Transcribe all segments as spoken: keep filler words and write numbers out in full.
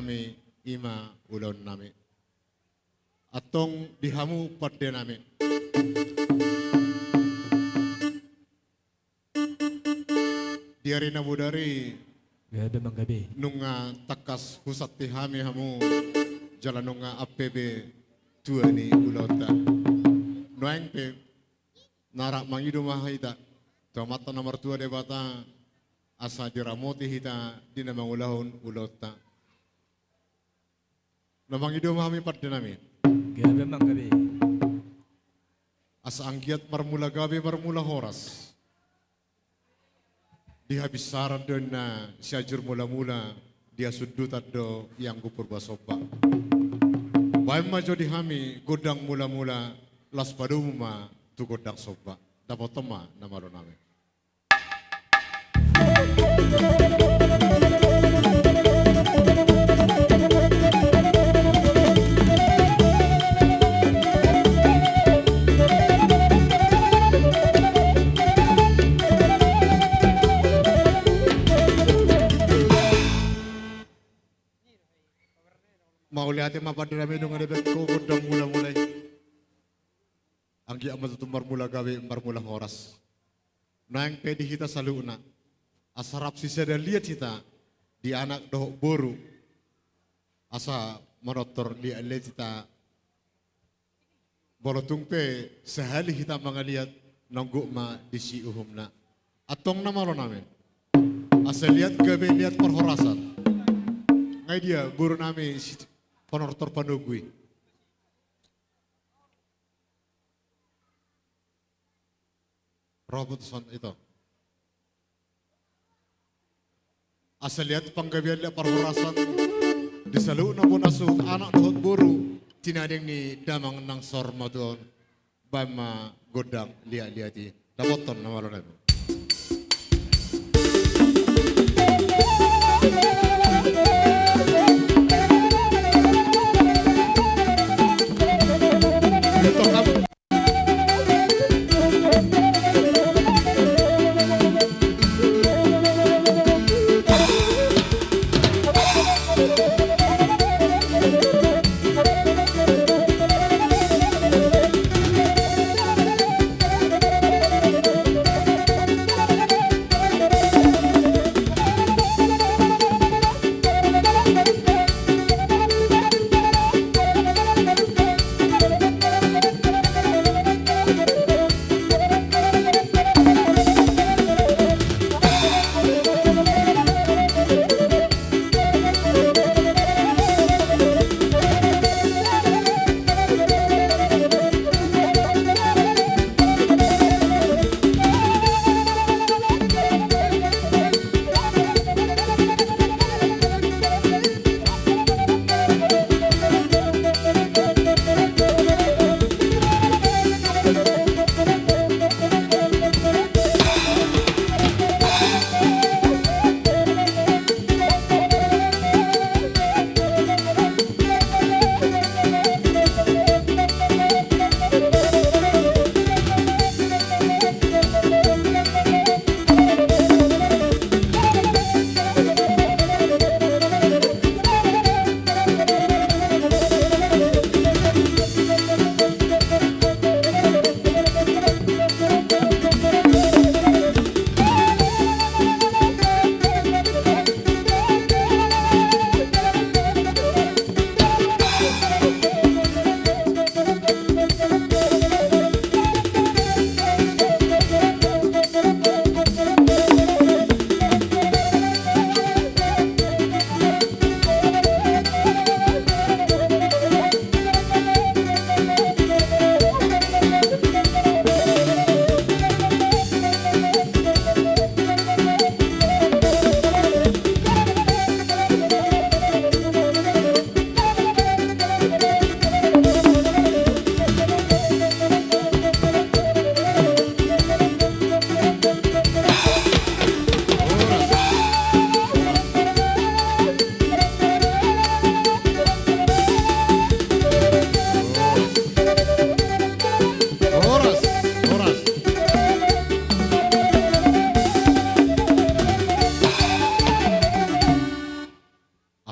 nami, i ma ulaon nami. Antong di hamu pande nami. Di ari na bodari, gabe manggabe, nunga tangkas husanti hami hamu, jala nunga ampe be tua ni ulaonta. Nuaeng pe, na rap mangido ma hita tu Amanta na martua Debata, asa diramoti hita di na mangulahon ulaonta. Na mangido ma hami pande nami. Gabe manggabe. Asa anggiat marmula gabe marmula horas. Di habinsaran do inna Sianjur Mulamula, di hasundutan do Ianggo Purba Somba. Baen ma jo di hami gondang mulamula, laos padomu ma tu gondang somba. Dapothon ma na malo nami. Mauliate ma pande nami, nunga dibaen ho gondang mulamula i. Anggiat ma tutu marmula gabe marmula horas. Nuaeng pe di hita saluhutna, asa rap sisada liat hita di anak dohot boru, asa manortor liat-liat hita. Molo tung pe sahali hita mangaliat, nonggot ma disi uhumna. Antong na malo nami, asa liat gabe liat parhorasan. Nga i dia boru nami si panortor panogu i? Ro putusan ito. Asa liat panggabean, liat parhorasan di saluhutna bona suhut anak dohot boru, tinading ni damang nang saur matua on. Baen ma gondang liat-liat i. Dapothon na malo nami.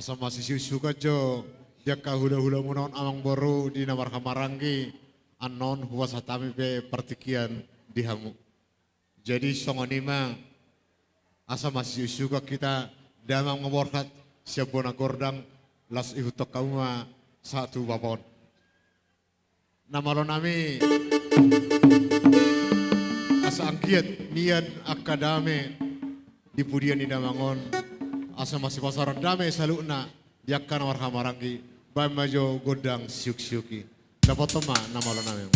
Asa masisiuksiukan jo di angka hulahulamuna on, amangboru, di na marhahamaranggi, annon hupasahat hami pe partingkian di hamu. Jadi songon i ma, asa masisiuksiukan hita, damang ma borhat, sian bona gordang, laos ihuthon hamu ma sahat tu bapa on. Na malo nami, asa anggiat nian angka dame di pudian ni damang on, asa masipasaoran dame saluhutna di angka na marhahamaranggi, baen ma jo gondang siuksiuk i. Dapothon ma na malo nami.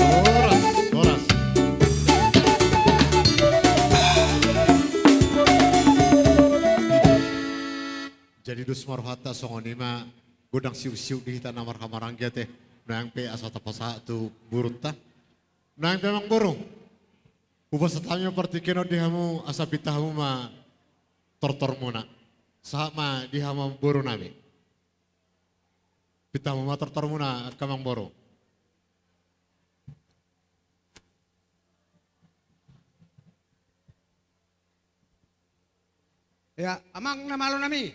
Horas, horas. Jadi dos ma rohanta, songon i ma, gondang siuksiuk di hita na marhahamaranggi ate. Nuaeng pe asa tapasahat tu borunta. Nuaeng pe, amangboru, hupasahat hami ma partingkian on di hamu, asa pinta hamu ma tortormuna. Sahat ma di hamu, amangboru nami. Pinta hamu ma tortormuna, angka amangboru. Ya, amang na malo nami.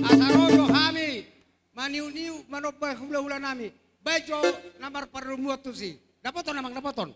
Asa ro do hami maniukniuk, manomba hulahula nami. Baen jo na marparlunduan tusi. Dapothon, amang, dapothon.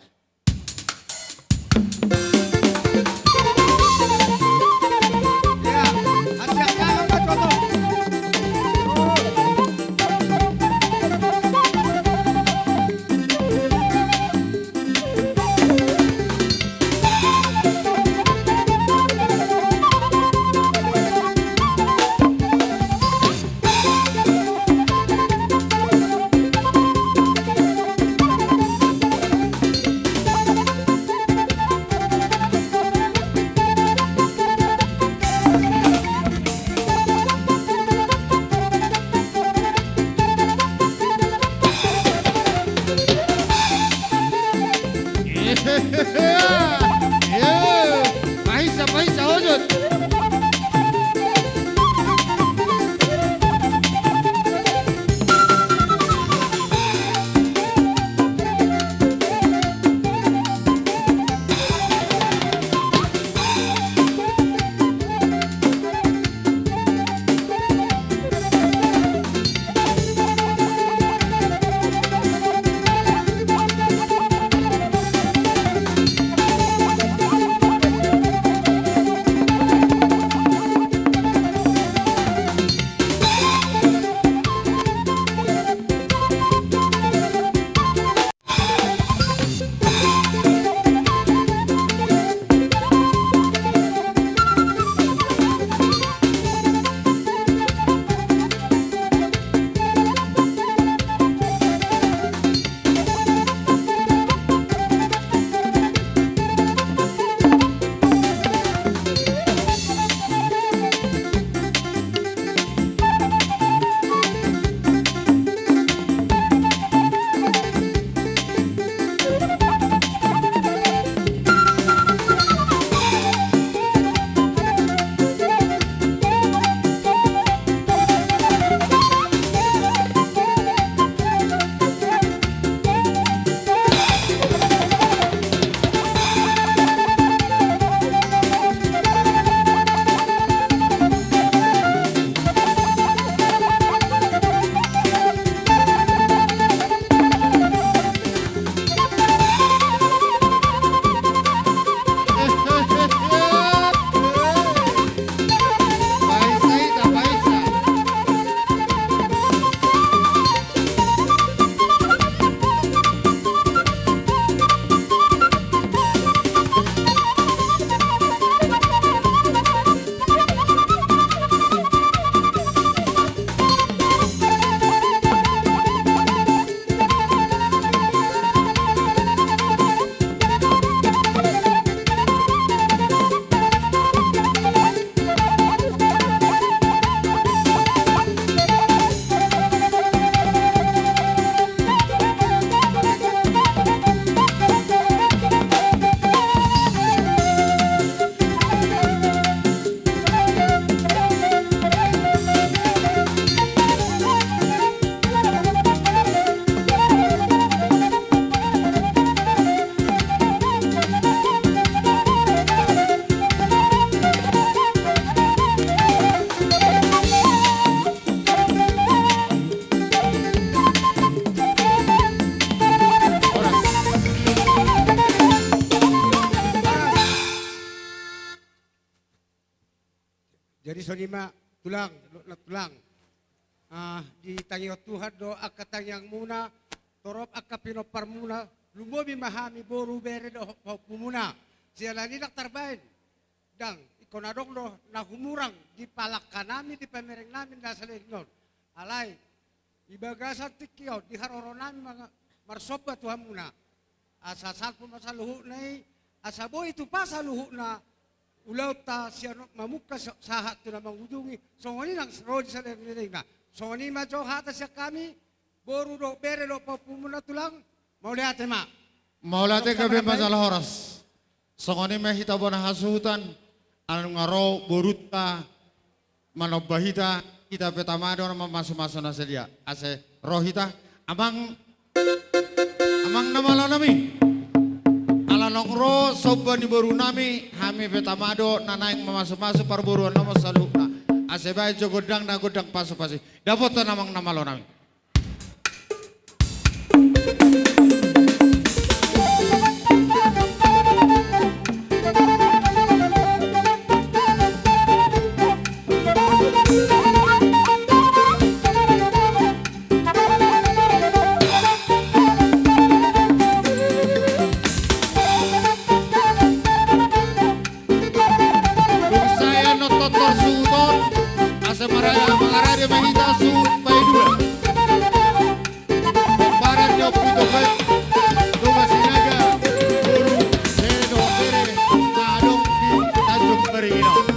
Songon i ma tulang, dohot nantulang. Ah, ditangihon Tuhan do angka tangiangmuna, torop angka pinomparmuna, lumobi ma hami boru, bere dohot pahompumuna. Siala ni ndang tarbaen, ndang, ingkon adong do na humurang di palangkanami, di pamerengnami na saleleng on. Alai di bagasan tingki on, di haroronami ma marsomba tu hamuna. Asa salpu ma saluhutna i, asa boi tupa saluhutna ulaonta sian on mamungka sa-, sahat tu na mangujungi, songon i nang ro di saleleng ni lelengna. Songon i ma jo hata sian hami, boru dohot bere dohot pahompumuna tulang, mauliate ma. Mauliate. Tong gabe sama ma jala horas. Songon i ma hita bona hasuhuton, ala nunga ro borunta manomba hita, hita pe tama do na mamasumasu na sadia. Ase ro hita, amang, amang na malo nami. Ala naung ro somba ni borunami, hami pe tama do na naeng mamasumasu parboruon nami saluhutna. Ase baen jo gondang na gondang pasupasu. Dapotan amang na malo nami. Dung sae annon tortor suhut on, asa maraya mangarade ma hita suhut paidua. Pomparan ni Ompu Toga, Toga Sinaga, boru, bere dohot bere na adong di Tanjung Beringin on.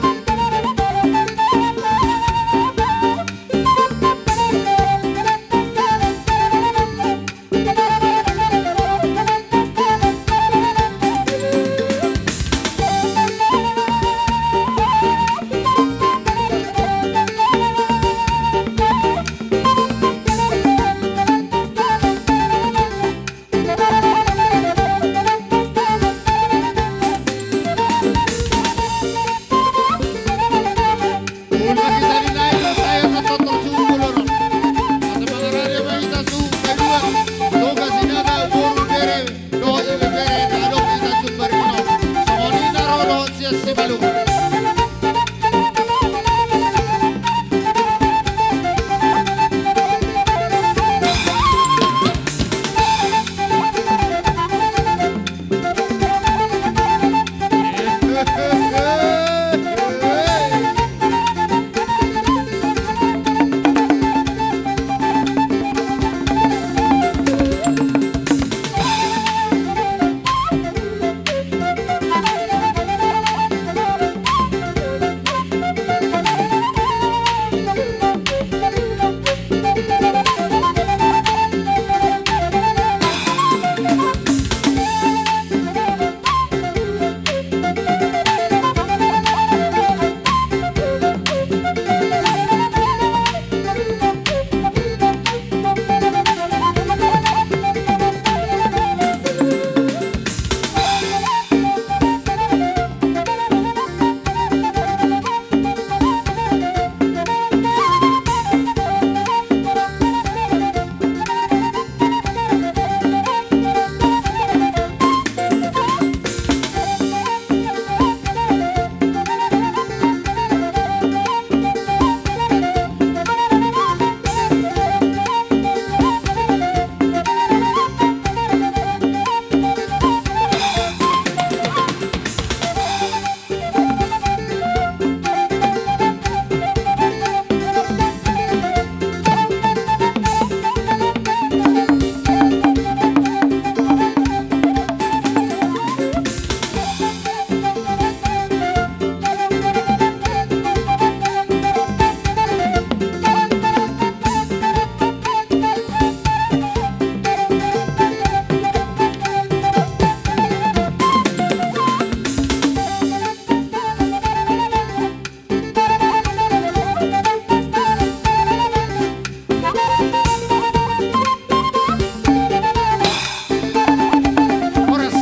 Horas.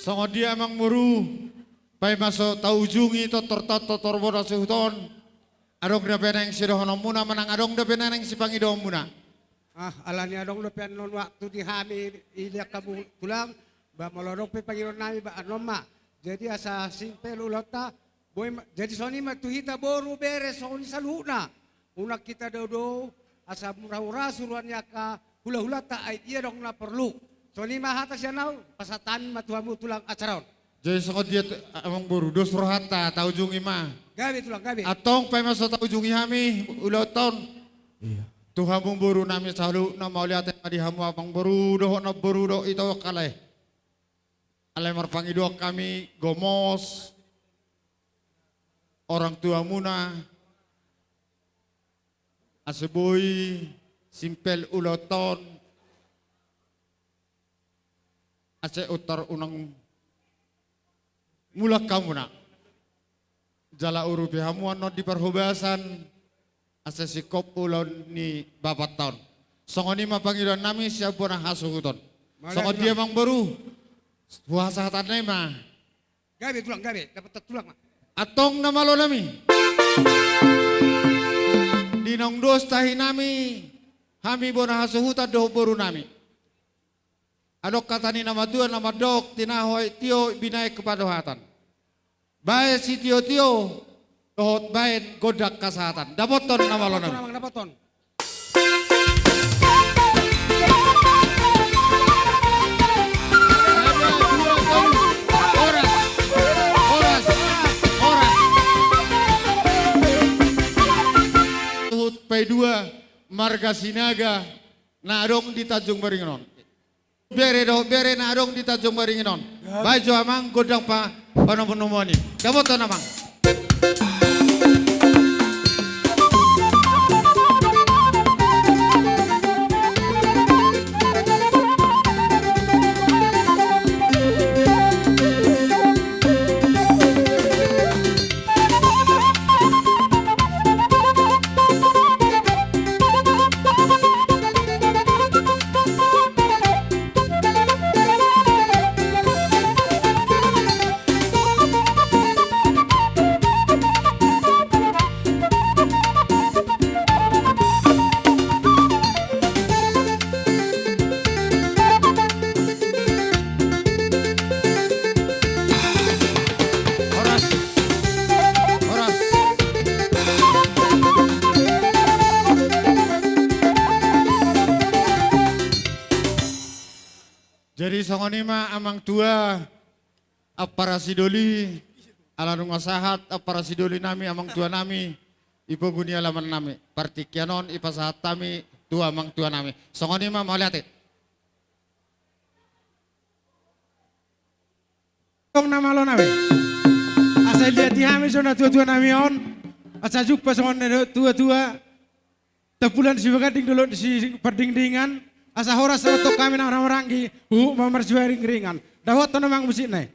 Songon dia amang boru, paima so taujungi tortor, tortor bona suhut on. Adong dope naeng sidohononmuna manang adong dope naeng sipangidoonmuna? Ah, alani adong dope annon waktu di hami, i liat hamu tulang, ba molo adong pe pangidoan nami ba annon ma. Jadi asa simpel ulaonta, boi ma, jadi songon i ma tu hita boru bere songon i saluhutna. Unang hita dao-dao, asa murah-murah suruan ni angka hula-hulanta ai ia adong na porlu. Songon i ma hata sian au, pasahat hami ma tu hamu tulang acara on. Jadi songon dia tu, amang boru, dos rohanta, taujungi ma. Gabe tulang, gabe. Antong pe ma so taujungi hami ulaonta on. Iya. Tu hamu boru nami saluhutna, mauliate ma di hamu amang boru dohot namboru dohot ito kale. Alai marpangidoan hami gomos orang tuamuna, asa boi simpel ulaonta on, asa untar unang mulak hamuna. Jala urupi hamu annon di parhobasan, asa singkop ulaon ni bapanta on. Songon i ma pangidoan nami sian bona hasuhuton. Mauliate tulang. Songon dia amang boru, hupasahat hami ma. Gabe tulang, gabe, dapotan tulang ma. Antong na malo nami. Di naung dos tahi nami, hami bona hasuhuton dohot boru nami. Adong hata ni na matua na mandok, tinahu aek tio, binahen hapadohatan. Bahen sitio-tio, dohot bahen gondang hasahatan. Dapothon na malo nami. Dapothon, amang, dapothon. Horas, horas, horas. Suhut paidua marga Sinaga na adong di Tanjung Baringin on. Bere dohot bere na adong di Tanjung Baringin on. Bahen jo amang gondang pa, panomu-nomuan i. Dapothon amang. Horas. Horas. Jadi songon i ma amang tua, ampara sidoli, ala nunga sahat ampara sidoli nami, amang tua nami, di pogu ni alaman nami. Partingkian on dipasahat hami tu amang tua nami. Songon i ma, mauliate. Tong na malo nami. Asa dilehon hami jo na tua-tua nami on. Asa jumpa songon na tua-tua. Tampulan sibaganding, dolok sipardingdingan. Asa horas ma tong hami na marhahamaranggi, huhut ma marsiparingringan. Dapothon amang musikna i.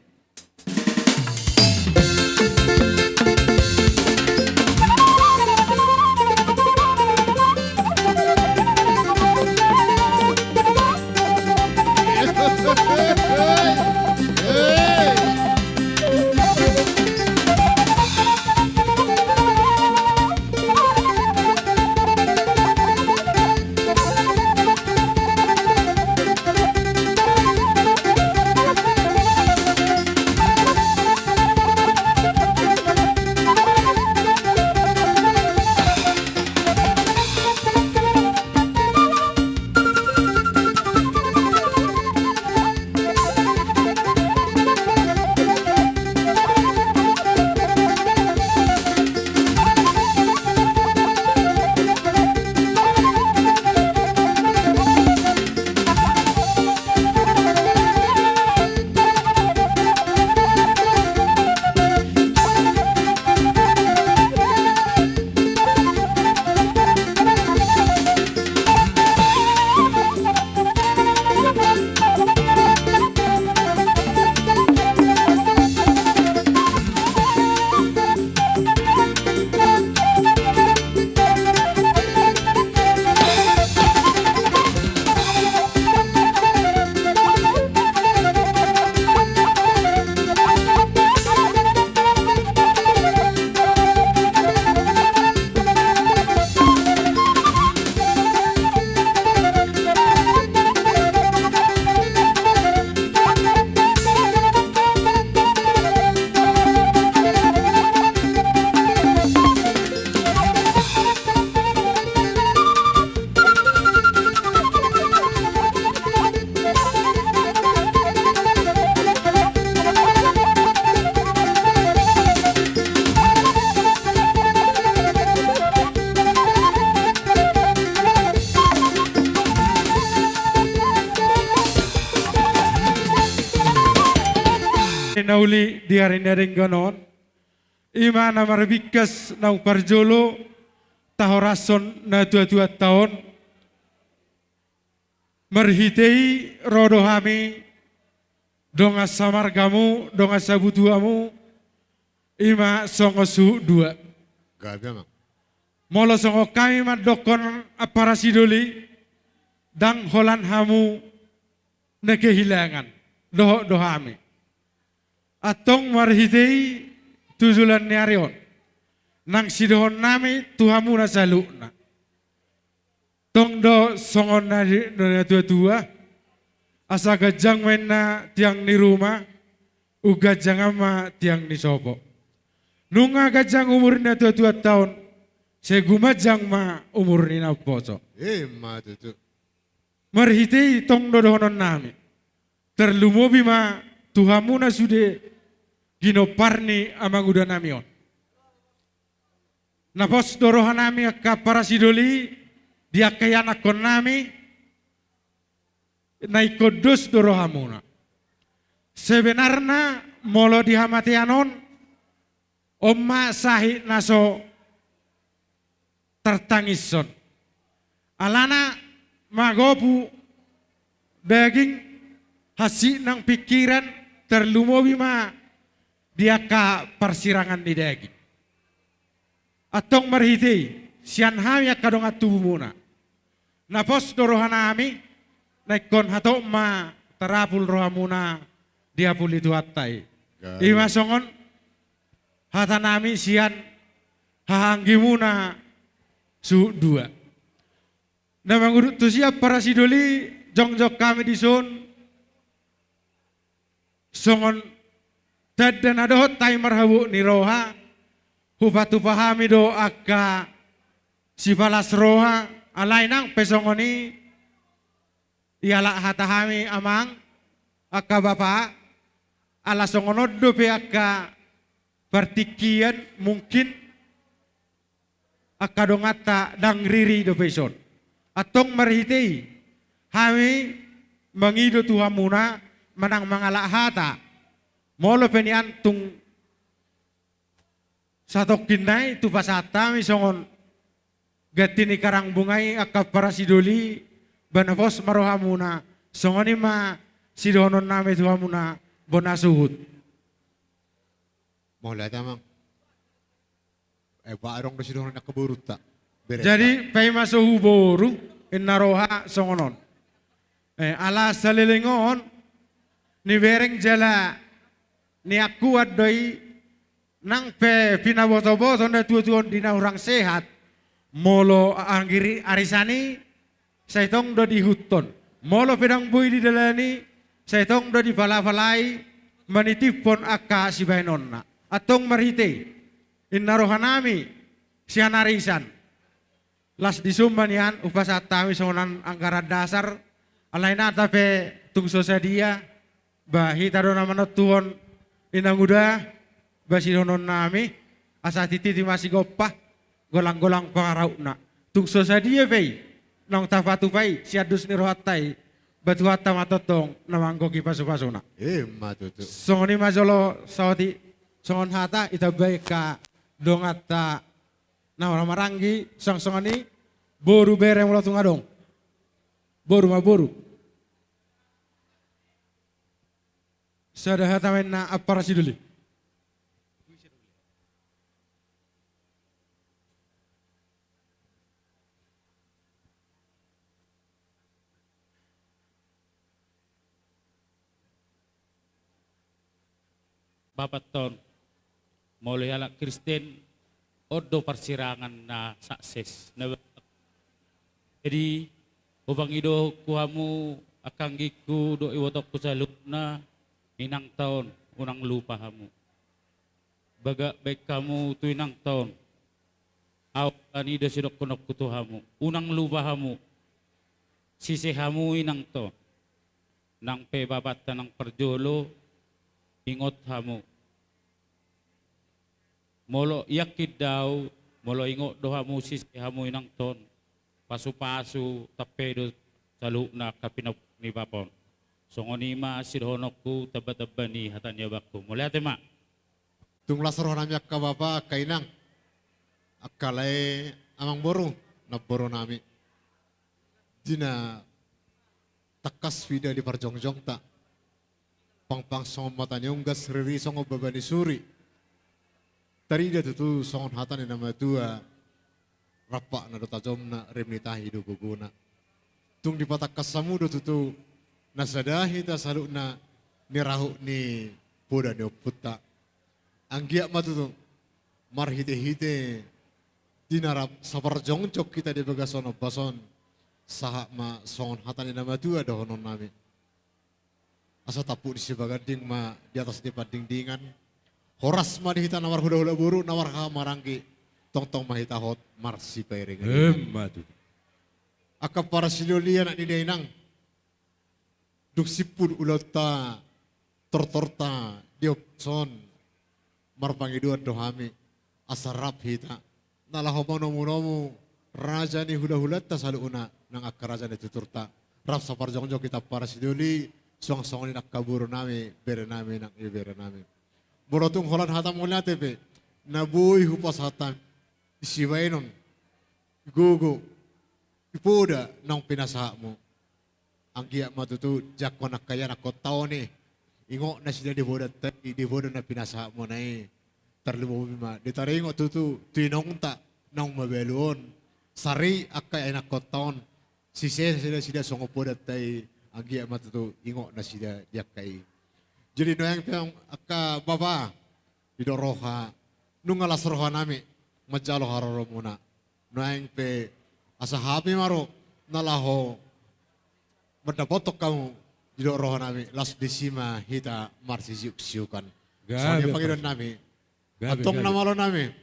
na uli di ari na denggan on, i ma na marbingkas naung parjolo tahorashon natuatuanta on. Marhite i ro do hami dongan samargamu, dongan sabutuamu, i ma songon suhut dua. Gabe, Amang. Molo songon hami mandokkon ampara sidoli, ndang holan hamu na kehilangan, dohot do hami. Antong marhite i tu joloan ni ari on, nang sidohononnami tu hamuna saluhutna. Tong do songon na di, na, natuatua, asa ganjang ma inna tiang ni ruma, umganjangan ma tiang ni sopo. Nunga ganjang umur ni natuatuanta on, sai gumanjang ma umur ni na umposo. Ima tutu. Marhite i tong do dohononnami. Tarlumobi ma tu hamu na sude ginompar ni amangudanami on. Na pos do rohanami angka ampara sidoli di angka ianakkonnami, na ingkon dos do rohamuna. Sebenarna molo di hamatean on, on ma sahit na so tartangishon. Alana magopu daging, hansit nang pingkiran, tarlumobi ma di angka parsirangan ni daging. Antong marhite i, sian hami angka dongan tubumuna, na pos do rohanami, na ingkon hatop ma tarapul rohamuna diapuli Tuhanta i. Gabe. I ma songon hatanami sian hahaanggimuna suhut dua. Na mangudut tusi ampara sidoli, jongjong hami dison songon tanda na dohot hami marhabot ni roha, hupatupa hami do angka sipalas roha, alai nang pe songon i, ialap hata hami amang, angka bapa, ala songon on dope angka partingkian mungkin angka donganta ndang riri dope ison. Antong marhite i hami mangido tu hamuna manang mangalap hata. Molo pe nian tung satongkin nai tu pasahat hami songon ganti ni karangbunga i angka ampara sidoli, ba na pos ma rohamuna, songon i ma sidohononnami tu hamuna bona suhut. Mauliate amang. Eh, ba adong do sidohonon ni angka borunta. Bereng. Jadi paima so huboru, inna roha songon on. Eh, ala saleleng on, nibereng jala niangkuan do i, nang pe pinabotoboto natuatua on di na hurang sehat, molo anggiri arisan i, sai tong do diihuthon. Molo pe ndang boi didalani, sai tong do dipalapalai manitiphon angka sibahenonna. Antong marhite i, inna rohanami sian arisan. Las dison ma nian hupasahat hami songon anggaran dasar, alai nata pe tung so sadia, ba hita do na manontuhon inanguda, ba sidohononnami, asa titi ma sigompa, golanggolang pangarahutna. Tung so sadia pe i naung tapatupa i sian dos ni rohanta i, ba Tuhanta ma tongtong na manggohi pasupasuna. Ima tutu. Songon i ma jolo saotik songon hata ditambai angka donganta na marhahamaranggi, suang songon i boru bere molo tung adong. Boru ma boru. Sada hata ma inna ampara sidoli. Bapanton, molo halak Kristen, on do parsirangan na sukses. Na, jadi, hupangido tu hamu angka anggingku dohot ibotongku saluhutna, inangta on, unang lupa hamu. Bagak baen hamu tu inangta on. Au, alani do sidohononku tu hamu, unang lupa hamu. Sise hamu inangta on. Nang pe bapanta nang parjolo, ingot hamu. Molo iangkin do au, molo ingot do hamu, sise hamu inangta on, pasupasu, tampe do saluhutna angka pinapungu ni bapa on. Songon i ma sidohononku, tambatamba ni hata ni abangku. Mauliate ma. Tung las rohanami angka bapa, angka inang, angka lae, amangboru, namborunami. Di na tangkas huida di parjongjongta, pangpang songon mata ni unggas, riri songon baba ni suri. Tarida tutu songon hata ni na matua, rampak na do tajomna, rim ni tahi do gogona. Tung dipatangkas hamu do tutu na sada hita saluhutna ni rahut ni poda ni ompunta. Anggiat ma tutu marhitehite di na rap saparjongjong hita di bagasan ombas on, sahat ma songon hata ni na matua dohononnami. Asa tampuk ni sibaganding ma di atas ni pandingdingan. Horas ma di hita na marhulahula boru, na marhahamaranggi. Tongtong ma hita hot marsipairing. Emma tutu. Angka parsidoli, anak ni dainang, dung simpul ulaonta, tortorta di ombas on, marpangidoan do hami asa rap hita na laho manomunomu raja ni hulahulanta saluhutna nang angka raja ni tuturta. Rap saparjongjong hita parsidoli, suang songon i nang angka borunami, berenami nang iberenami. Molo tung holan hata mauliate pe na boi hupasahat hami di sibaenon, gogo, di poda naung pinasahatmu. Anggiat ma tutu jangkon angka ianakhonta on i, ingot nasida di podanta i, di poda na pinasahatmuna i. Tarlumobi ma di taringot tutu tu inongta naung mabalu on, sari angka ianakhonta on, sise nasida songon podanta i. Anggiat ma tutu ingot nasida di angka i. Jadi nuaeng pe angka bapa, didok roha, nunga las rohanami manjalo haroromuna. Nuaeng pe asa hami ma ro na laho mandapothon hamu, didok rohanami, las disi ma hita marsisiuksiukan. Songon i pangidoannami. Antong na malonami,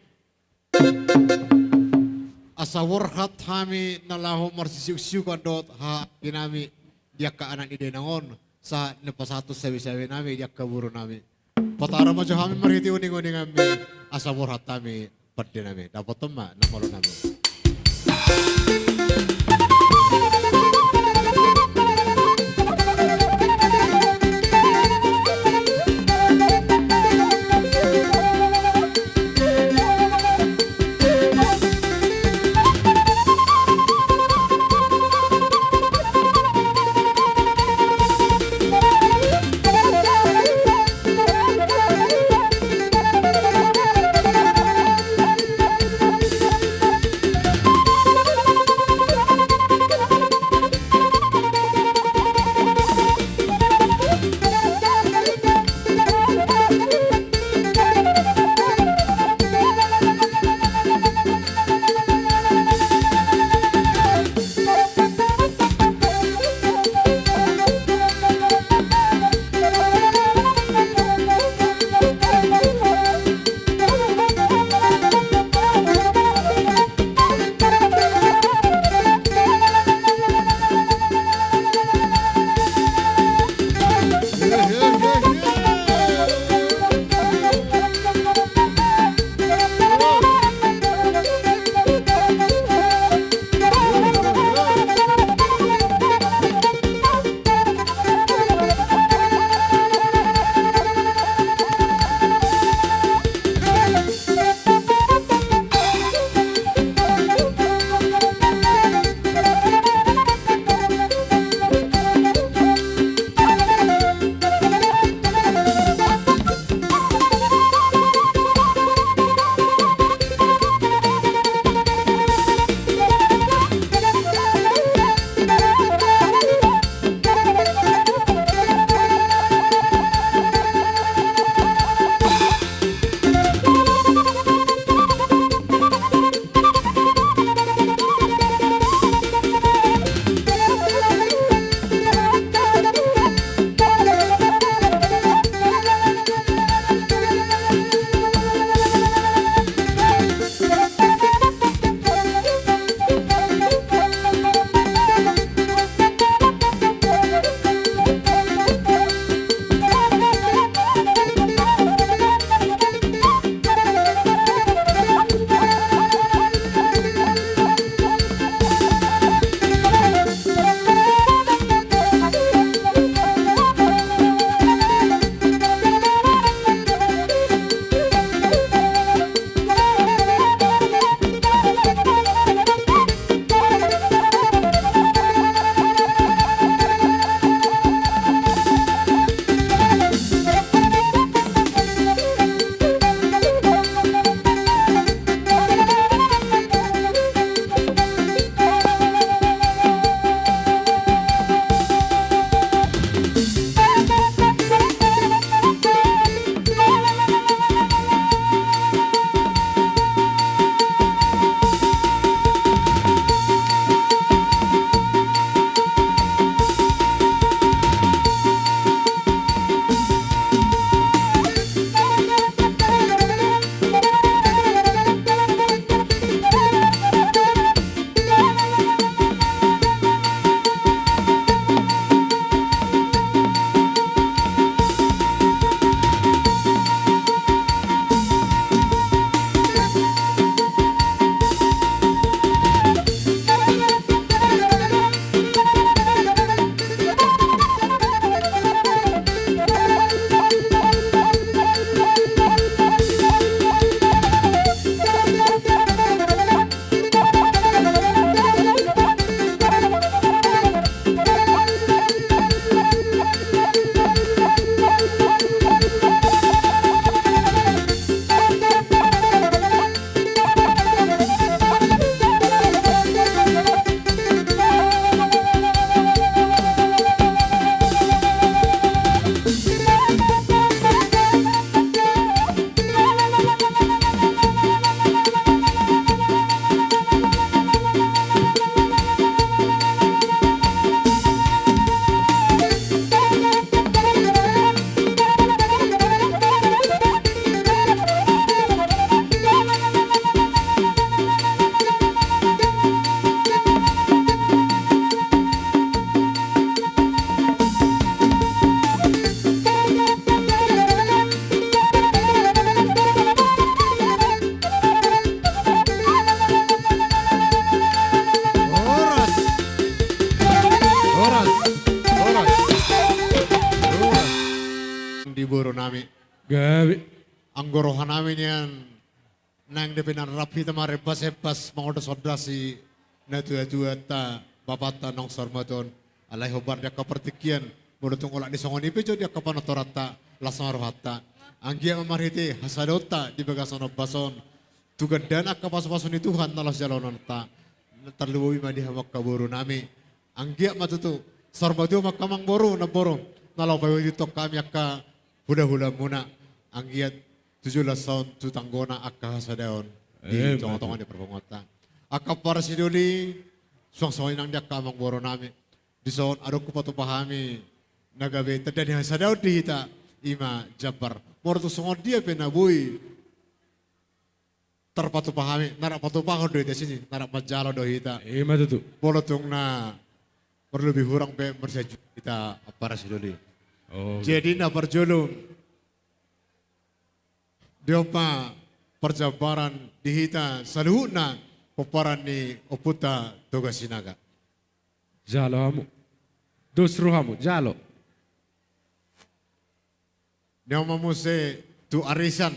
asa borhat hami na laho marsisiuksiukan dohot hahaangginami di angka anak ni dainang on, sahat na pasahathon sabesabesnami di angka borunami. Patara ma jo hami marhite uninguninganmi, asa borhat hami pandenami. Dapothon ma na malonami. Guru hanami nian, naeng dope na rap hita marembas-embas, mangondas-ondasi natuatuanta, bapanta naung saur matua on. Alai hombar di angka partingkian, molo tung olat ni songon i pe jo di angka panortoranta, las ma rohanta. Anggiat ma marhite hasadaonta di bagasan ombas on, tu gandana angka pasupasu ni Tuhan na laos jaloononta. Tarlumobi ma di hamu angka borunami. Anggiat ma tutu saur matua ma angka amangboru, namboru, na laho paihutihut hami angka hulahulamuna. Anggiat tu joloan on tu tanggona angka hasadaon di tongatonga ni parpunguanta. Angka parasidoli, suang songon i nang di angka amangborunami. Dison adong hupatupa hami na gabe tanda ni hasadaon di hita, i ma jambar. Molo tung songon dia pe na boi tarpatupa hami, na rap patupahon do hita disi, na rap manjalo do hita. I ma tutu. Molo tung na marlobi hurang pe marsianjuan hita, parasidoli. Jadi na parjolo, dia ma parjambaran di hita saluhutna pomparan ni ompunta Toga Sinaga. Jalo hamu. Dos rohamu, jalo. Dia ma muse tu arisan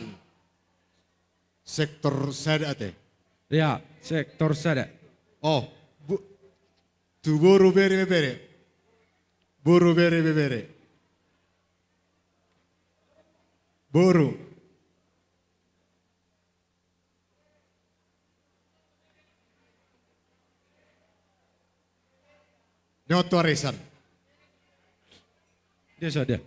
sektor sada ate. Ya, sektor sada. Oh, tu boru, bere, bebere. Boru, bere, bebere. Boru. Dia tu arisan. Dia so dia.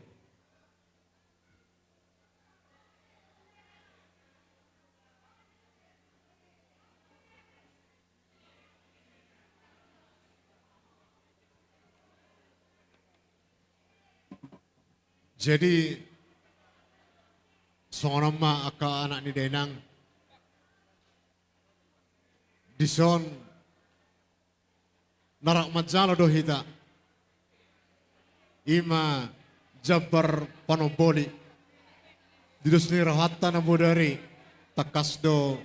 Jadi songon on ma angka anak ni dainang, dison na rap manjalo do hita, i ma jambar panomboli. Di dos ni rohanta na bodari, tangkas do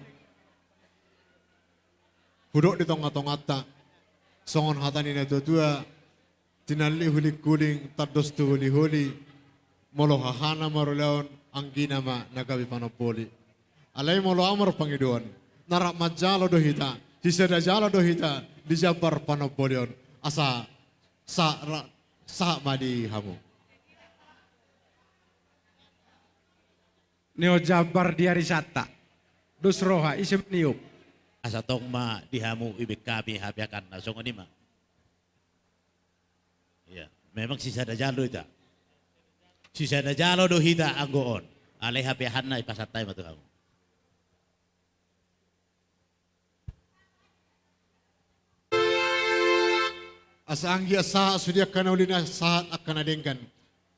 hudok di tongatonganta, songon hata ni natuatua: Tinallik hulingkuling, tandos tu holiholi, molo hahana marulaon, anggina ma na gabe panomboli. Alai molo ahu marpangidoan, na rap manjalo do hita, sisada jala do hita di jambar panomboli on. Asa sa-, ra-, sahat ma di hamu. Niop jambar di arisanta. Dos roha, ise ma niop? Asa tong ma di hamu, ibaen hami hapeahanna, songon i ma. Iya, memang sisada jala do hita. Sisada jala do hita anggo on. Alai hapeahanna ipasahat hami ma tu hamu. Asa anggiat sahat sude angka na uli, na sahat angka na denggan.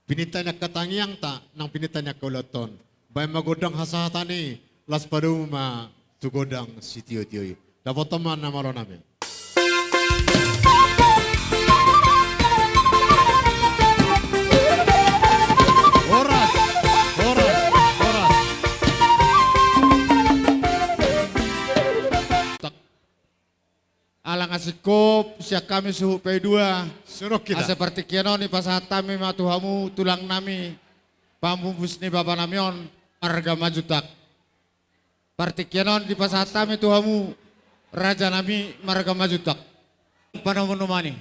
Pinangido ni angka tangiangta, nang pinangido ni angka ulaonta on. Baen ma gondang hasahatan i, laos padomu ma tu gondang sitiotio i. Dapothon ma na malo nami. Horas, horas, horas. Ala nga singkop sian hami suhut P dua. Songon hita. Asa partingkian on dipasahat hami ma tu hamu tulang nami, pamumpus ni bapa nami on, marga Manjuntak. Partingkian on dipasahat hami tu hamu raja nami marga Manjuntak. Panomunomu i.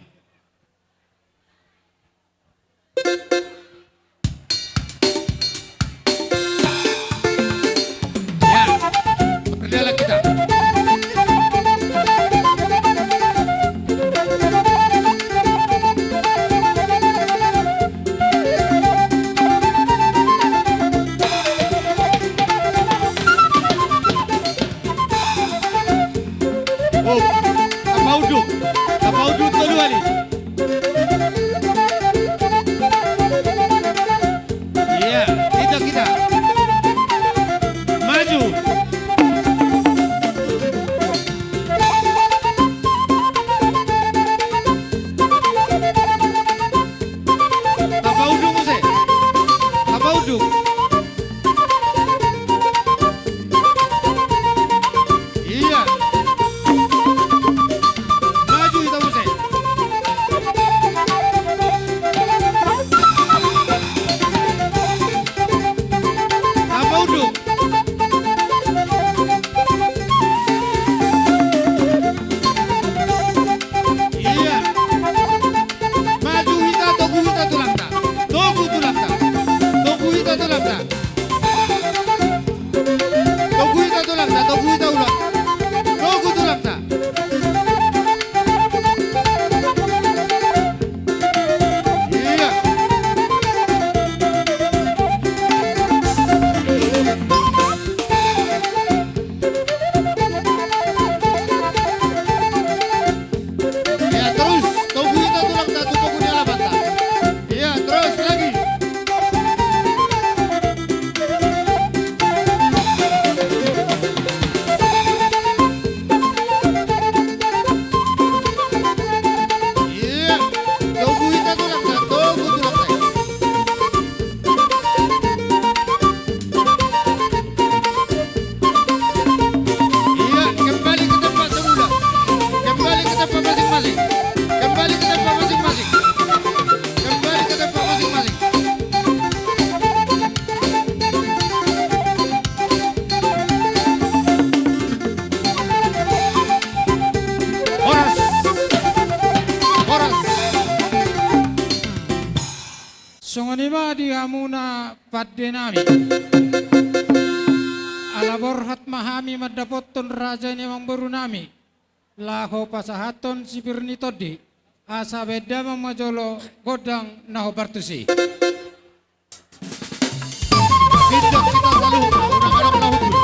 Ya, berdalan kita. Oh, tapaunduk. Tapaunduk tolu hali. Iya, itu kita. Maju. Tapaunduk muse. Tapaunduk. Iya. Maju hita muse. pande nami. Ala borhat ma hami mandapothon raja ni amangboru nami, laho pasahathon sipir ni tondi, asa baen damang ma jolo gondang na hombar tusi. Pindah kita saluhutna, unang adong na hundul.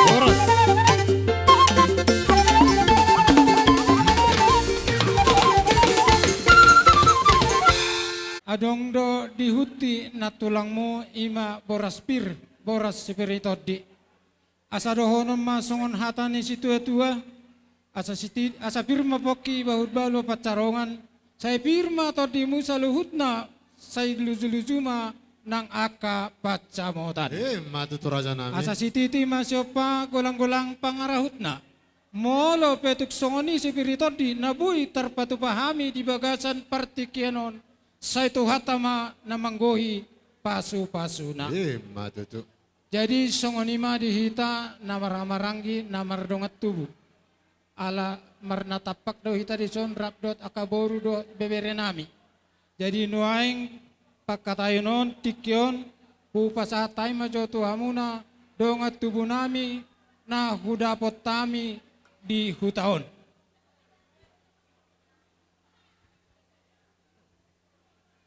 Horas. Adong do di huti na tulangmu, ima boras pir, boras sipir ni tondi. Asa dohonon ma songon hata ni situatua, asa siti-, asa pir ma pongki, bahulbahul ma pansarongan, sai pir ma tondimu saluhutna, sai lujuluju ma nang angka pansamotan. Ima tutu, raja nami. Asa sititi ma siompa, golanggolang pangarahutna. Molo pe tung songon i sipir ni tondi na boi tarpatupa hami di bagasan partingkian on, sai Tuhanta ma na manggohi pasupasuna. Ima tutu. Jadi songon i ma di hita na marhahamaranggi, na mardongan tubu. Ala marnatampak do hita dison rap dohot angka boru dohot bebere nami. Jadi nuaeng pangkataion on, tingki on, hupasahat hami ma jo tu hamuna dongan tubu nami na hudapot hami di huta on.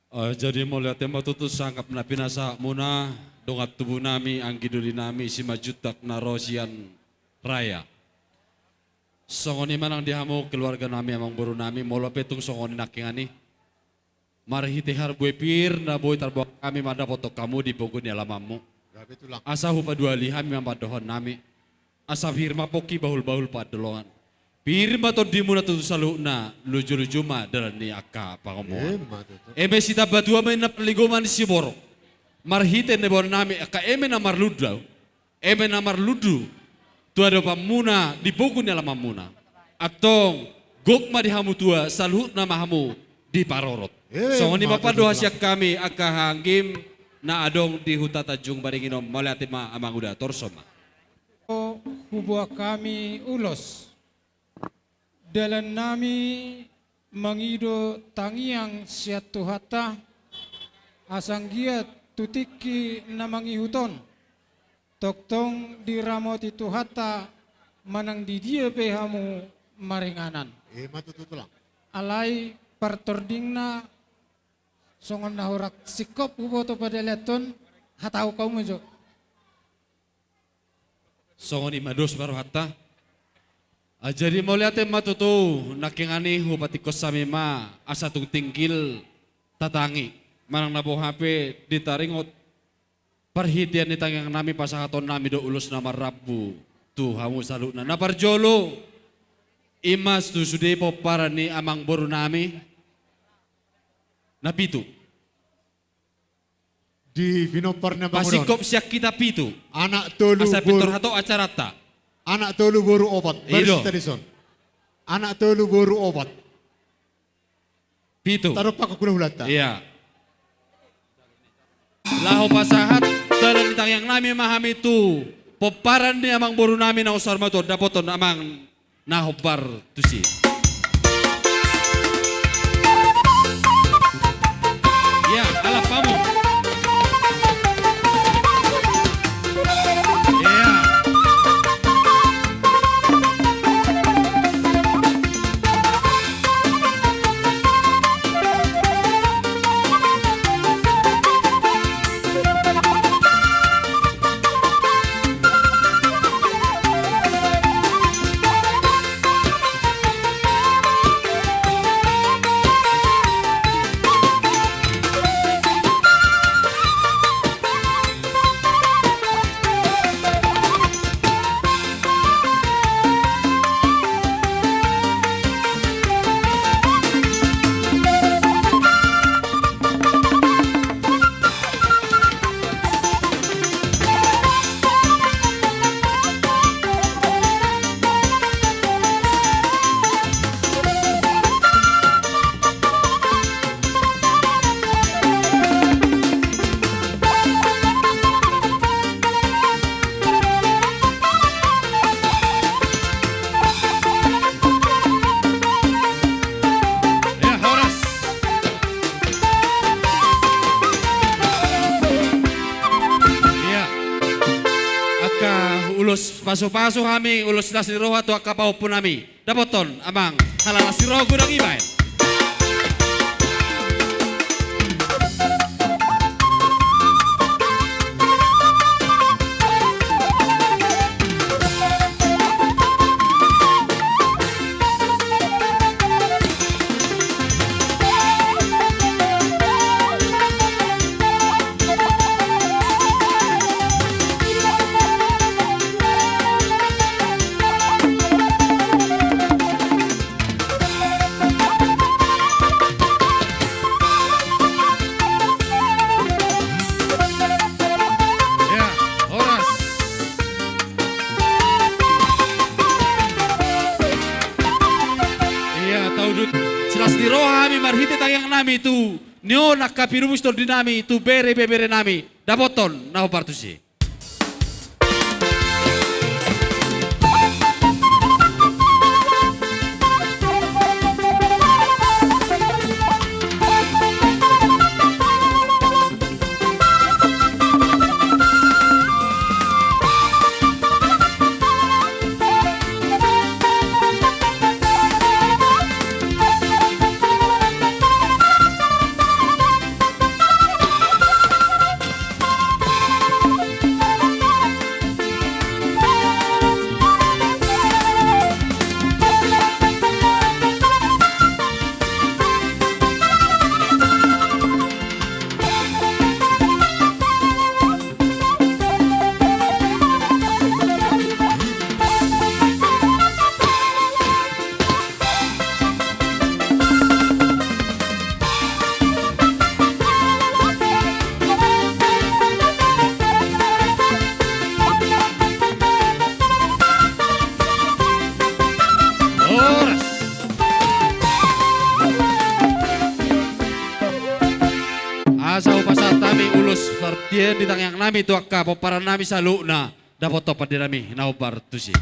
Eh, jadi mauliate ma tutu sangap na pinasahatmuna dongan tubu nami, anggi doli nami, Simanjuntak na ro sian Raya. Songon i ma nang di hamu keluarga nami, amangboru nami, molo pe tung songon i nangkiningan i, marhite harbue pir na boi tarboan hami mandapothon hamu di pogu ni alamanmu. Gabe tulang. Asa hupaduahali hami ma pandohan nami. Asa pir ma pongki bahulbahul pandohan. Pir ma tondimuna tutu saluhutna, lujuluju ma dalan ni angka pangomoan. Emma tutu. Eme sitambatua ma inna parlinggoman ni siborok. Marhite na boan nami angka eme na marlundu. Eme na marlundu tu adopanmuna di pogu ni alamanmuna. Antong, gok ma di hamu tua, saluhutna ma hamu diparorot. Eh, songon i ma pandohan sian hami angka haha anggim na adong di huta Tanjung Baringin on, mauliate ma amang uda, torus ma. O, huboan hami ulos. Dalan nami mangido tangiang sian Tuhanta, asa anggiat tu tingki na mangihut on, tongtong diramoti Tuhanta manang di dia pe hamu maringanan. Emma tutu tulang. Alai partordingna songon na hurang singkop huboto padaleanhon, hatahon hamu ma jo. Songon i ma dos ma rohanta. Ah, jadi mauliate ma tutu, nangkiningan i hupatingkos hami ma asa tung tinggil tatangi. Manang na boha pe ditaringot parhitean ni tangiang nami pasahaton nami do ulos na marrambu tu hamu saluhutna. Na parjolo, i ma tu sude pomparan ni amangboru nami na pitu. Di pinompar ni amangboru. Pasingkop sian hita pitu. Anak tolu. Asa pintor boru. Hatop acaranta. Anak tolu boru opat. I do. Baris tadi son. Anak tolu boru opat. Pitu. Tarompak hula-hulanta. Iya. Laho pasahat dalan ni tangiang nami ma hami tu pomparan ni amangboru nami na unsar ma tu on, dapothon amang na hombar tusi. Iya, alap hamu. Iya. Ya, horas. Iya. Angka ulos pasu-pasu hami, ulos las ni roha tu angka pahompu nami. Dapothon, amang, halalas ni roha godang ibaen. Ya, horas. Iya, taudut. Silas ni roha hami marhite tangiang nami tu nionak hapirumus tondi nami tu bere ibebere nami. Dapothon na hombar tusi. Dia di tangiang nami tu angka pomparan nami saluhutna, dapothon pande nami na hombar tusi.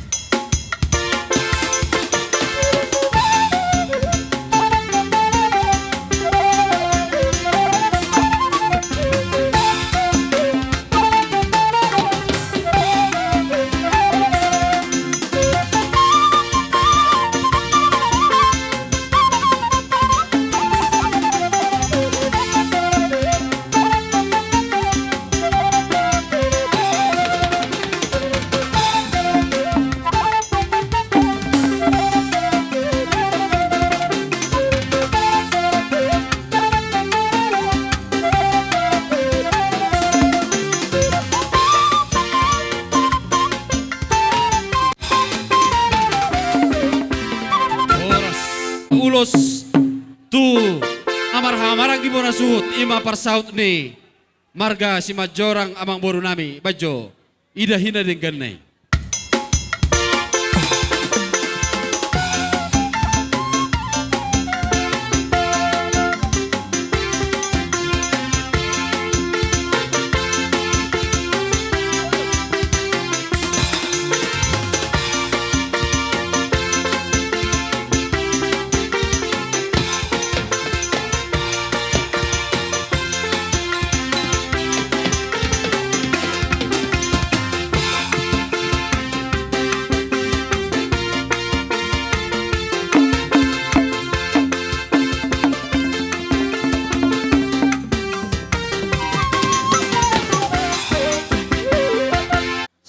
Horas. Ulos tu amar hamarang di bona suhut, ima parsaut ni marga Simanjorang amangboru nami, bajo. Ida hina denggan nai.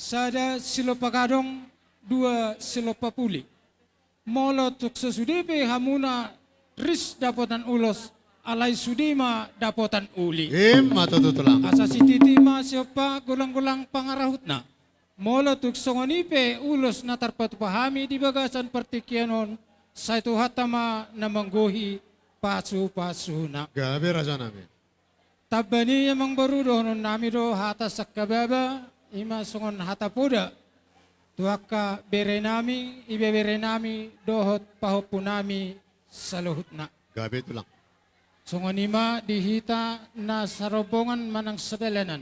Sada silompa gadong, dua silompa puli. Molo tung so sude pe hamuna ris dapotan ulos, alai sude ma dapotan uli. Ima tutu tulang. Asa sititi ma siompa, golang-golang pangarahutna. Molo tung songon i pe ulos na tarpatupa hami di bagasan partingkian on, sai Tuhanta ma na manggohi pasu-pasuna. Gabe raja nami. Tamba ni amangboru, dohonon nami do hata sangkababa, ima songon hata poda tu angka bere nami, ibebere nami dohot pahompu nami saluhutna. Gabe tulang. Songon i ma di hita na sarombongan manang sadalanan.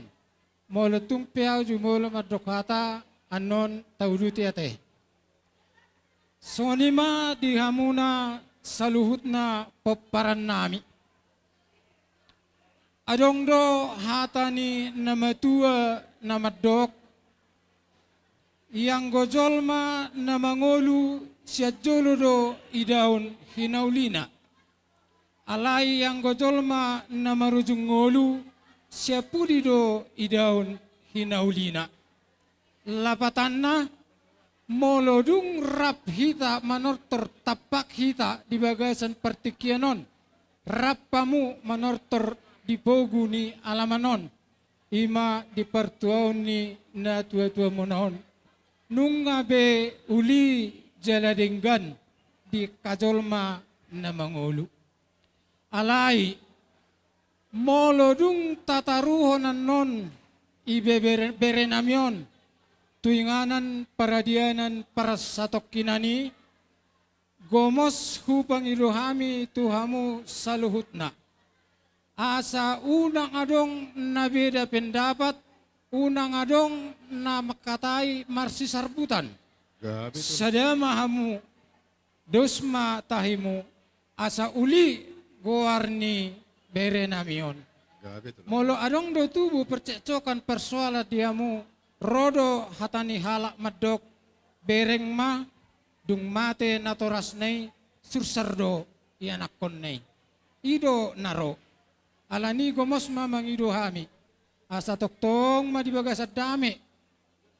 Molo tung pe ahu jumolo mandok hata, annon tauduti ate. Songon i ma di hamuna saluhutna pomparan nami. Adong do hata ni na matua na mandok, ianggo jolma na mangolu sian jolo do idaon hinaulina. Alai anggo jolma na marujung ngolu, sian pudi do idaon hinaulina. Lapatanna, molo dung rap hita manortor tampak hita di bagasan partingkian on, rap hamu manortor di pogu ni alaman on, ima di partuaon ni natua-tuamuna on. Nunga be uli jala denggan di angka jolma na mangolu. Alai, molo dung tataruhon annon ibebere, bere nami on, tu inganan paradianan parsatongkinan i, gomos hupangido hami tu hamu saluhutna. Asa unang adong na beda pendapat, unang adong na mangkatai marsisarbutan. Gabe tutu. Sada ma hamu, dos ma tahimu, asa uli goar ni bere nami on. Gabe tutu. Molo adong do tubu percekcokan persoalan di hamu, ro do hata ni halak mandok, bereng ma, dung mate natorasna i, sursar do ianakkonna i. I do na ro. Alani gomos ma mangido hami. Asa tongtong ma di bagasan dame,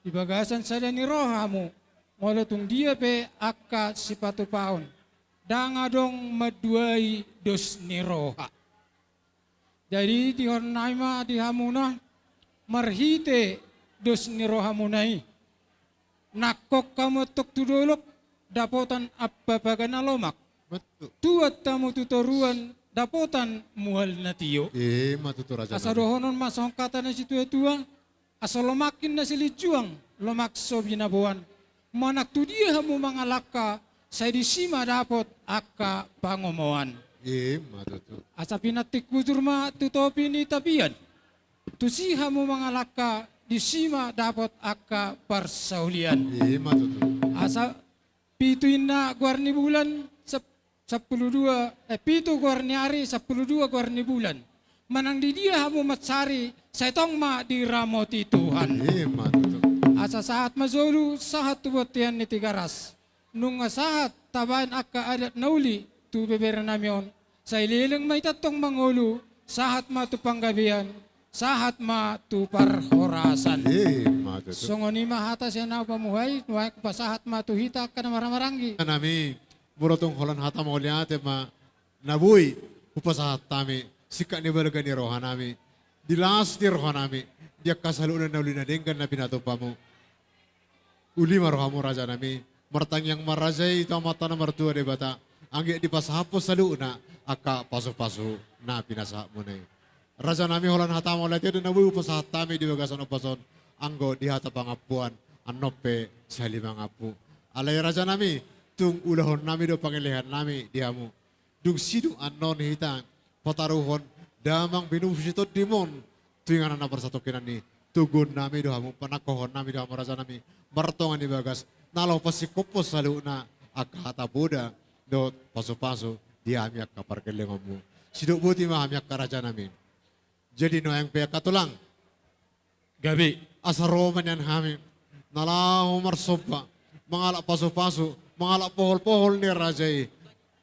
di bagasan sada ni roha hamu, molo tung dia pe angka sipatupaon, ndang adong manduai dos ni roha. Jadi, dohonon nami ma di hamuna, marhite dos ni rohamuna i. Nangkok hamu antong tu dolok, dapotan ampapaga na lomak. Betul. Tuat hamu tu toruan, dapotan mual na tio. Ima tutu raja nami. Asa dohonon ma songon hata ni situa-tua, asa lomak ninna silinjuang, lomak so binaboan. Manang tu dia hamu mangalangka, sai disi ma dapot angka pangomoan. Ima tutu. Asa pinantik hujur ma tu topi ni tapian. tusi hamu mangalangka, disi ma dapot angka parsaulian. Ima tutu. Asa pitu inna goar ni bulan, sep-, sampulu dua, eh, pitu goar ni ari, sampulu dua goar ni bulan. Manang di dia hamu mansari, sai tong ma diramoti Tuhan. Ima tutu. Asa sahat ma jolo, sahat tu bontean ni Tigaras. Nunga sahat tabaen angka adat na uli tu beberenami on. Sai leleng ma hita tong mangolu, sahat ma tu panggabean, sahat ma tu parhorasan. Ima tutu. Songon i ma hata sian ahu pamuhai, nuaeng hupasahat ma tu hita angka na marhahamaranggi. Nami, molo tung holan hata mauliate ma na boi hupasahat hami, singkat ni balga ni rohanami, di las ni rohanami, di angka saluhutna na uli na denggan na pinatupamu. Uli ma rohamu rajanami, martangiang ma raja i tu Amanta na martua Debata, anggiat dipasahathon saluhutna angka pasupasu na pinasahatmuna i. Rajanami, holan hata mauliate do na boi hupasahat hami di bagasan ombas on, anggo di hata pangampuan, annon pe sahali mangampu. Alai rajanami, tung ulahonnami do pangelehannami di hamu. Dung sidung annon hita pataruhon damang binubusi tondimon tu inganan na parsatongkinan i, toguonnami do hamu, panangkohonnami do hamu rajanami, martonga ni bagas na laho pasingkophon saluhutna angka hata poda dohot pasupasu di hami angka pargellengonmu. Sidok boti ma hami angka rajanami. Jadi nuaeng pe angka tulang, gabe, asa ro ma nian hami na laho marsomba, mangalap pasupasu, mangalap pohol-pohol ni raja i.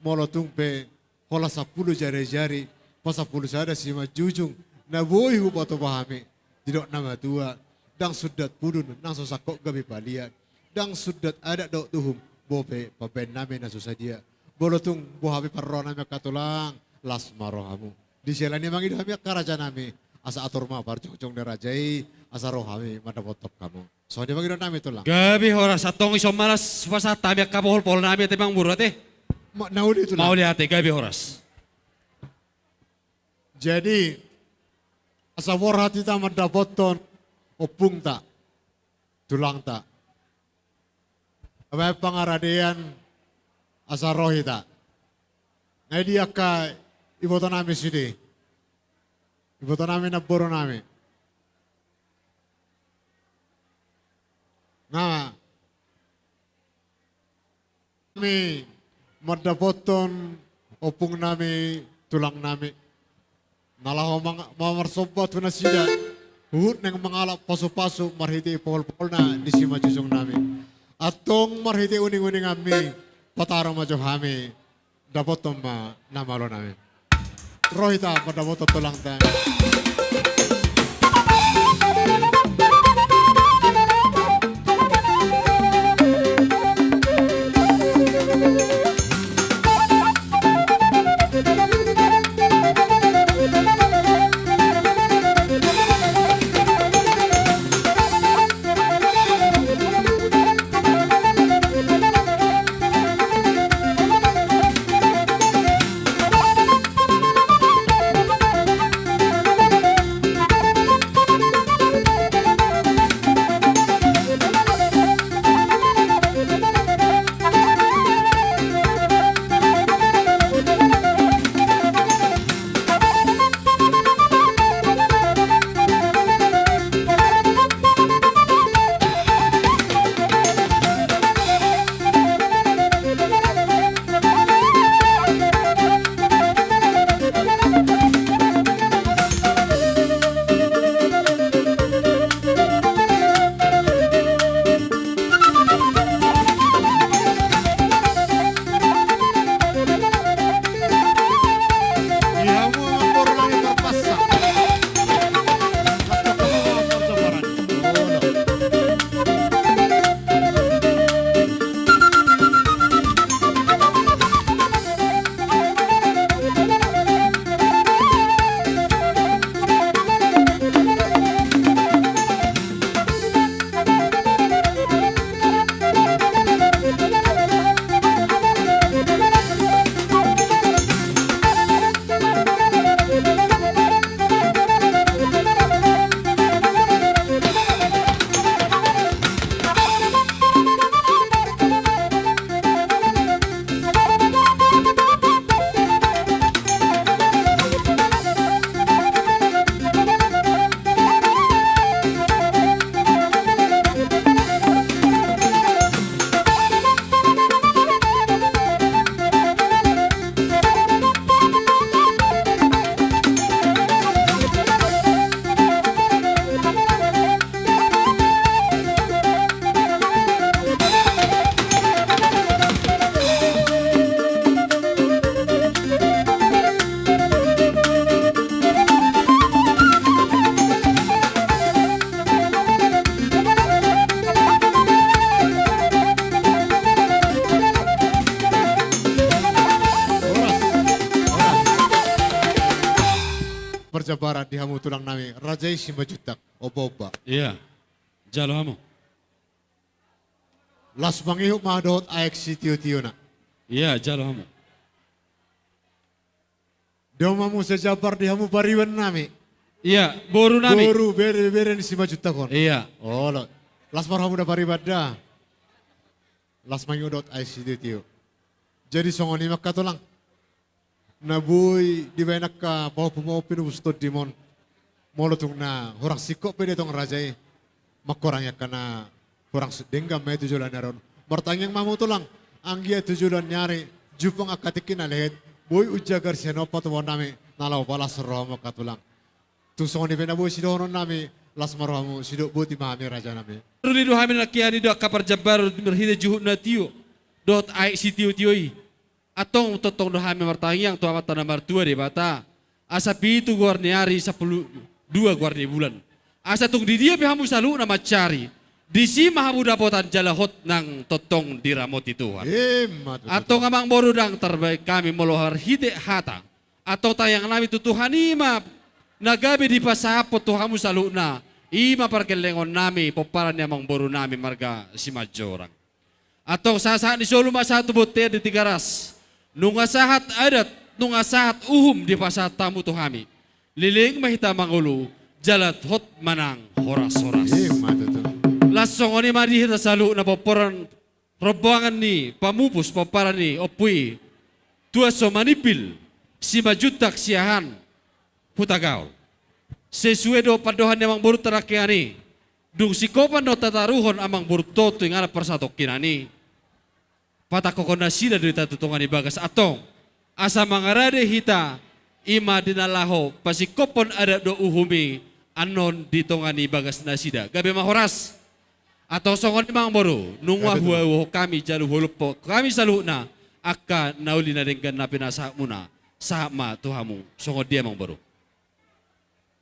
Molo tung pe holan sampulu jari-jari, pasampulu sada simanjujung na boi hupatupa hami, didok na matua, ndang sundat pudun nang so sangkot gabe palia, ndang sundat adat dohot uhum, bope pambaennami na so sadia. Molo tung boha pe parrohanami angka tulang, las ma rohamu. Di siala ni i mangido hami angka rajanami, asa atur ma parjongjong ni raja i, asa ro hami mandapothon hamu. Songon i mangido nami tulang. Gabe horas, antong ison ma las hupasahat hami angka pohol-poholnami ate, Amang Boru ate. Ma-, na uli tulang. Mauliate, gabe horas. Jadi asa borhat hita mandapothon ompungta, tulangta. Baen pangaradean asa ro hita. Na i di angka ibotonami sude. Ibotonami namborunami. Na, hami mandapothon ompungnami, tulangnami na laho mang-, mamarsomba tu nasida, huhut naeng mangalap pasupasu marhite pohol-poholna di simanjujungnami. Antong marhite uning-uninganmi, pataru ma jo hami, dapothon ma na malonami. Ro hita mandapothon tulangta. hamu tulang nami, raja i Simanjuntak, ombaomba. Ia, jalo hamu. Las mangihut ma dohot aek sitiotiona. Ia, jalo hamu. Dong ma muse jambar di hamu pariban nami. Ia, boru nami. Boru, bere, bere ni Simanjuntak on. Ia. Olo. Las ma rohamu da pariban da. Las mangihut dohot aek sitiotio. Jadi songon i ma angka tulang. Na boi dibaen angka pahompu-pahompu na bus tondimon. Molo tung na hurang singkop pe dia tong raja i. Mangkorangi angka na hurang s-, denggan ma i tu joloan ni ari on. Martangiang ma hamu tulang. Anggiat tu joloan ni ari. Jumpang angka tingki na lehet. Boi umjagar sian on patupaon nami. Na laho palas rohamu angka tulang. Tung songon i pe na boi sidohonon nami. Las ma rohamu sidok boti ma hami raja nami. Ruli do hami nangkin i do angka parjambaron marhite juhut na tio. Dohot aek sitiotio i. Antong tongtong do hami martangiang tu Amanta na martua Debata. Asa pitu goar ni ari sampulu dua goar ni bulan. Asa tung di dia pe hamu saluhutna mansari. Disi ma hamu dapotan jala hot nang tongtong diramoti Tuhan. Ima tutu. Antong amang boru ndang tarbahen hami molo marhite hata. Antong tangiang nami tu Tuhan i ma na gabe dipasahathon tu hamu saluhutna. Ima pargellengon nami pomparan ni amang boru nami marga Simanjorang. Antong sahat-sahat ni solu ma sahat tu bontean di Tigaras. Nunga sahat adat, nunga sahat uhum dipasahat hamu tu hami. Leleng ma hita mangolu, jala hot ma nang horas-horas. Ima tutu. Las songon i ma di hita saluhutna pomparan rombongan ni pamupus pomparan ni ompu i. Tua so manimpil, Simanjuntak Siahaan. Hutagaol. Sesuai do pandohan ni amang boru tarakean i. Dung singkopan do tataruhon amang boru on tu inganan parsatongkinan i. Patangkokhon nasida do hita tu tonga ni bagas antong. Asa mangarade hita ima di na laho pasingkophon adat dohot uhum i annon di tonga ni bagas nasida. Gabe ma horas. Antong songon i amang boru, nunga huhau hami jala huhau hami saluhutna angka na uli na denggan na pinasahatmuna. Sahat ma tu hamu songon dia amang boru.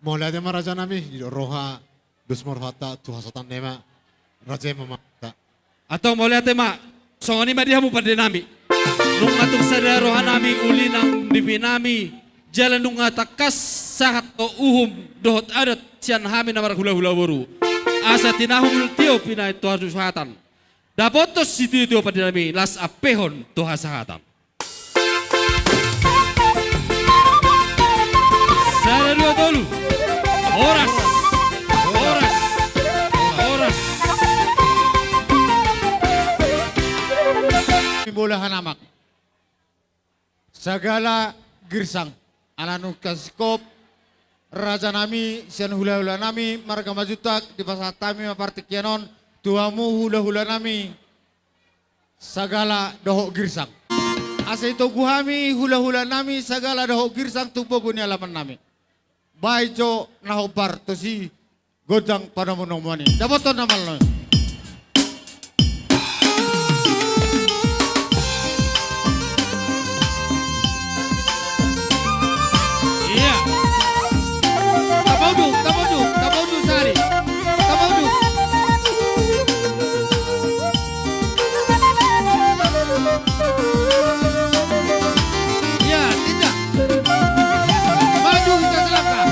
Mauliate ma raja nami, didok roha, dos ma rohanta tu hasahatan na i ma, raja i ma amanta. Antong mauliate ma, songon i ma di hamu pande nami. Nunga tung sada roha nami, uli nang nipi nami, jala nunga tangkas sahat uhum dohot adat sian hami na marhulahula boru. Asa tinahul tio pinaet tu hasahatan. Dapothon sitiotio pande nami, las ampehon tu hasahatan. Sada dua tolu. Horas. Horas. Horas. Bolahan amak. Sagala girsang. Ala nunga singkop. Raja nami, sian hulahula nami, marga Simanjuntak, dipasahat hami ma partingkian on, tu hamu hulahula nami. Sagala dohot girsang. Asa itogu hami hulahula nami sagala dohot girsang tu pogu ni alaman nami. Baen jo na hombar tusi gondang panomunomuan i. Dapothon na malo. Ia. Tapauduk, tapauduk, tapauduk sari. Tapauduk. Ia, tinja. Maju hita selangkah.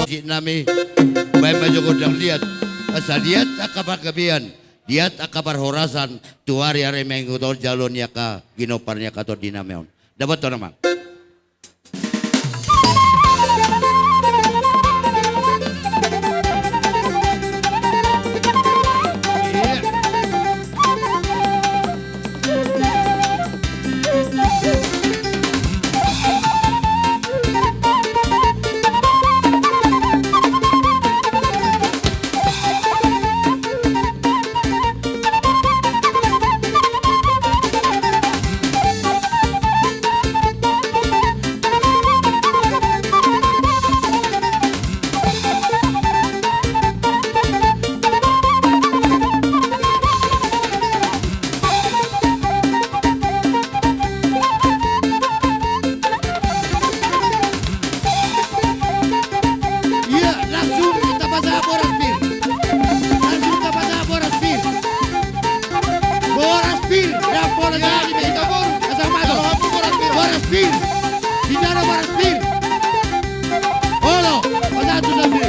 Musik nami, baen ma jo gondang liat, asa liat angka panggabean, liat angka parhorasan, tu ari-ari mangihut on jalo ni angka ginompar ni angka tondi nami on. Dapothon amang. Iya, langsung kita pasang boras pir. Langsung kita pasang boras pir. Boras pir, dang pola sahali be. Asa mato. Boras pir. Di sana boras pir. Olo, pasang tu sahali.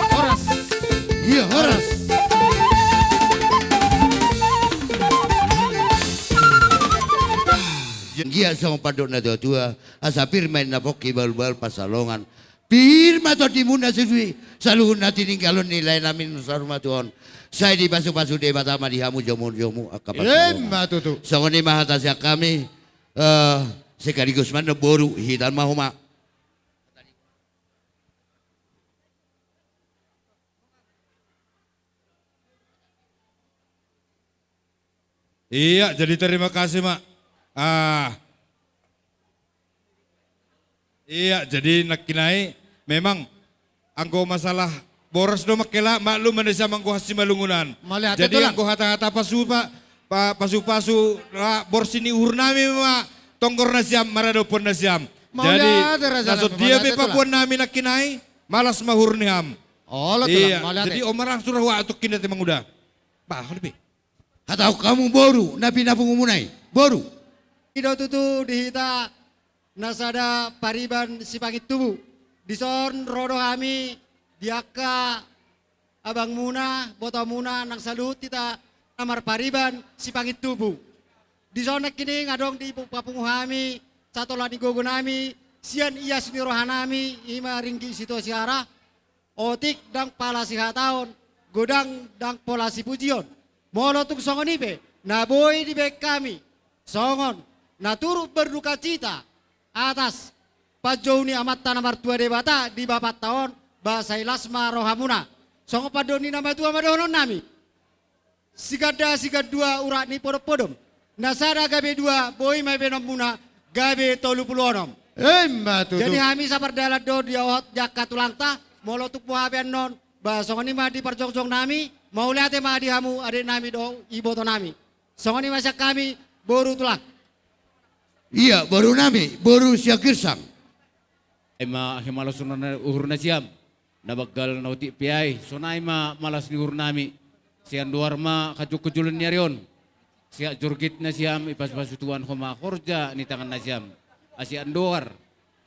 Horas. Iya, horas. Anggiat songon pandok na tua-tua, asa pir ma inna pongki, bahul-bahul pansalongan. Pir ma tondimuna sude, saluhut na tininggalhon ni lae nami na saur matua on. Sai dipasu-pasu Debata ma di hamu jomu-jomu angka pansalongan. Ima tutu. Songon i ma hata sian hami, eh, sekaligus mandok boru, hita ma homa. Iya, jadi terima kasih, Mak. Ah. Iya, jadi nangkin i memang anggo masalah boras do mangkela, maklum ma nasiam anggo hasimalungunan. Mauliate, Tulang. Jadi anggo hata-hata pasupa-, pa-, pasu-pasu, ah, borsi ni uhur nami ma tonggor nasiam maradophon nasiam. Jadi, mauliate, Raja nami, mauliate, Tulang. Na so dia pe paboa nami nangkin i, malas ma uhur ni ham. Olo, Tulang, iya, mauliate. Jadi on ma langsung ro hua tu hita, Manguda. Bah, lebih. Hatahon hamu boru, na pinapungu muna i, boru. I do tutu di hita na sada pariban Sipangintubu. Dison ro do hami di angka abangmuna, botomuna, nang saluhut hita na marpariban Sipangintubu. Dison nangkining adong dipapungu hami satola ni gogo nami, sian ias ni roha nami, i ma ringgit sitio siara, otik ndang pola sihataon, godang ndang pola sipujion. Molo tung songon i pe, na boi dibaen hami, songon na turut berdukacita atas panjou ni Amanta na martua Debata di bapanta on, ba sai las ma rohamuna. Songon pandok ni na matua ma dohonon nami. Siganda sigandua urat ni podom-podom. Na sada gabe dua, boi ma baenonmuna gabe tolu pulu onom. Ima tutu. Jadi hami sapardalan do diohot di angka tulangta, molo tung boha pe annon, ba songon i ma di parjongjong nami, mauliate ma di hamu adek nami dohot iboto nami. Songon i ma sian hami, boru tulang. Ia, boru nami, boru Siagirsang. Ima himalason uhur nasiam. Na banggal na otik pe ai, sonai ma malas ni uhur nami. Sian dohar ma hajolhajolon ni ari on. Sian jorgit nasiam, ipasu-pasu Tuhan homa horja ni tangan nasiam. Asi andor.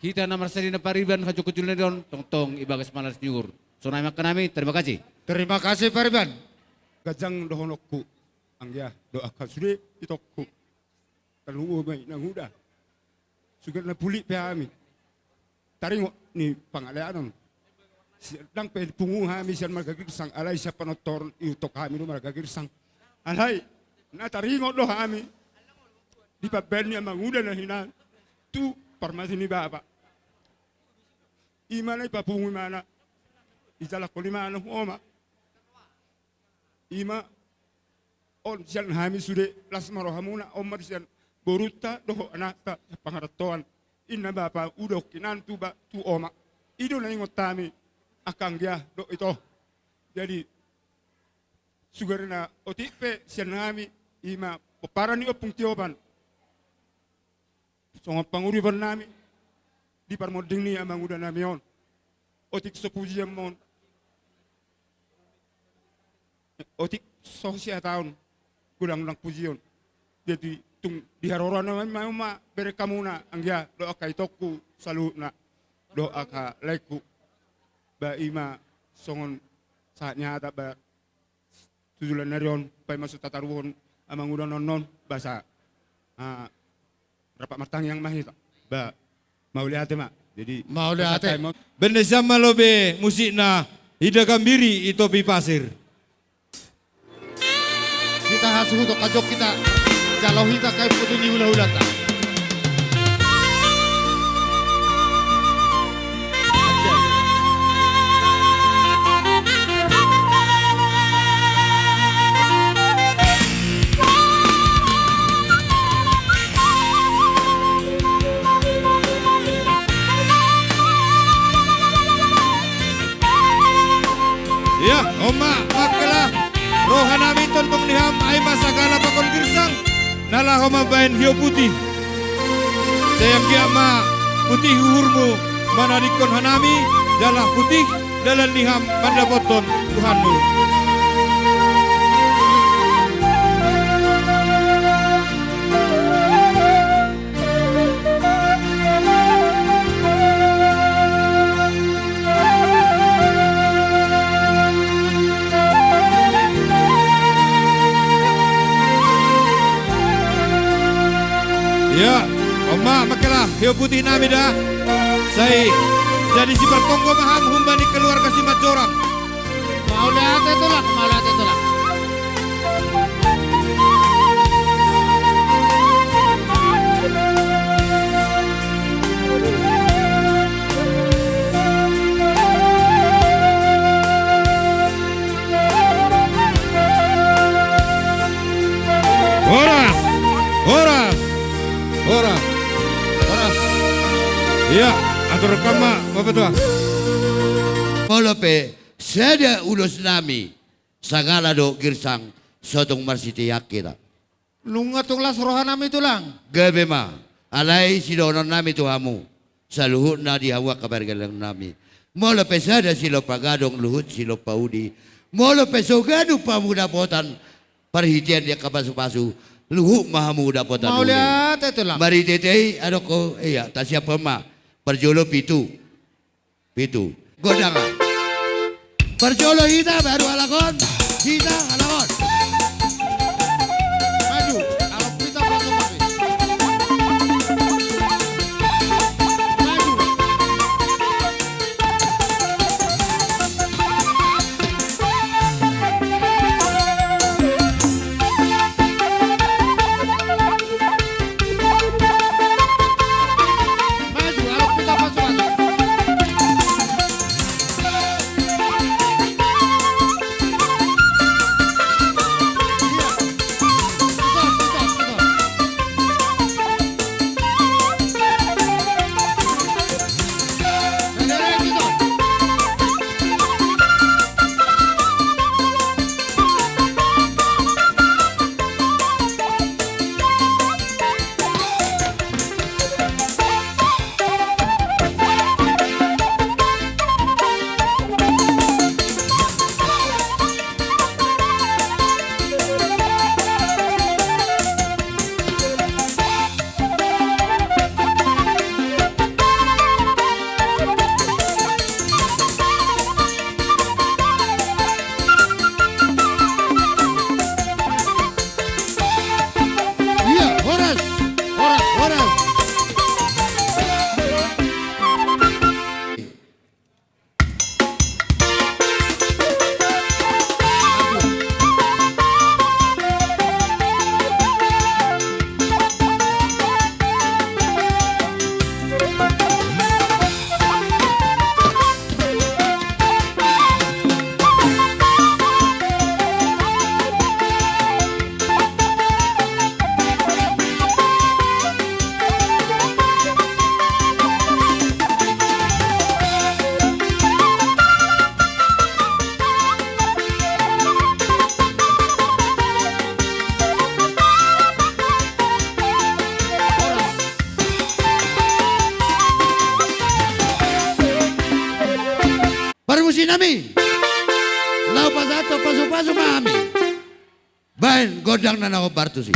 Hita na marsadi na pariban hajolhajolon ni ari on, tongtong ibagas malas ni uhur. Sonai ma angka nami, terima kasih. Terima kasih pariban. Ganjang dohononku. Anggia, dohot angka sude itongku. Tarlumobi ma inanguda. Suger na pulik pe hami. Taringot ni pangaleanon. Si-, ndang pe pungu hami sian marga Girsang, alai sian panontoron ihuthon hami do marga Girsang. Alai, na taringot do hami. Di pambaen ni amanguda na hinan. Tu parmati ni bapa. Ima na ipapungu imana. Ijalangkon imana hu oma. Ima on sian hami sude las ma rohamuna, on ma sian borunta dohot anakta, sian pangarantoan. Inna bapa uda ongkinan tu ba-, tu oma. I do na ingot hami angka anggia dohot ito. Jadi, suger na otik pe sian hami, ima pomparan ni Ompung Tiopan. Songon panguripan nami di parmonding ni amanguda nami on. Otik so pujian ma on. Otik so hasiatawan godang nang pujion. Jadi tung di haroro nami ma, ma bereng hamuna anggia dohot angka itongku saluhutna dohot angka laengku. Ba ima songon sahat ni hata ba tu joloan ni ari on, paima so tataruhon amanguda on, on, basa, ah, rap martangiang ma hita. Ba, mauliate ma. Jadi, mauliate. Baen nasiam ma lobi musikna, Ida Gambiri i Topi Pasir. Hita hasuhuton hajongkon hita, jalo hita kaimputi ni hulahulanta. Ia, on ma, mangkela, roha nami tongtong di ham, ai ma sagala pakon Girsang na laho mambaen hiou putih. Sai anggiat ma putih uhurmu manadingkon hanami, jala putih dalan ni ham mandapothon Tuhanmu. Ia, on ma, mangkela, hiou putih nami da. Sai jadi sipartonggo ma ham humbani keluarga Simanjorang. Mauliate tulang, mauliate tulang. Horas, horas, horas, horas. Ia, aturkan ma, Bapak Tua. Molo pe sada ulos nami, sagala dohot Girsang, so tung marsitehak hita. Nunga tung las roha nami tulang. Gabe ma, alai sidohonon nami tu hamu, saluhutna di hamu angka pargeleng nami. Molo pe sada silompa gadong luhut silompa udi. Molo pe so ganup hamu dapotan parhitean di angka pasupasu, luhut ma hamu dapotan uli. Mauliate tulang. Marhitehite i adong ho, ia, tasiaphon ma. Parjolo pitu. Pitu. Gondang. Parjolo hita baru halak on. Hita halak on. Maju. Halak hita baru halak on. Maju. Nami, laho pasahat pasu-pasu ma hami baen gondang na hombar tusi.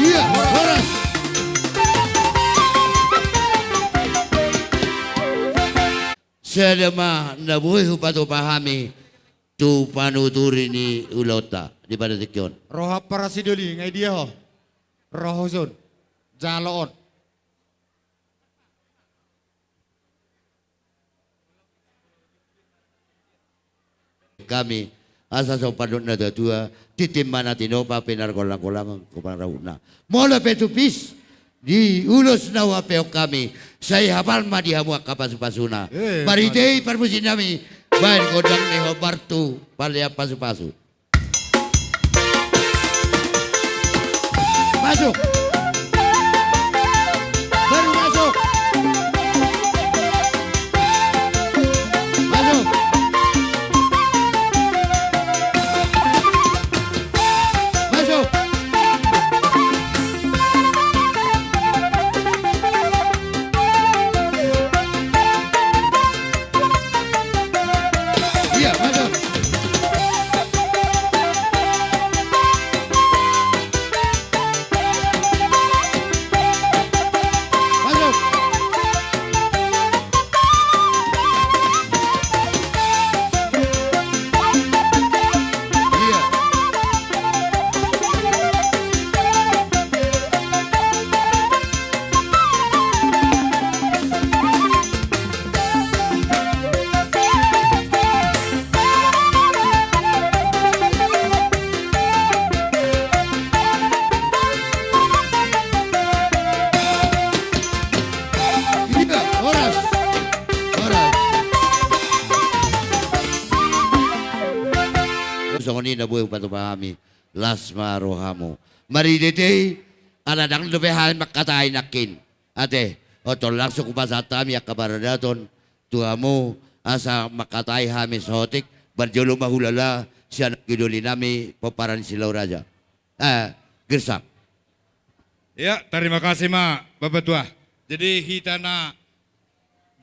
Ia, horas. Sada ma na boi hupatupa hami tu panuturi ni ulaonta di pada tingki on. Roha parasi doli, nga i dia ho? Roha son. Jalo on. Hami, asa so pandok na tua-tua, tintin ma na tinopa, pinargollang-gollang, golang rambutna. Molo pe tu pis, di ulos na huapeon hami, sai hapal ma di hamu angka pasu-pasuna. Eh, marhite i parmusik nami, baen gondang ni hombar tu palean pasu-pasu. Masuk. Baru masuk. Masuk. Masuk. Iya, masuk. Masuk. Iya. Iya, horas. Horas. Songon i na boi hupatupa hami. Las ma rohamu. Marhite i, ala ndang dope hami mangkatai nangkin. Ate, on tong langsung hupasahat hami angka paradaton tu hamu, asa mangkatai hami saotik, parjolo ma hulala sian anggi doli nami pomparan Silau Raja. Eh, Girsang. Ya, tarima kasih ma, Bapak Tua. Jadi, hita na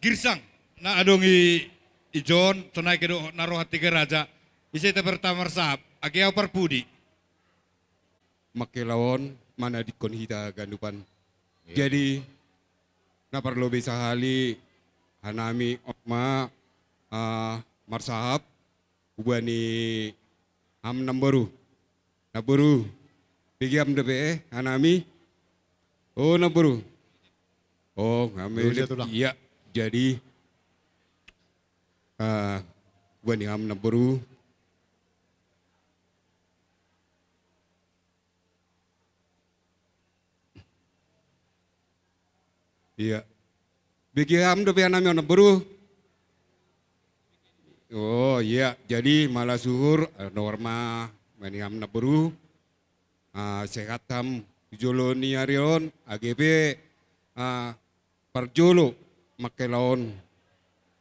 Girsang, na adong i, i John, sonai ke do na roha tiga raja, ise ta pertama marsahap, age au parpudi. Mangkelaon, manadingkon hita ganupan. Iya. Jadi, na parlobei sahali, hanami on ma, ah, marsahap, hubani ham namboru. Namboru. Bege ham dope, eh, hanami. Oh, namboru. Oh, ngame. Iya, jadi, ah, hubani ham namboru. Iya. Bege ham dope hanami on namboru. Oh, iya, jadi mala suhur, eh, norma, hubani ham namboru. Ah, sehat ham tu jolo ni ari on, age pe, ah, parjolo mangkelaon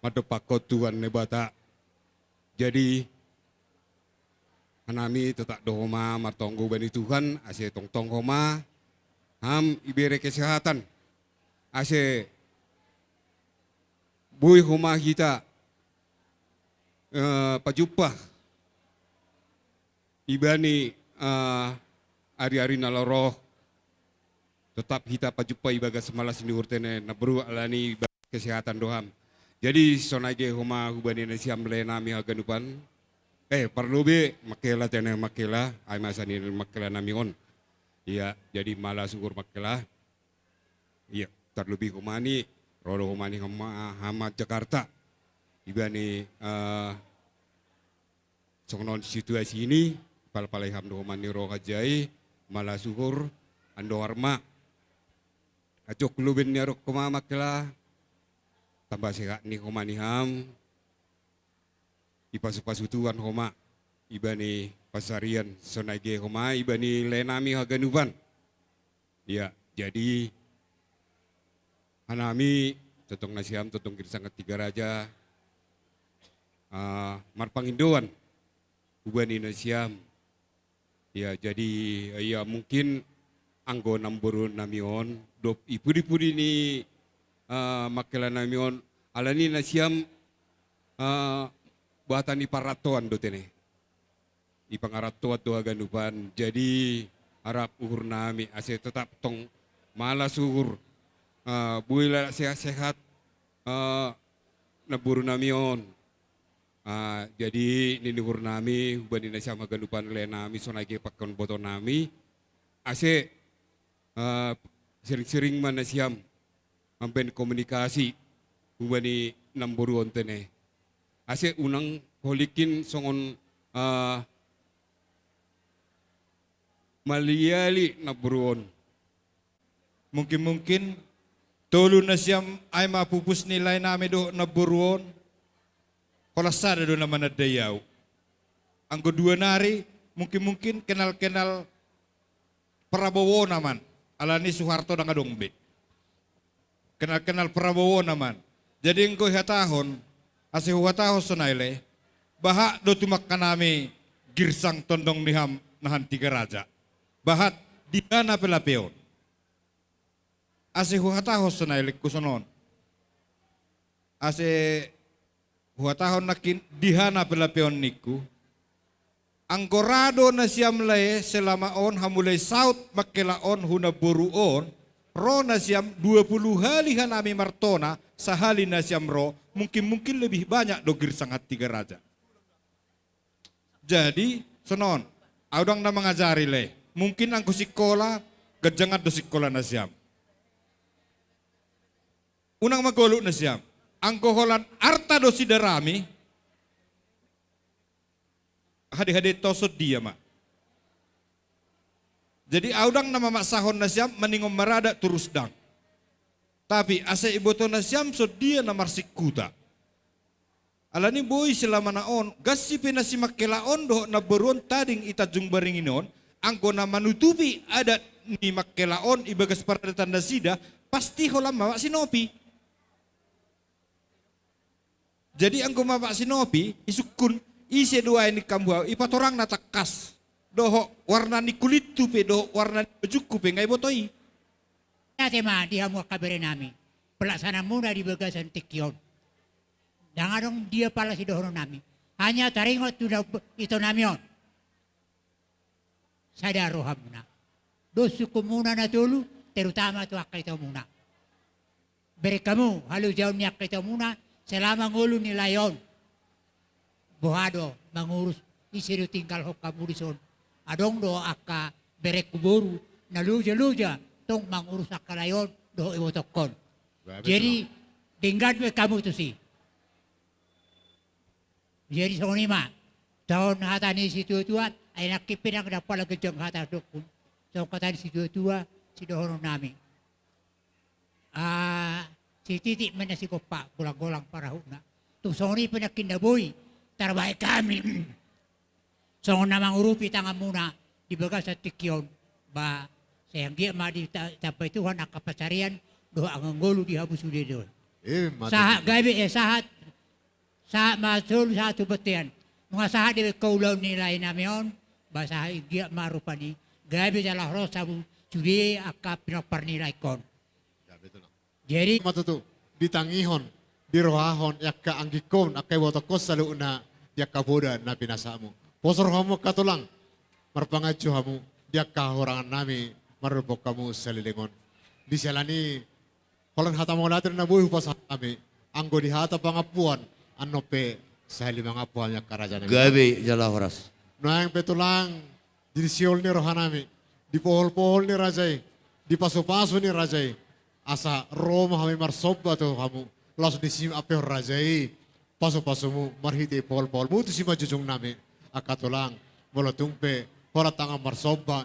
mandompakkon Tuhan Debata. Jadi hanami tetap do homa martonggo hubani Tuhan, ase tongtong homa ham ibere kesehatan, ase boi homa hita, eh, pajumpa ibani, eh, ari-ari na laho ro. Tetap hita pajumpa ibagas malas ni uhur tene na boru, alani ibagas kesehatan do ham. Jadi sonai ge homa hubani nasiam lae nami haganupan. Eh, parlobi mangkela tene, mangkela, ai masa ni mangkela nami on. Iya, jadi malas uhur mangkela. Iya, tarlobi homa ni, ro do homa ni hama, hama Jakarta. Ibani, eh, songon on situasi ni, palpalai ham do homa ni ro hajai, malas uhur, andohar ma. Ajok loben ni arok homa mangkela, tamba sehat ni homa ni ham, ipasu-pasu Tuhan homa, ibani pasarian sonai ge homa, ibani lae nami haganupan. Iya, jadi hanami tongtong nasiam, tongtong Girsang Tiga Raja, ah, marpangindoan hubani nasiam. Iya, jadi, iya, mungkin anggo namboru nami on, dob i pudi-pudi ni, ah, mangkela nami on, alani nasiam, ah, buatan ni parantoan do tene. I pangarantoan do haganupan, jadi arap uhur nami ase tetap tong malas uhur, ah, boi la sehat-sehat, ah, namboru nami on. Ah, jadi nini uhur nami hubani nasiam haganupan lae nami sonai ge pangkon boto nami, ase, ah, sering-sering ma nasiam mambaen komunikasi hubani namboru on tene. Ase unang holingkin songon, ah, maliali namboru on. Mungkin-mungkin tolu nasiam ai ma pupus ni lae nami dohot namboru on. Holan sada do na manandai au. Anggo dua nari, mungkin-mungkin kenal-kenal Prabowo na man, alani Soeharto ndang adong be. Kenal-kenal Prabowo na man. Jadi anggo ihatahon, ase huhatahon sonai lae, bahat do tumangka nami Girsang tondong ni ham nahan Tiga Raja. Bahat di hana pe lape on. Ase huhatahon sonai lae, ingkon sonon. Ase huhatahon nangkin di hana pe lape on ningku. Anggo ra do nasiam lae selama on hamulai saut mangkela on hu namboru on, ro nasiam dua puluh hali hanami martona, sahali nasiam ro, mungkin-mungkin lebih banyak do Girsang Tiga Raja. Jadi sonon, au ndang na mangajari lae. Mungkin anggo sikola, ganjangan do sikola nasiam. Unang magoluk nasiam. Anggo holan arta do sidarami, hade-hade to songon dia ma. Jadi au ndang na mamaksahon nasiam maningon maradat turus ndang. Tapi asa iboto nasiam songon dia na marsingkuta. Alani boi selama na on, gansi pe na si mangkela on dohot namboru on tading i Tanjung Baringin on, anggo na manutupi adat ni mangkela on ibagas paradatan nasida, pasti holan mamak sinopi. Jadi anggo mamak sinopi, isungkun, ise do aek ni hamu hau, ipatorang na tangkas. Dohot warna ni kulithu pe, dohot warna ni bajungku pe, nga iboto i. Ate ma di hamu angka bere nami, pelaksanaan muna di bagasan tingki on. Ndang adong dia pala sidohonon nami. Hanya taringot tu ito nami on. Sada rohamuna. Dos sungkunmuna na tolu, terutama tu angka itomuna. Bereng hamu, halojaon ni angka itomuna, selama ngolu ni lae on. Boha do mangurus, ise do tinggalhon hamu dison. Adong do angka berengku boru, na loja-loja, tong mangurus angka lae on, dohot ibotongkon. Jadi, denggan do hamu tusi. Jadi songon i ma, taon hata ni situa-tua, ai nangkin pe ndang dapala ganjang hata dokkun. Taon hata ni situa-tua, sidohonon nami. Ah, sititik ma na sigompa, golang-golang parahutna. Tung songon i pe nangkin na boi, tarbahen hami. Songon na mangurupi tanganmuna, di bagasan tingki on. Ba, sai anggiat ma ditambai Tuhan angka pansarian, dohot angka ngolu di hamu sude do. Sahat gabe, eh, sahat. Sahat ma solu, sahat tu bontean. Nunga sahat dibaen ho ulaon ni lae nami on, ba sahat i, giat ma rupani. Gabe jala horas hamu sude angka pinompar ni laengkon. Jadi ma tutu, ditangihon, dirohahon i angka anggingkon, angka ibotongkon saluhutna di angka poda na pinasahatmu. Poso rohamu angka tulang, marpanganju hamu di angka hahurangan nami, mardophon hamu saleleng on. Di siala ni i, holan hata mauliate na boi hupasahat hami, anggo di hata pangampuon, annon pe sahali mangampu hami angka raja nami. Gabe jala horas. Nuaeng pe tulang, di sihol ni roha nami, di pohol-pohol ni raja i, di pasu-pasu ni raja i, asa ro ma hami marsomba tu hamu, laos disi ma ampehon raja i pasu-pasumu marhite pohol-poholmu tu simanjujung nami. Angka tulang, molo tung pe holan tangan marsomba,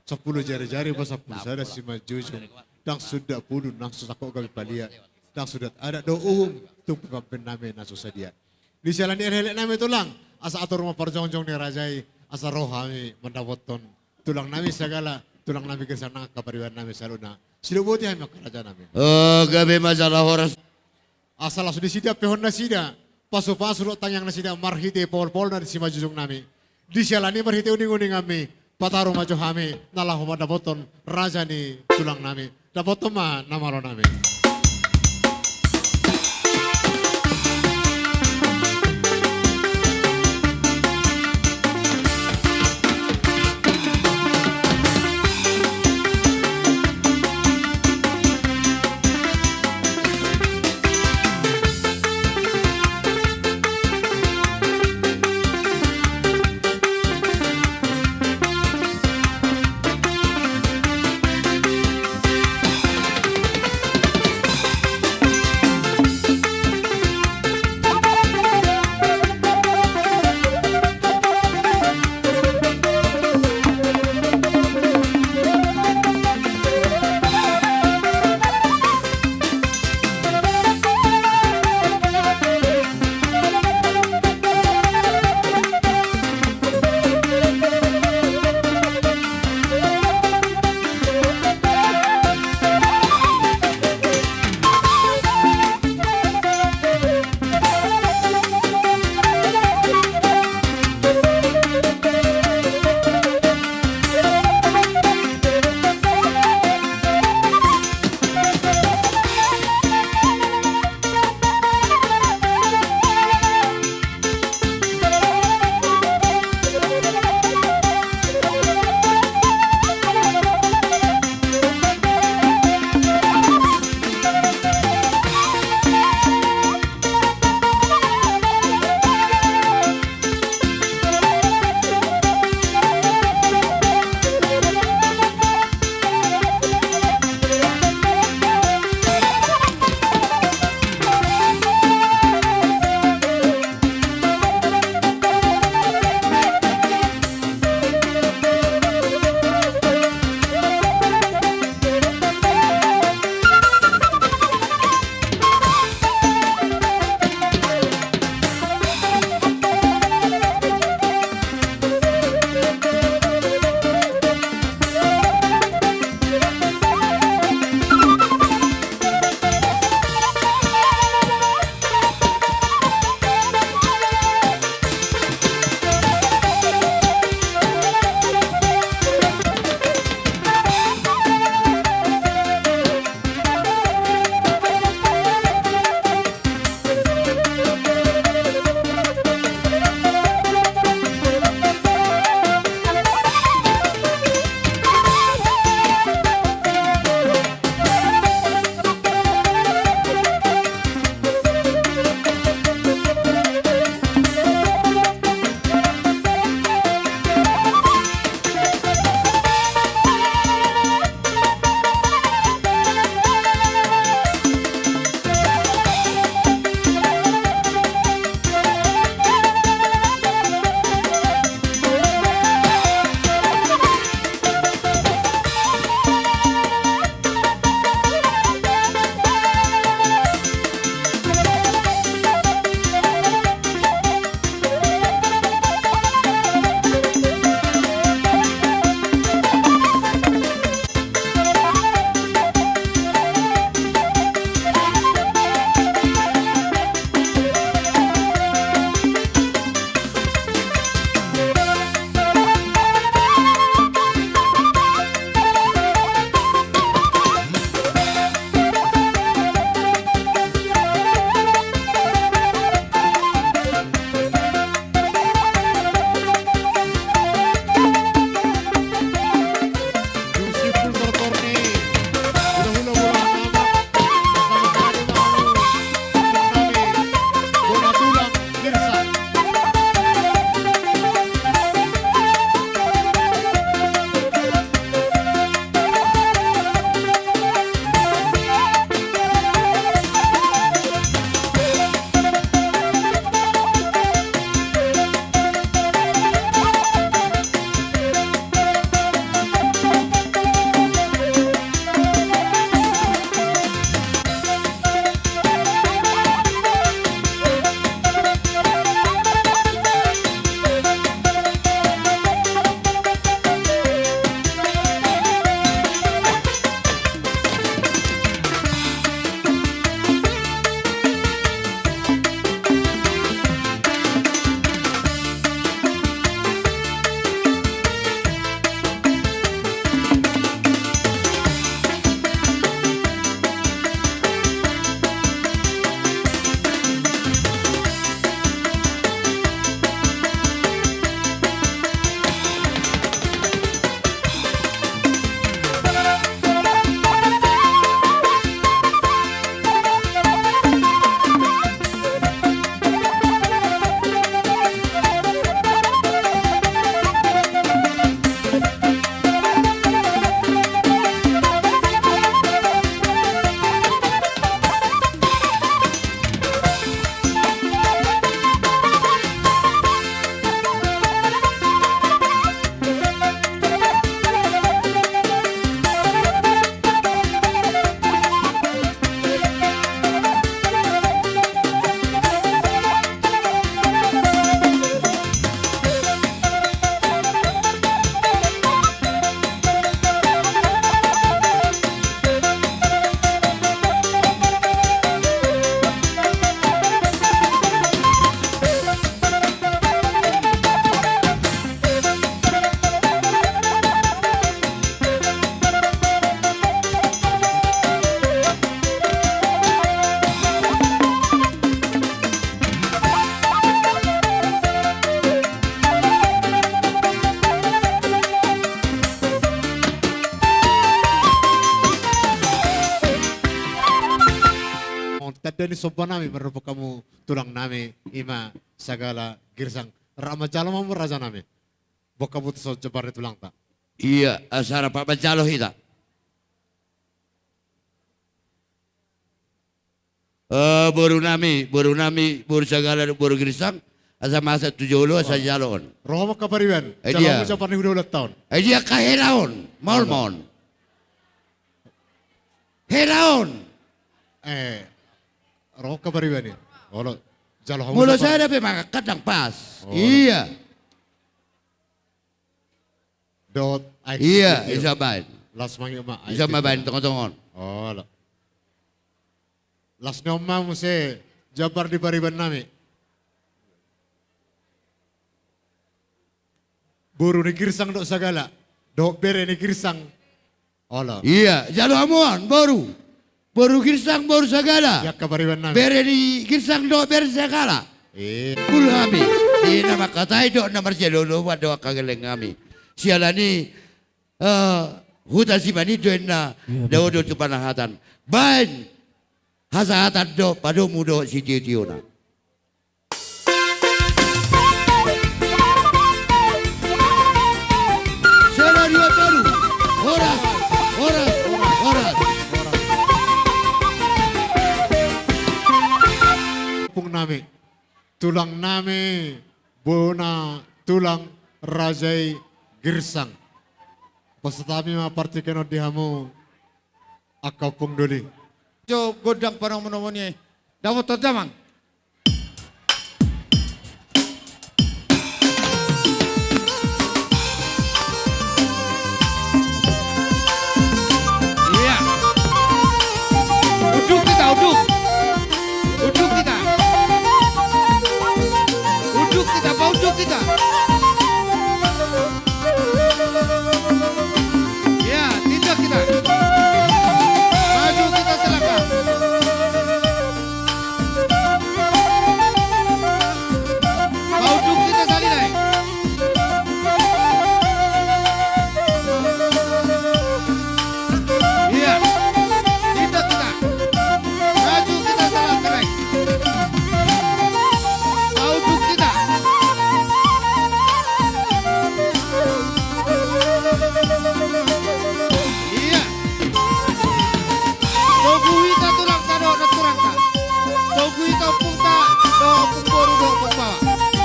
sampulu jari-jari pe sampulu sada simanjujung, ndang suda pudun, ndang so sangkot gabe paliat, ndang suda adat dohot uhum, tung pe pambahen nami na so sadia. Di siala ni elek-elek nami tulang, asa atur ma parjongjong ni raja i, asa ro hami mandapothon tulang nami sagala, tulang nami garisan nang angka pariban nami saluhutna. Sidok boti hami angka raja nami. O, gabe ma jala horas. Asa laos disi diampehon nasida pasu-pasu dohot tangiang nasida marhite pohol-pohol na di simanjujung nami. Di siala ni i marhite uning-uninganmi, pataru ma jo hami na laho mandapothon raja ni tulang nami. Dapothon ma na malo nami. Dani somba nami, mardomu hamu tulang nami, ima Sagala Girsang. Rap manjalo ma hamu raja nami. Boan hamu tu son jambar ni tulangta. Ia, asa rap manjalo hita. Eh, boru nami, boru nami, boru Sagala, boru Girsang, asa masa tu jolo, asa jalo on. Ro ma angka pariban. Eh, jalo dia. Hamu jambar ni hulahulanta on. Eh, dia angka hela on, maol ma on. Hela on. Eh, ro angka pariban i. Olo, jalo hamu. Molo sada pe mangangkat ndang pas. Olo. Ia. Dohot aek. Ia, sitio. Ia, baen. Las ma i ma aek sitio. Ia, baen tongatonga on. Olo. Las ni on ma muse jambar ni pariban nami. Boru ni Girsang dohot Sagala. Dohot bere ni Girsang. Olo. Ia, jalo hamu on, boru. Boru Girsang, boru Sagala. Ia angka pariban nami. Bere ni Girsang dohot bere Sagala. Ia. Pul hami. Di na mangkatai dohot na marsialoloan dohot angka gelleng nami. Siala ni, eh, huta Simanit do inna. Ia, dao do tu Panahatan. Baen hasahatan do, padomu do sitiotiona. Sada, dua, tolu. Horas, horas, horas. Ompung nami, tulang nami, bona tulang raja i Girsang. Pasahat hami ma partingkian on di hamu angka ompung doli. Jo gondang panomunomuni. Dapothon damang. Ia. Unduk hita, unduk. Unduk hita. Unduk hita, paunduk hita. Ia, tindak hita. Maju hita selangkah. Paunduk hita sahali nai. Ia, tindak hita. Maju hita selangkah nai. Paunduk hita. Ia. Togu hita tulangta dohot nanturangta. Togu hita ompungta dohot ompung boru dohot ompung baoa.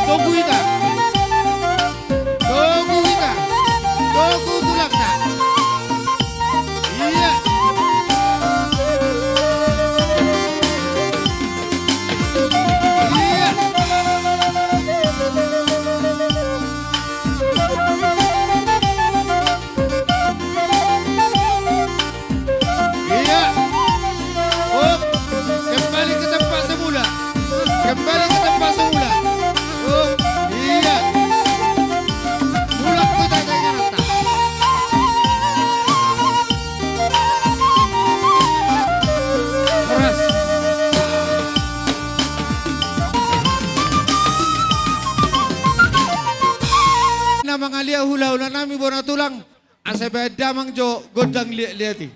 Togu hita. Togu hita. Togu tulangta. Ia. Ia. Ia. Oh, kembali ke tempat semula. Kembali ke tempat semula. Oh, ia. Mulak kita ke ingananta. Horas. Na mangaliat hulahula nami bona tulang. Asa baen damang jo gondang liatliat i.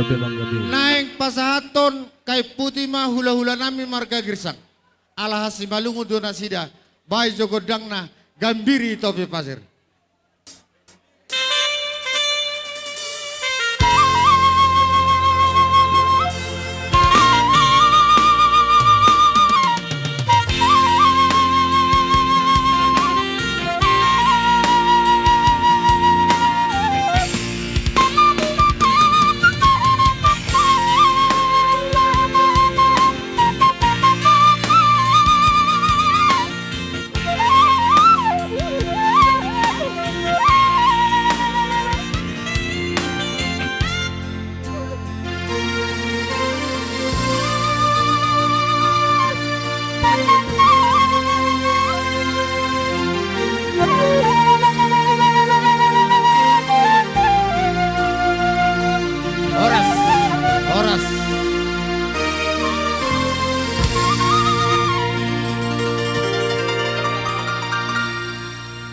Naeng pasahathon kain puti ma hulahulanami marga Girsang. Ala hasimalungun do nasida, baen jo gondangna, gambiri topi pasir. Horas, horas.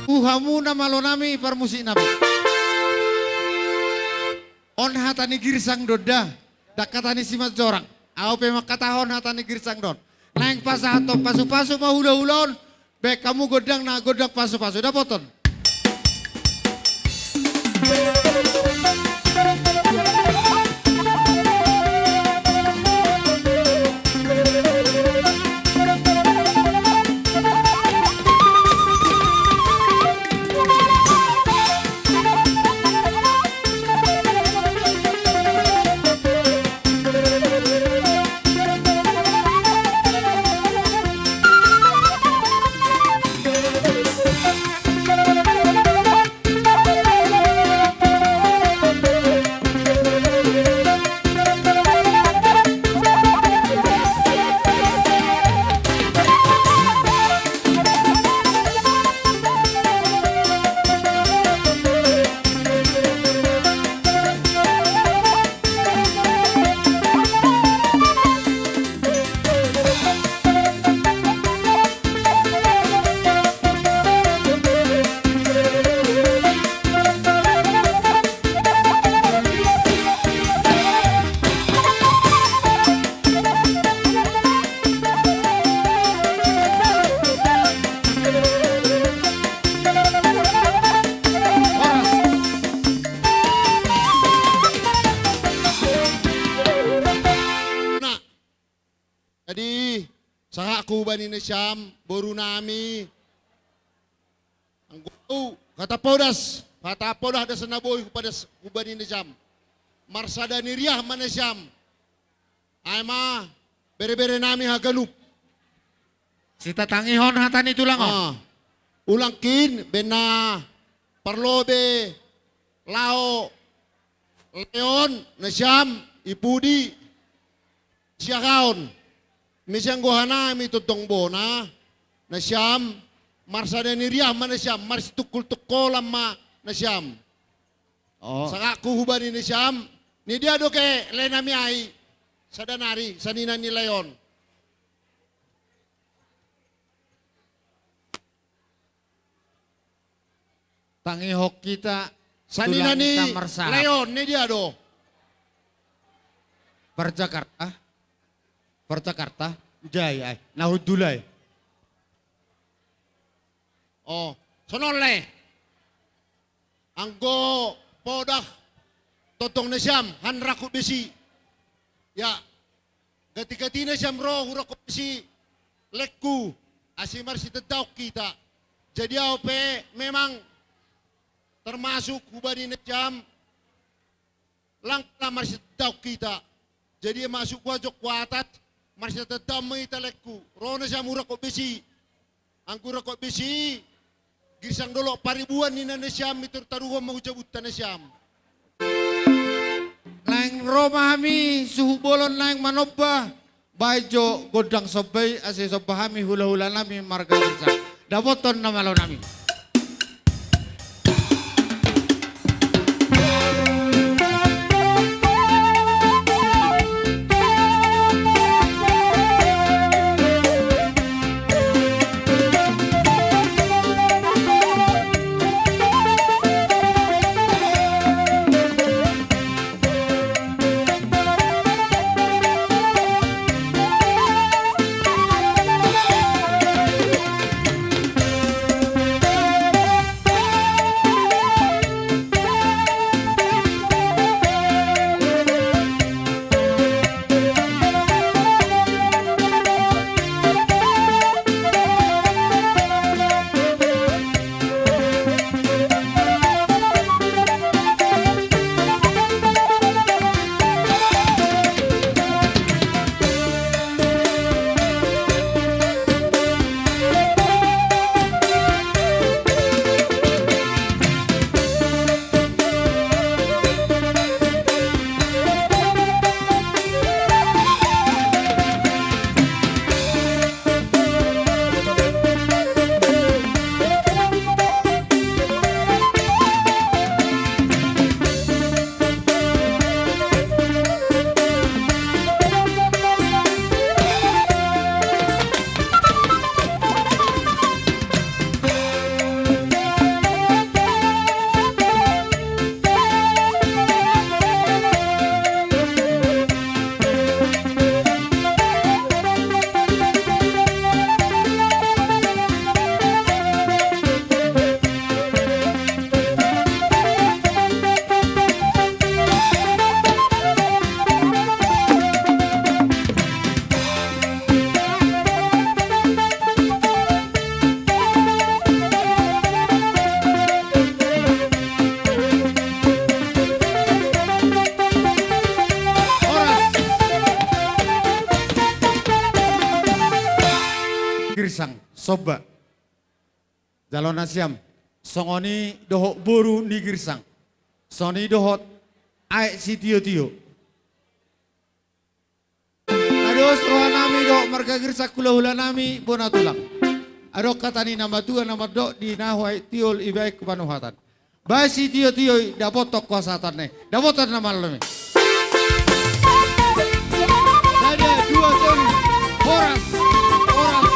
Tu hamu na malonami parmusiknami. On hata ni Girsang do da, ndang hata ni Simanjorang. Ahu pe mangkatahon hata ni Girsang do on. Naeng pasahathon pasupasu ma hulahula on, baen hamu gondangna, gondang pasupasu. Dapothon. Jadi, sahatku hubani nasiam, borunami. Anggo au, hata podas, hata podas do asa na boi hupadas hubani nasiam. Marsada ni riah ma nasiam. Ai ma, bereberenami haganup. Sitatangihon hata ni tulang on. Ah, ulangkin, baen na parlobe laho leon, nasiam, i pudi, siahaon. Mesian gohanami tongtong bona, nasiam, marsada ni riah ma nasiam, marsitungkol tungkolan ma nasiam. Oh. Sahatku hubani nasiam, ni dia do ke laenami ai, sada nari, sanina ni leon. Tangihon hita, sanina ni tulang hita marsahat. Leon, ni dia do? Parjakarta. Parjakarta. Jai ai. Na hundul ai. Oh, songon on le. Anggo podah tongtong nasiam, han rangkup besi. Ya, ganti-ganti nasiam ro hu rangkup besi laengku, asa marsitendaon hita. Jadi au pe memang termasuk hubani nasiam, lang na marsitendaon hita. Jadi masuk hu atas, hu atas, marsitendaon ma hita laengku. Ro nasiam hu rangkup besi. Anggo hu rangkup besi, Girsang Dolok Paribuan ninna nasiam, i tor taruhon ma hu jabunta nasiam. Naeng ro ma hami suhut bolon naeng manomba, baen jo gondang somba i asa somba hami hulahulanami marga Girsang. Dapothon na malonami. Girsang, Somba. Jalo nasiam, songon i dohot boru ni Girsang. Songon i dohot aek sitiotio. Na dos rohanami dohot marga Girsang, hulahulanami, bona tulang. Adong hata ni na matua na mandok, di na hu aek tiol, ibaen hu panuhatan. Baen sitiotio i, dapothon hasahatan i. Dapothon na malum i. Sada, dua, tolu. Horas. Horas.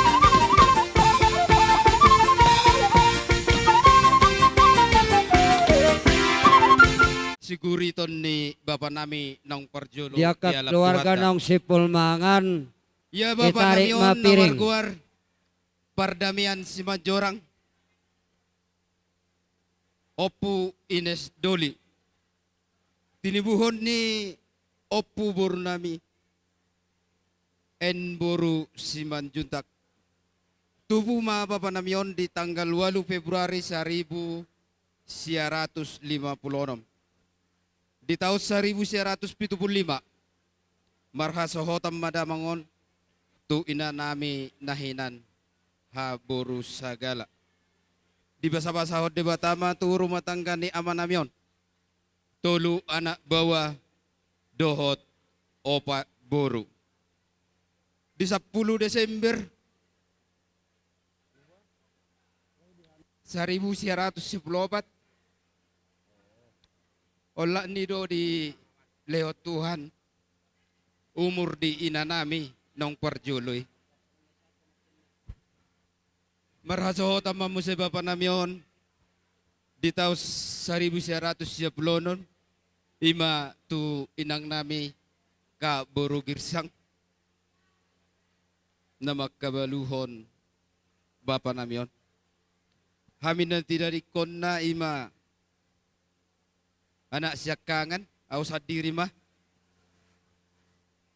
Siguriton ni bapanami naung parjolo. Di angka keluarga naung simpul mangan. Ia bapanami on na margoar Pardamian Simanjorang, Ompu Ines Doli. Tinibuhon ni ompu borunami, N boru Simanjuntak. Tubu ma bapanami on di tanggal ualu Februari saribu sia ratus lima pulu onom. Di taon saribu sia ratus pitu pulu lima, marhasohotan ma damang on tu inanami na hinan haboru Sagala. Dibasabasahon Debata ma tu rumah tangga ni amanami on tolu anak baoa dohot opat boru. Di sampulu Desember saribu sia ratus sia pulu opat, olat ni do dilehon Tuhan umur di inanami naung parjolo i. Marhasohotan ma muse bapanami on di taon saribu sia ratus sia pulu onom, i ma tu inangnami Ka Boru Girsang, na mangkabaluhon bapanami on. Hami na tinadingkonna i ma anak siangkangan, au sandiri ma,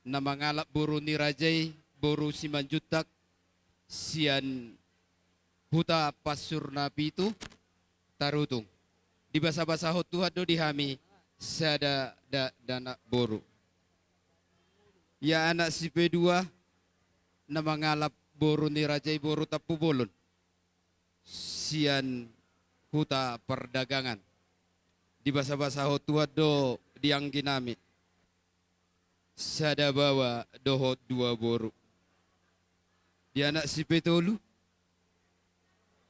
na mangalap boru ni raja i, boru Simanjuntak, sian Huta Pansur Napitu, Tarutung. Dibasabasahon Tuhan do di hami sada dakdanak boru. Ia anak sipedua, na mangalap boru ni raja i, boru Tampubolon, sian Huta Pardagangan. Dibasabasahon Tuhan do di angginami sada baoa dohot dua boru. Di anak sipetolu,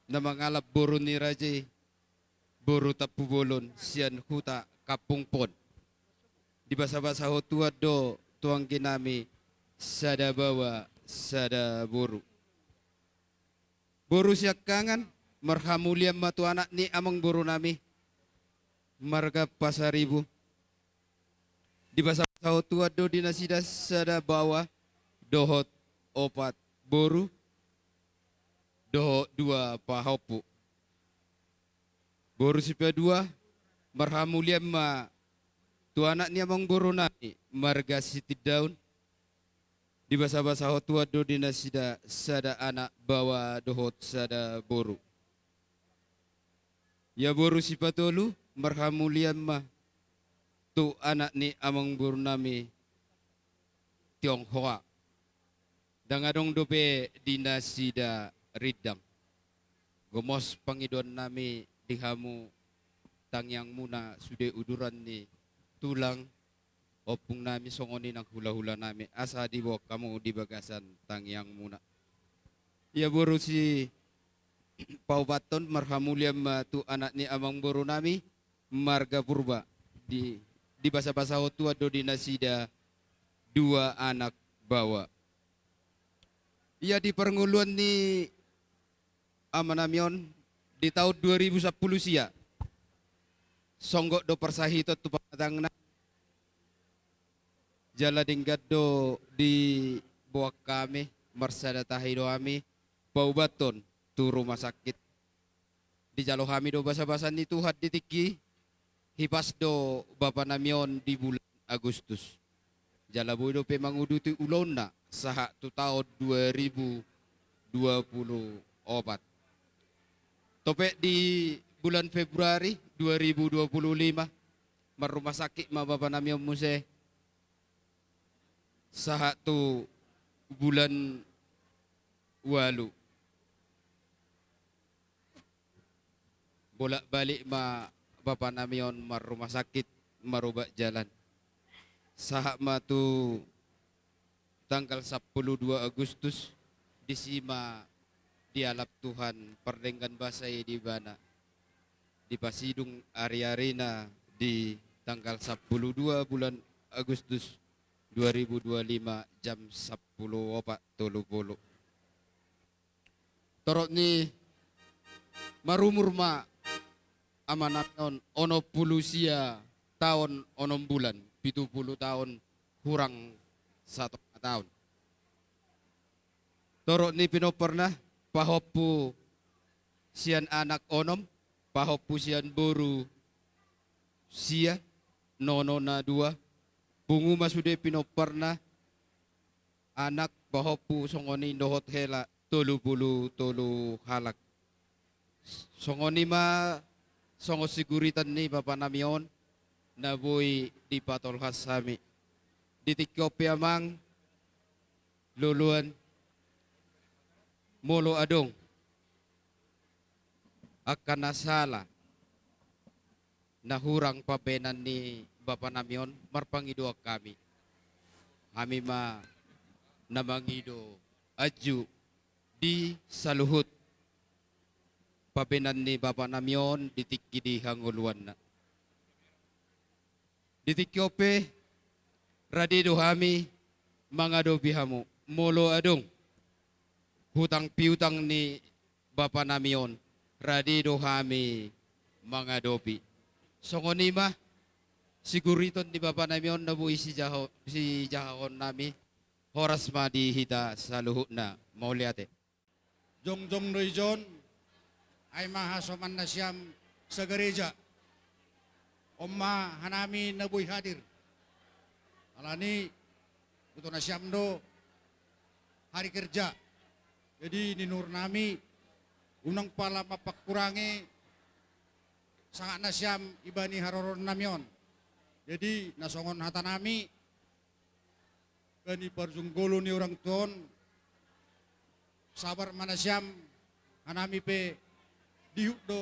na mangalap boru ni raja i, boru Tampubolon, sian Huta Kampung Pon. Dibasabasahon Tuhan do tu angginami sada baoa sada boru. Boru siangkangan, marhamulian ma tu anak ni amangborunami, marga Pasaribu. Dibasabasahon Tuhan do di nasida sada baoa dohot opat boru dohot dua pahompu. Boru sipadua, marhamulian ma tu anak ni amangborunami, marga Sitindaun. Dibasabasahon Tuhan do di nasida sada anak baoa dohot sada boru. Ia boru sipatolu, marhamulian ma tu anak ni amangborunami, Tionghoa. Ndang adong dope di nasida rindang. Gomos pangidoannami di hamu, tangiangmuna sude uduran ni tulang, ompungnami, songon i nang hulahulanami, asa diboan hamu di bagasan tangiangmuna. Ia boru sipaopathon, marhamulian ma tu anak ni amangborunami, marga Purba. Di, dibasabasahon Tuhan do di nasida dua anak baoa. Ia di parngoluan ni amanami on di taon dua ribu sampulu sia, songgop do parsahiton tu pamatangna. Jala denggan do diboan hami, marsada tahi do hami paopathon tu rumah sakit. Dijalo hami do basabasa ni Tuhan di tingki i, hipas do bapanami on di bulan Agustus. Jala boi dope manguduti ulaonna sahat tu taon dua ribu dua pulu opat. Topet di bulan Februari dua ribu dua pulu lima, marrumah sakit ma bapanami on muse sahat tu bulan ualu. bolak-balik ma bapa nami on marrumah sakit, marobat jalan. Sahat ma tu tanggal sampulu dua Agustus, disi ma dialap Tuhan pardenggan basa i di ibana. Dipasidung ari-arina di tanggal sampulu dua bulan Agustus dua ribu dua lima jam sampulu opat tolu pulu. Torop ni marumur ma ama nami on onom pulu sia taon onom bulan, pitu pulu taon hurang satonga taon. Torop ni pinomparna, pahompu sian anak onom, pahompu sian boru sia, nono na dua, pungu ma sude pinomparna, anak, pahompu, songon i dohot hela, tolu pulu tolu halak. Songon i ma songon siguritan ni bapa nami on na boi dipatolhas hami. Di tingki on pe amang, loloan, molo adong angka na sala, na hurang pambahenan ni bapa nami on, marpangidoan hami. Hami ma na mangido anju di saluhut pambahenan ni bapa nami on di tingki di hangoluanna. Di tingki on pe, rade do hami mangadopi hamu. Molo adong hutang piutang ni bapa nami on, rade do hami mangadopi. Songon i ma siguriton ni bapa nami on na boi sijaho-, sijahahon nami. Horas ma di hita saluhutna. Mauliate. Jongjong do ijon, ai ma hasoman nasiam sagareja. On ma hanami na boi hadir. Alani, boto nasiam do hari kerja. Jadi, ninuhor nami, unang pala mampangkurangi sangap nasiam ibani haroroan nami on. Jadi, na songon hata nami, bani parjunggolu ni orang tua on, sabar ma nasiam, hanami pe dihut do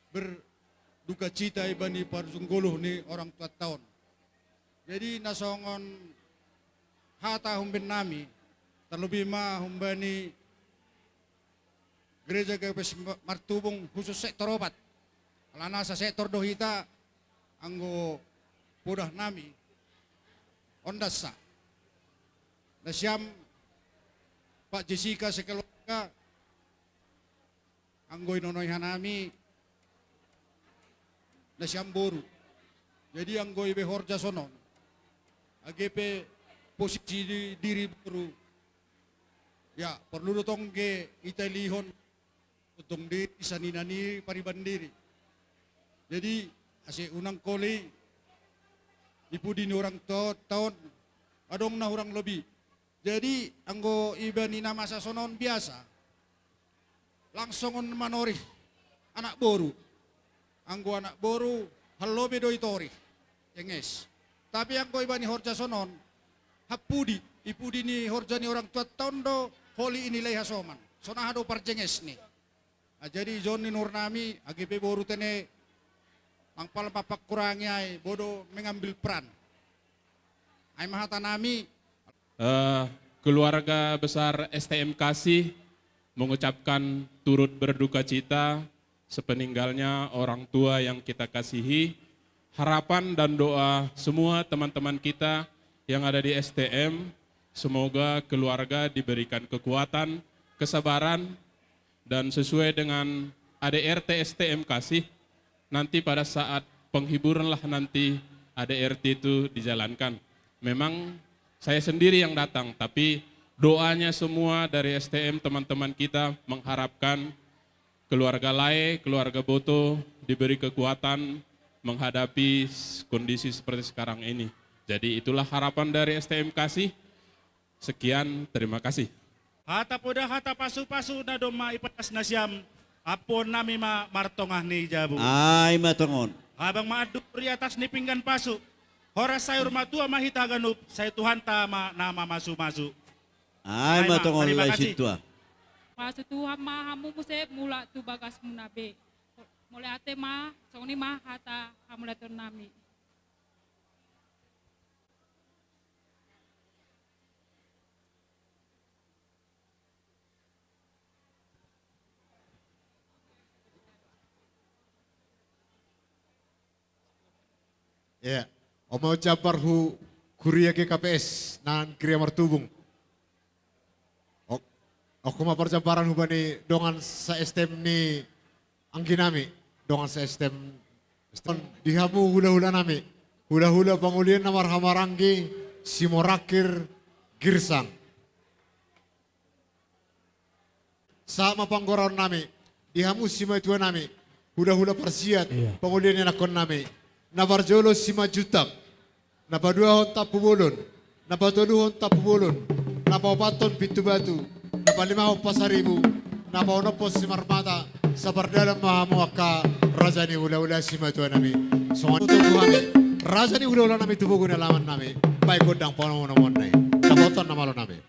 berduka cita ibani parjunggolu ni orang tuanta on. Jadi, na songon hata humbannami, terlebih ma humbani Gereja G K P S Martubung khusus sektor opat. Alana sasektor do hita, anggo podah nami, on dasa. Nasiam, Pak Jessica sekeluarga, anggo inonoi hanami, nasiam boru. Jadi anggo ibe horja sonon, age pe posisi di-, diri boru, ya, porlu do tong ge italihon, tong diri, sanina ni pariban diri. Jadi, ase unang koli, di pudi ni orang tua on, adong na hurang lobi. Jadi, anggo iba ni na masa sonon biasa, langsung on manorih anak boru. Anggo anak boru, halobe do itorih. Jenges. Tapi anggo iba ni horja sonon, hampudi, i pudi ni horja ni orang tuanta on do, holi inilai hasoman. Sonaha do parjenges ni. Ah, jadi ijon ninuhor nami, age pe boru tene, mang pala mampangkurangi ai, bodo mengambil peran. Ai ma hata nami. Eh, keluarga besar S T M Kasih mengucapkan turut berduka cita sepeninggalnya orang tua yang kita kasihi. Harapan dan doa semua teman-teman kita yang ada di S T M, semoga keluarga diberikan kekuatan, kesabaran, dan sesuai dengan A D R T S T M Kasih, nanti pada saat penghiburan lah nanti A D R T itu dijalankan. Memang saya sendiri yang datang, tapi doanya semua dari S T M, teman-teman kita mengharapkan keluarga Lae, keluarga Boto diberi kekuatan menghadapi s-, kondisi seperti sekarang ini. Jadi itulah harapan dari S T M Kasih. Sekian, terima kasih. Hata poda, hata pasupasu na domma ipadas nasiam, ampuon nami ma martongah ni jabu. Ai ma tongon. Habang ma anduk di atas ni pinggan pasu, horas sayur matua ma hita haganup, sai Tuhanta ma na mamasumasu. Ai ma tongon, tarima kasih. Lae Sintua. Pasu Tuhan ma hamu muse mulak tu bagasmuna be. Mauliate ma, songon i ma hata hamauliateonnami. Ia, on ma jambar hu kuria G K P S nang Gria Martubung. Oke, oke ma parjambaran hubani dongan sa-S T M ni angginami, dongan sa-S T M, S T M di hamu hulahulanami, hulahula pangolian na marhahamaranggi, Simorangkir Girsang. Sahat ma panggoraonnami di hamu simatuanami, hulahula parsiat, iya, pangolian ni anakkonnami. Na parjolo Simanjuntak, na paduahon Tampubolon, na patoluhon Tampubolon, na paopathon Pintubatu, na palimahon Pasaribu, na paonomhon Simarmata. Sapardalan ma hamu angka raja ni hulahula simatuanami. Songon i ma tutu hami raja ni hulahulanami tu pogu ni alamannami, baen gondang panomunomuan na i. Dapothon na malonami.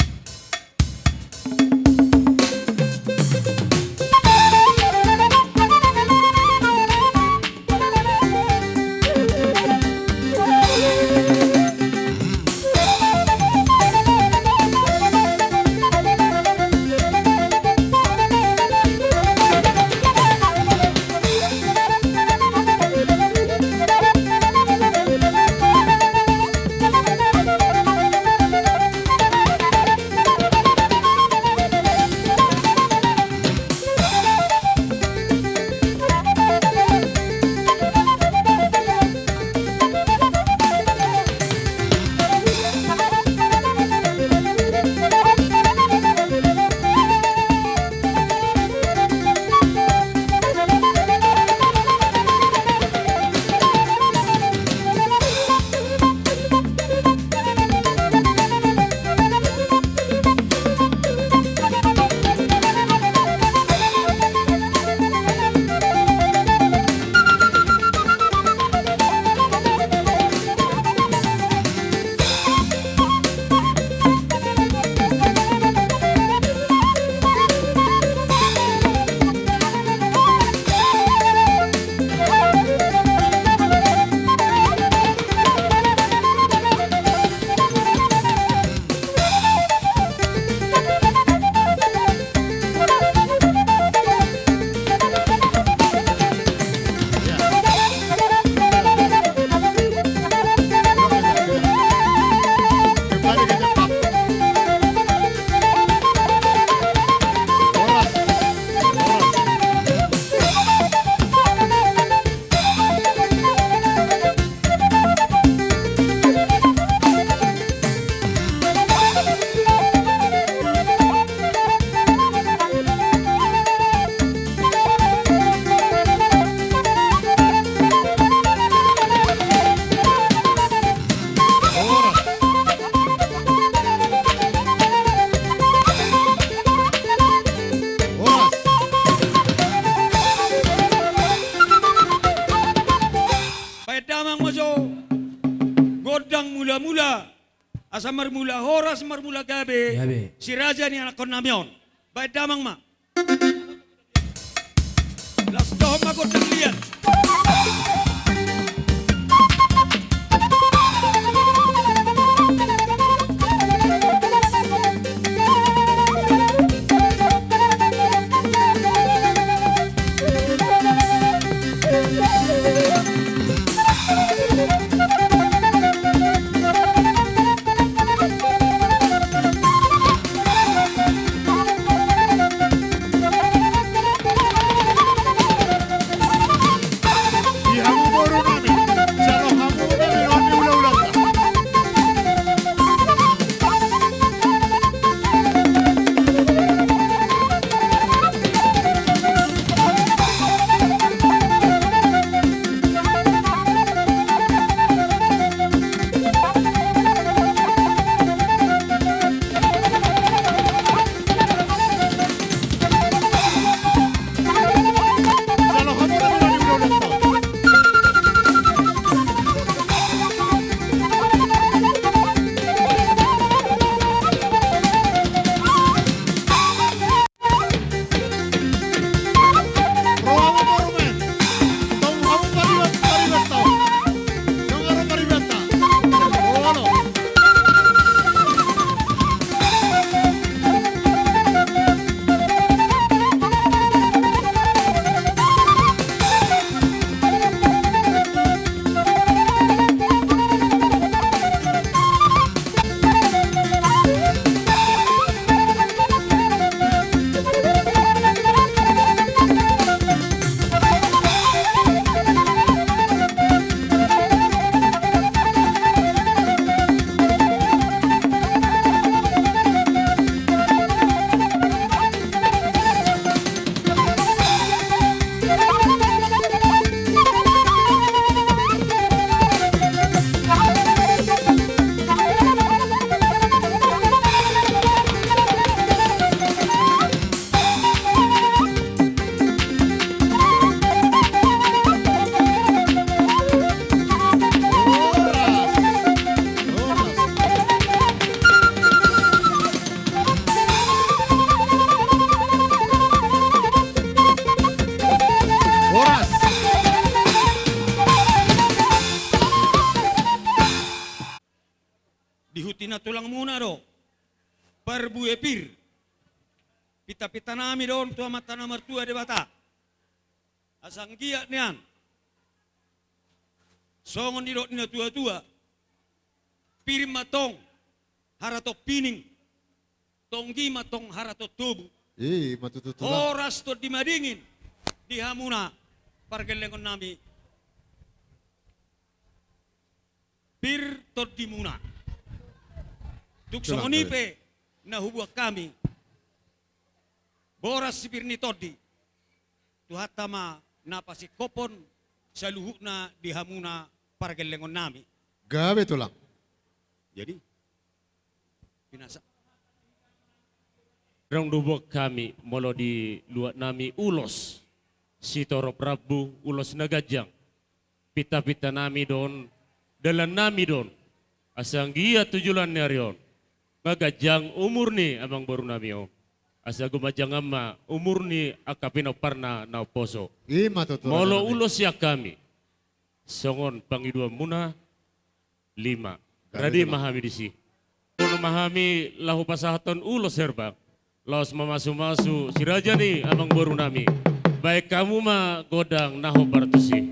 Baen damang ma jo gondang mulamula, asa marmula horas marmula gabe, gabe, si raja ni anakkonnami on. Baen damang ma. Las dohot ma gondang liat. Di hamu Marbue pir. Pintapinta nami do on tu Amanta na martua Debata. Asa anggiat nian, songon nidok ni natuatua, pir ma tong haraton pining, tonggi ma tong haraton tobu. I ma tutu, Tulang. Horas tondi madingin di hamuna pargellengon nami. Pir tondimuna. Tung songon i pe na hubuat hami, boras sipir ni tondi, Tuhanta ma na pasingkophon saluhutna di hamuna pargellengon nami. Gabe, Tulang. Jadi, binasa. Adong do hubuat hami molo di luat nami ulos sitorop rambu, ulos na ganjang. Pintapinta nami do on, dalan nami do on. Asa anggiat tu joloan ni ari on, maganjang umur ni amangboru nami on. Asa gumanjangan ma umur ni angka pinomparna na umposo. I ma tutu, Raja nami. Molo ulos sian hami, songon pangidoanmuna, lima. Gabe, Tulang. Rade ma hami disi. Tunu ma hami laho pasahathon ulos herbang. Laos mamasumasu si raja ni amangboru nami. Baen hamu ma gondang na hombar tusi.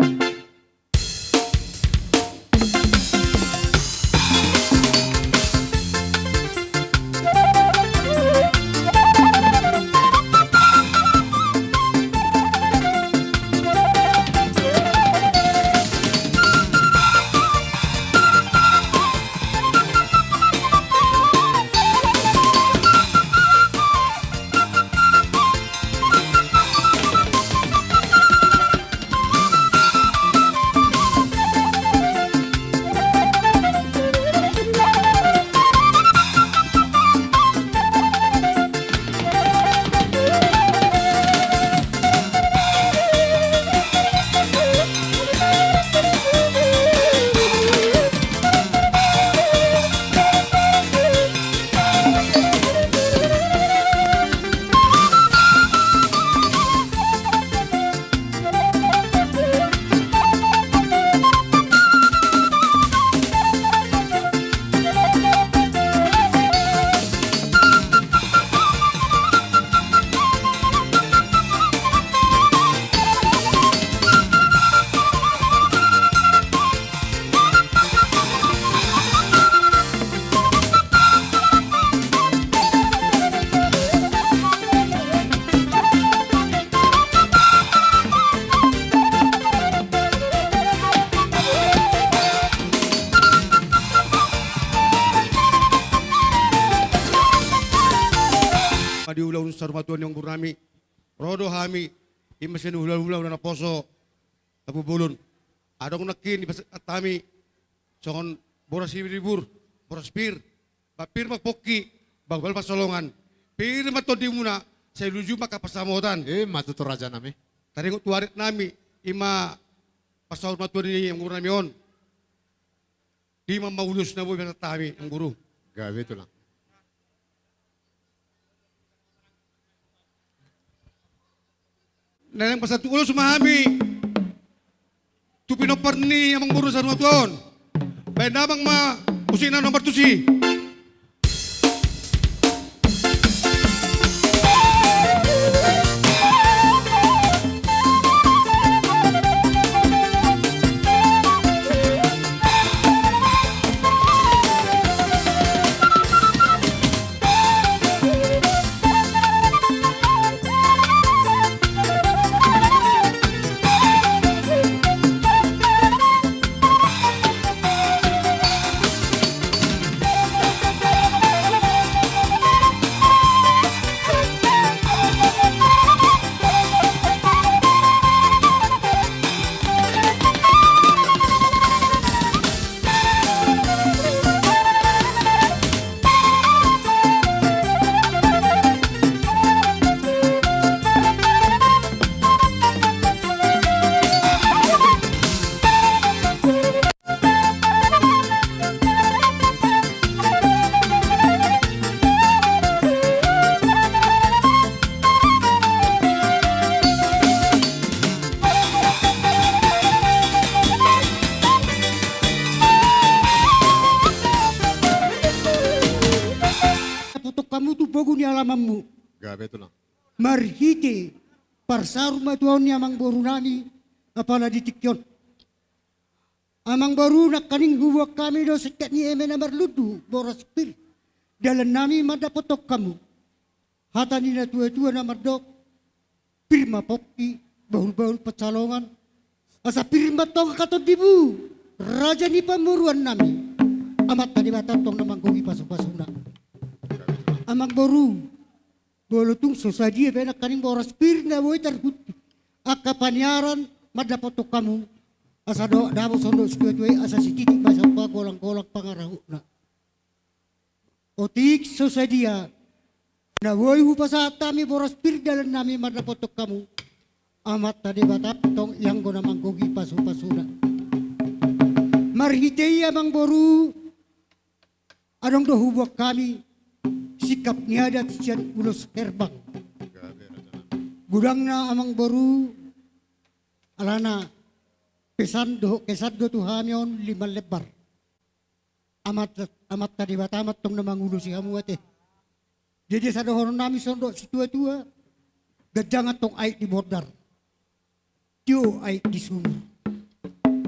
Di ulaon saur matua ni amangboru nami, ro do hami, i ma sian hulahula na poso, Tampubolon. Adong nangkin dipasahat hami songon boras sibur, boras pir, ba pir ma pongki, ba hobal pansalongan, pir ma tondimuna, sai luju ma angka pansamotan. I ma tutu, Raja nami. Taringot tu adat nami, i ma pasaur matua ni amangboru nami on. Di ma ulos na boi pasahat hami, amangboru. Gabe, Tulang. Naeng pasahat ulos ma hami tu pinompar ni amangboru saur matua on. Baen damang ma musik na hombar tusi. pangkamanmu. Gabe tulang. Marhite parsaur matua on ni amangboru nami, apala di tingki on. Amangboru, nangkaning huboan hami do singkat ni eme na marlundu, boras pir dalan nami mandapothon hamu. Hata ni natuatua na mandok, pir ma pongki, bahulbahul pansalongan, asa pir ma tong angka tondimu, raja ni pamoruan nami. Amanta Debata tong na manggohi pasupasuna. Amangboru, molo tung so sadia pe nangkaning boras pir na boi tarhunti angka paniaran mandapothon hamu, asa do dabo sondok situatua i, asa sititik ma sampah golanggolang pangarahutna. Otik so sadia na boi hupasahat hami boras pir dalan nami mandapothon hamu, Amanta Debata tong i anggo na manggohi pasupasuna. Marhite i, amangboru, adong do huboan hami singkat ni adat sian ulos herbang. Godangna, amangboru, alana pesan dohot kesan do tu hami on lima lembar. Amanta, Amanta Debata ma tong na mangulosi hamu ate. Jadi asa dohonon nami sondok situatua, ganjang antong aek di bondar, tio aek di sumur.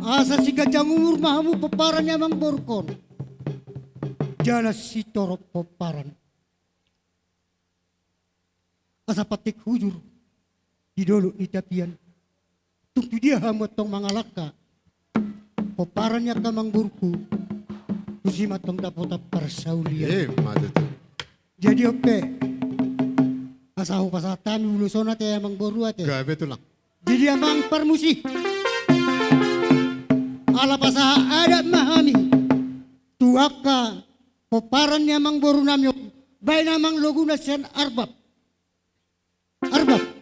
Asa siganjang umur ma hamu pomparan ni amangborungkon, jala sitorop pomparan. Asa pantik hujur di dolok ni tapian. Tung tu dia hamu antong mangalangka pomparan ni angka amangborungku, tusi ma antong dapotan parsaulian. Eh, mate tu. Jadi on pe, asa hupasahat hami ulos on ate, amangboru, ate. Gabe tulang. Jadi amang parmusik, ala pasahat adat ma hami tu angka pomparan ni amangboru nami on, baen amang loguna sian arbab. Arbab.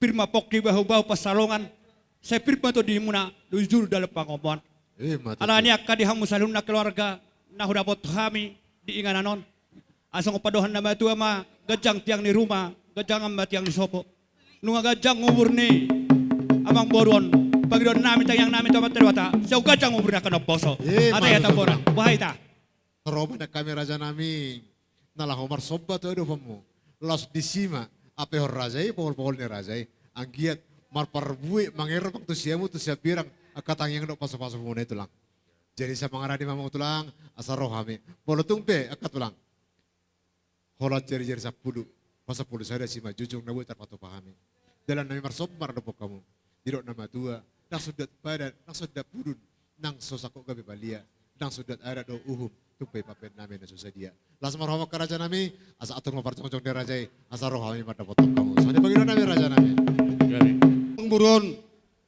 Pir ma pongki, bahulbahul pansalongan, sai pir ma tondimuna, lujur dalan pangomoan. Eh, mate tu. Alani i angka di hamu saluhutna keluarga na hudapot hami di inganan on, asa songon pandohan na matua ma, ganjang tiang ni ruma, ganjang ma tiang ni sopo. Nunga ganjang umur ni amangboru on, pangidoan nami, tangiang nami tu Amanta Debata, sai ganjang umur ni angka na umposo. Eh, ate, mate tu, Bona. Boha hita? Ro ma nangkin hami, raja nami, na laho marsomba tu adopanmu. Laos disi ma apehon raja i, pohol-pohol ni raja i. Anggiat marparbue, mangerbang tu siamun, tu siambirang, angka tangiang dohot pasupasumuna i, tulang. Jadi sai mangarade ma hamu, tulang, asa ro hami. Molo tung pe, angka tulang, holan jarijari sampulu, pasampulu sada simanjujung na boi tarpatupa hami. Dalan nami marsomba mandapothon hamu. Didok na matua, nang so undat padan, nang so undat pudun, nang so sangkot gabe palia, nang so undat adat dohot uhum, tung pe pambahen nami na so sadia. Laos ma ro hamu, angka raja nami, asa atur ma parjongjong ni raja i, asa ro hami mandapothon hamu. Songon i pangidoan nami, raja nami. Jadi, amangboru on,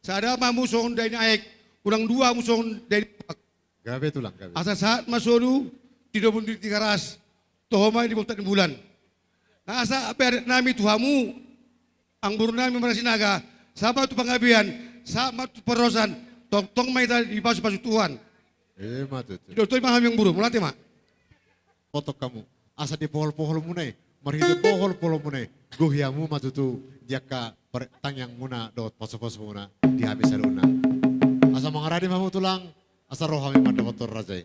sada ma hamu songon dain aek, unang dua hamu songon dain ombak. Gabe, tulang, gabe. Asa sahat ma solu di dobun ni Tigaras, toho ma i di bontat ni bulan. Na asa pe adat nami tu hamu, amangboru nami Marasinaga, sahat ma tu panggabean, sahat ma tu parhorasan, tongtong ma hita dipasupasu Tuhan. Eh, mate tu. Didok i ma hami, amangboru, mauliate ma. Potong hamu. Asa di pohol-poholmuna i, marhite pohol-poholmuna i, gohi hamu ma tutu di angka par-, tangiangmuna dohot pasupasumuna di hami saluhutna. Asa mangarade ma hamu, tulang, asa ro hami mandapothon raja i.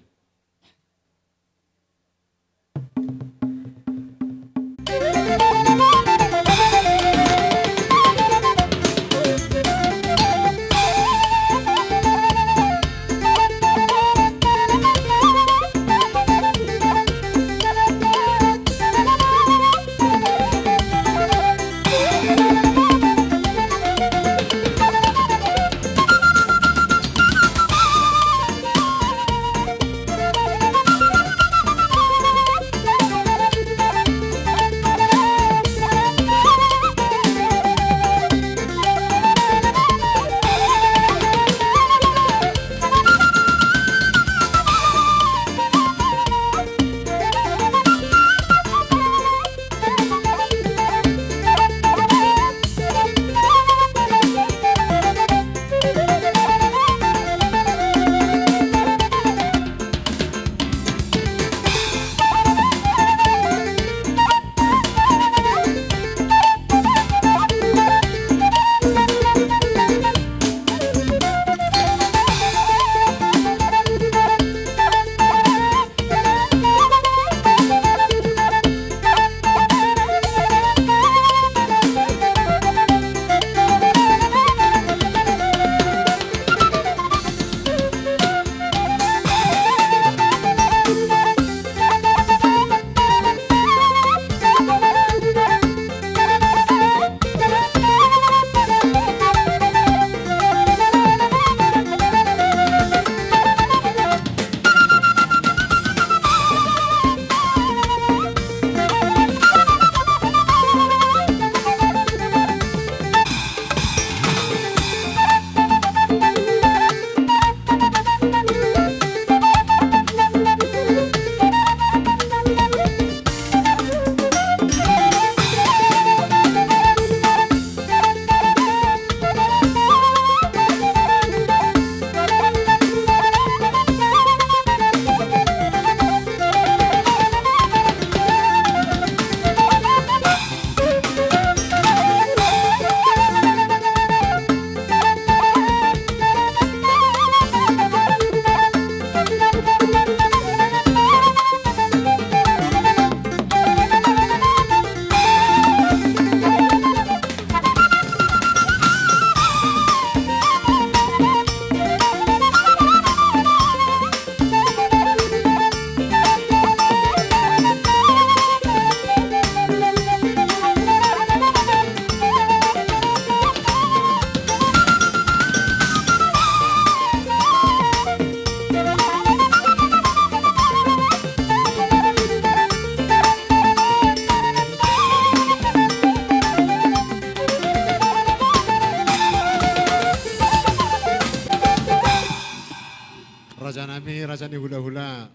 Raja ni hulahula,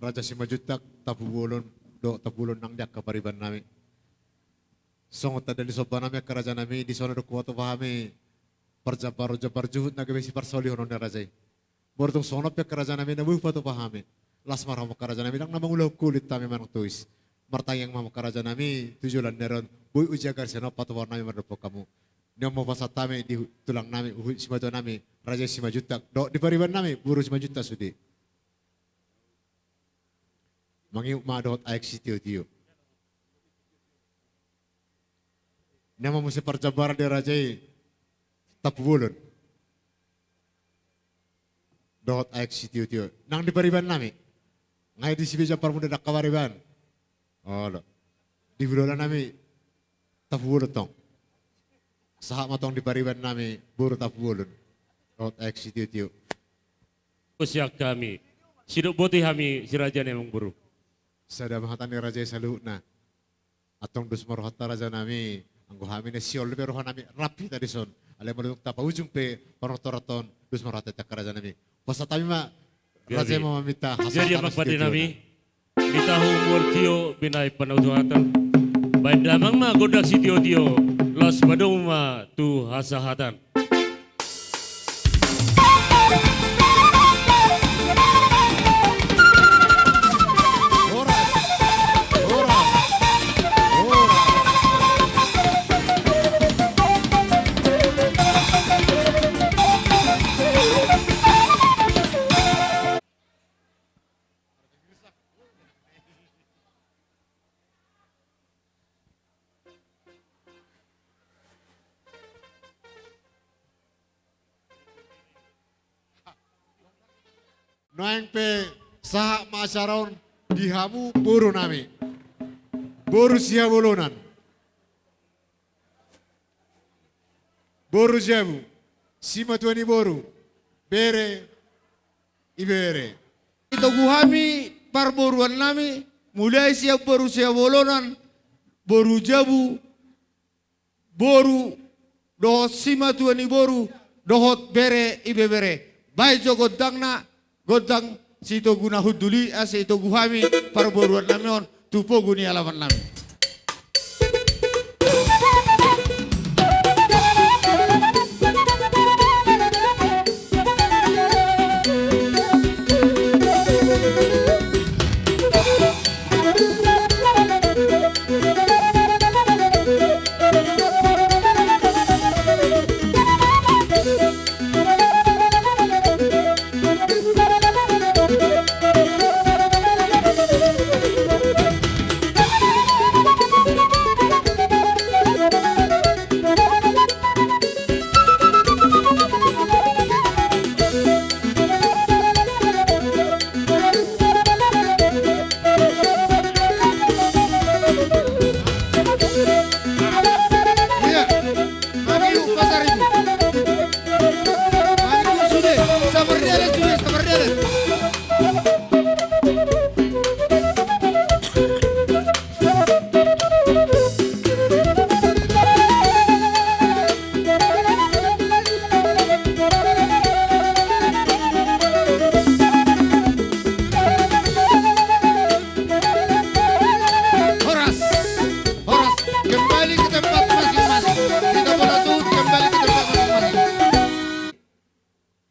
Raja Simanjuntak, Tampubolon, dohot Tampubolon nang di angka pariban nami. Songon tanda ni somba nami angka raja nami, dison do hupatupa hami parjambaron jambar juhut na gabe siparsaulihon ni raja i. Molo tung songon on pe angka raja nami, na boi hupatupa hami. Las ma roham angka raja nami, ndang na mangulahon kulit hami manang tois. Martangiang ma hamu angka raja nami, tu joloan ni ari on, boi ujagar sian on patupahon nami mardongan hamu. Nion ma hupasahat hami di hu-, tulang nami, huhut simatua nami, Raja Simanjuntak, dohot di pariban nami, boru Simanjuntak sude. Mangihut ma dohot aek sitiotio. Nion ma muse parjambaran di raja i, Tampubolon. Dohot aek sitiotio. Nang di pariban nami. Nga i disi be jambar muna di angka pariban. Olo. Di hulahula nami Tampubolon tong. Sahat ma tong di pariban nami boru Tampubolon. Dohot aek sitiotio. Sian hami. Sidok boti hami si raja nami amangboru. Sada ma hata ni raja i saluhutna. Antong dos ma rohanta raja nami, anggo hami na sihol be roha nami rap hita dison. Alai molo tapaujung pe panortoran on, dos ma rohanta hita angka raja nami. Pasahat hami ma, raja i ma maminta hasahatan, jadi amang pande nami, di tahu mual tio binahen panautuhatan. Baen damang ma gondang sitiotio, laos padomu ma tu hasahatan. Naeng pe sahat ma acara on di hamu boru nami. Boru Sihabolonan. Boru jabu, simatua ni boru, bere, ibebere. Ditogu hami parboruan nami, mulai sian boru Sihabolonan, boru jabu, boru, dohot simatua ni boru, dohot bere, ibebere. Baen jo gondangna, gondang sitogu na hundul i, asa ditogu hami parboruan nami on tu pogu ni alaman nami. Iya. Mangihut Pasaribu. Mangihut sude. Sabar dia, sude, sabar dia. Horas, horas, kembali ke tempat masing-masing. Kita bola tuh kembali ke tempat masing-masing.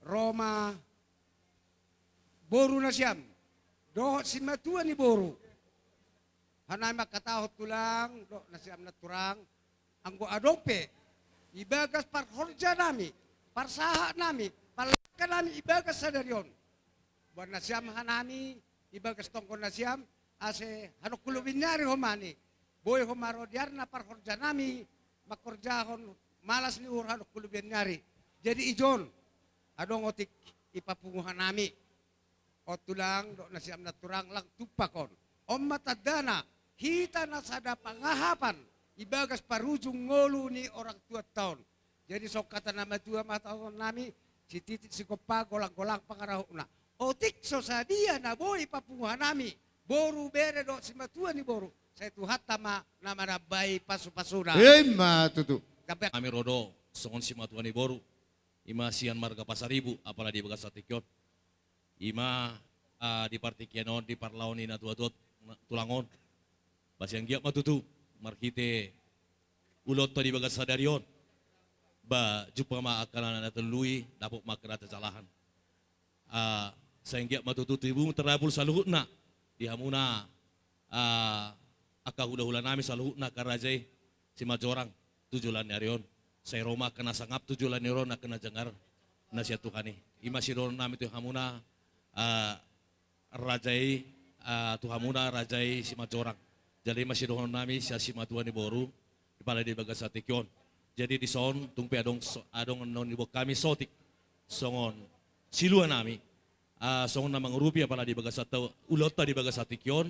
Ro ma boru nasiam dohot simatua ni boru. Hanami mangkatahon tulang dohot nasiam nanturang, anggo adong pe ibagas parhorja nami, parsahat nami, parlangka nami ibagas sadari on, boan nasiam hanami ibagas tonggo nasiam, ase hadok hulubian ni ari homani boi homa ro di arna parhorja nami mangkorjahon malas ni uhur hadok hulubian ni ari. Jadi ijon adong otik i papungu hanami. On tulang dohot nasiam nanturang, lang tumpak on. On ma tandana hita na sada pangahapan ibagas parujung ngolu ni orang tuanta on. Jadi songon hata na matua ma hata on nami, sititik sigompa, golang-golang pangarahutna. Otik so sadia na boi papungu hanami boru, bere dohot simatua ni boru, sai Tuhanta ma na manambai pasu-pasuna. Ima tutu. Hami ro do songon simatua ni boru, ima sian marga Pasaribu, apala di bagasan tingki on. Ima, ah, di partingkian on, di parlahon ni natuatua tulang on. Ba sai anggiat ma tutu marhite ulaonta di bagasan sadari on, ba jumpa ma angka na, na tolhas i, dapot ma angka na jalahan. Ah, sai anggiat ma tutu tibu tarapul saluhutna di hamuna, ah, angka hulahula nami saluhutna angka raja i Simanjorang tu joloan ni ari on. Sai ro ma angka na sangap tu joloan ni ari on angka na jangar na sian Tuhan i. Ima sidohonon nami tu hamuna, ah, raja i, ah, tu hamuna raja i Simanjorang. Jadi ima sidohonon nami sian simatua ni boru, di pala di bagasan tingki on. Jadi dison tung pe adong so-, adong annon diboan hami sotik songon silua nami, ah, songon na mangurupi apala di bagasan ta-, ulaonta di bagasan tingki on.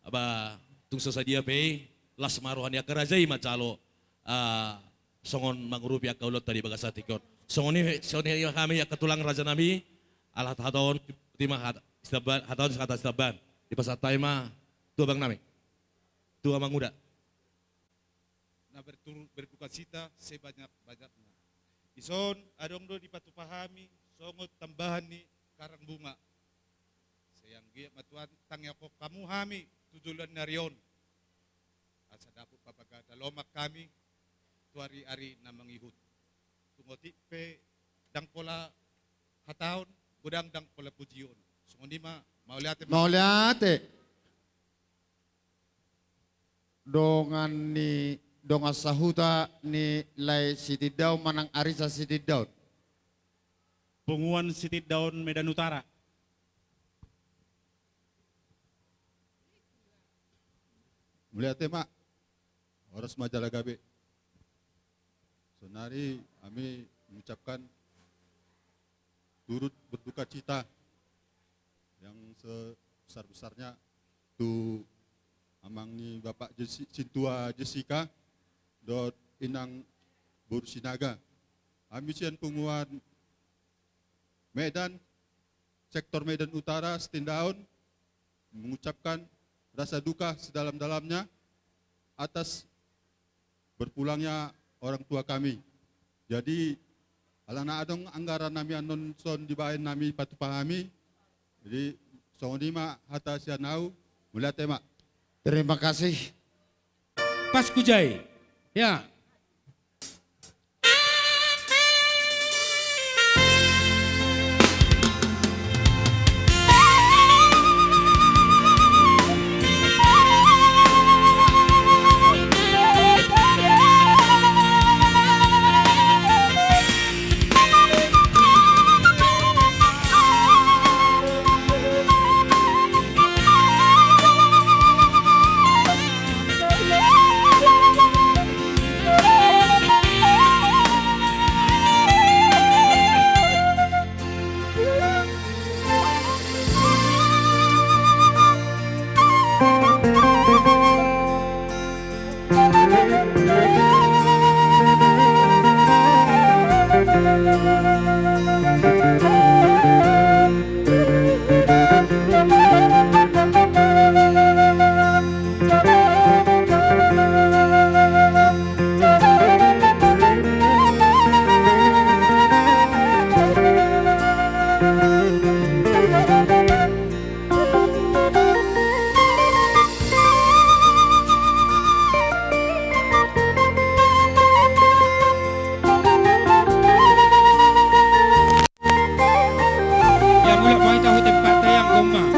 Ba tung so sadia pe i, las ma roha ni angka raja i manjalo, ah, songon mangurupi angka ulaonta di bagasan tingki on. Songon i, songon i hami angka tulang raja nami, ala hata on, botima hata, sitambahan, hata on hata sitambahan. Dipasahat hami ma tu abang nami, tu amang uda. Na bertur-, berdukacita sebanyak-banyakna. Dison adong do dipatupa hami songon tambahan ni karang bunga. Sai anggiat ma Tuhan tangiangkon hamu hami tu joloan ni ari on, asa dapot pabagada lomak hami tu ari-ari na mangihut. Tung otik pe ndang pola hataon, godang ndang pola pujion. Songon i ma, mauliate ma. Mauliate. Dongan ni, dongan sahuta ni Lae Sitindaon manang Arisa Sitindaon. Punguan Sitindaon Medan Utara. Mauliate ma. Horas ma jala gabe. Saonari hami mengucapkan turut berdukacita yang sebesar-besarnya tu amang ni Bapak Jesi-, Sintua Jessica dohot inang boru Sinaga. Hami sian punguan Medan, sektor Medan Utara, Sitindaon, mengucapkan rasa duka sedalam-dalamnya atas berpulangnya orang tua kami. Jadi, alana adong anggaran nami annon son dibaen nami patupa hami. Jadi, songon i ma hata sian ahu, mauliate ma. Terima kasih. Pas kujai. Ya. Ya, mulak ma hita tu tempat ta, Amang.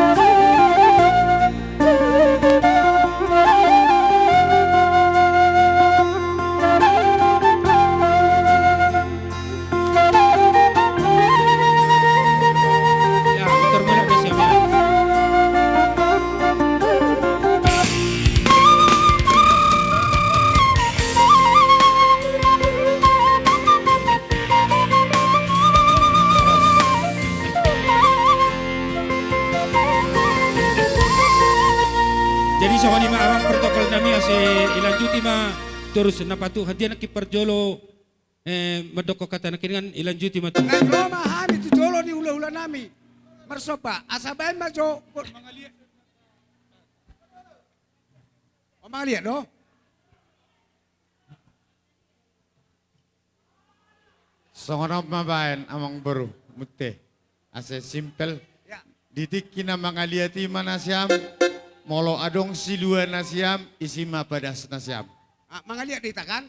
Ya, mutar mulak ma sian, ya. Jadi songon i ma, Amang, protokol nami, asa ilanjuti ma. Torus na patut hatian nangkin parjolo, eh, mandok hata nangkiningan, ilanjuti ma tu. Nang ro ma hami tu jolo ni hulahula nami marsomba, asa baen ma jo. O, mangaliat do. Songon on ma baen, Amang boru, muntah. Asa simpel. Ya. Di tingki na mangaliat i ma nasiam, molo adong silua nasiam, isi ma padas nasiam. Ah, mangaliat do hita kan?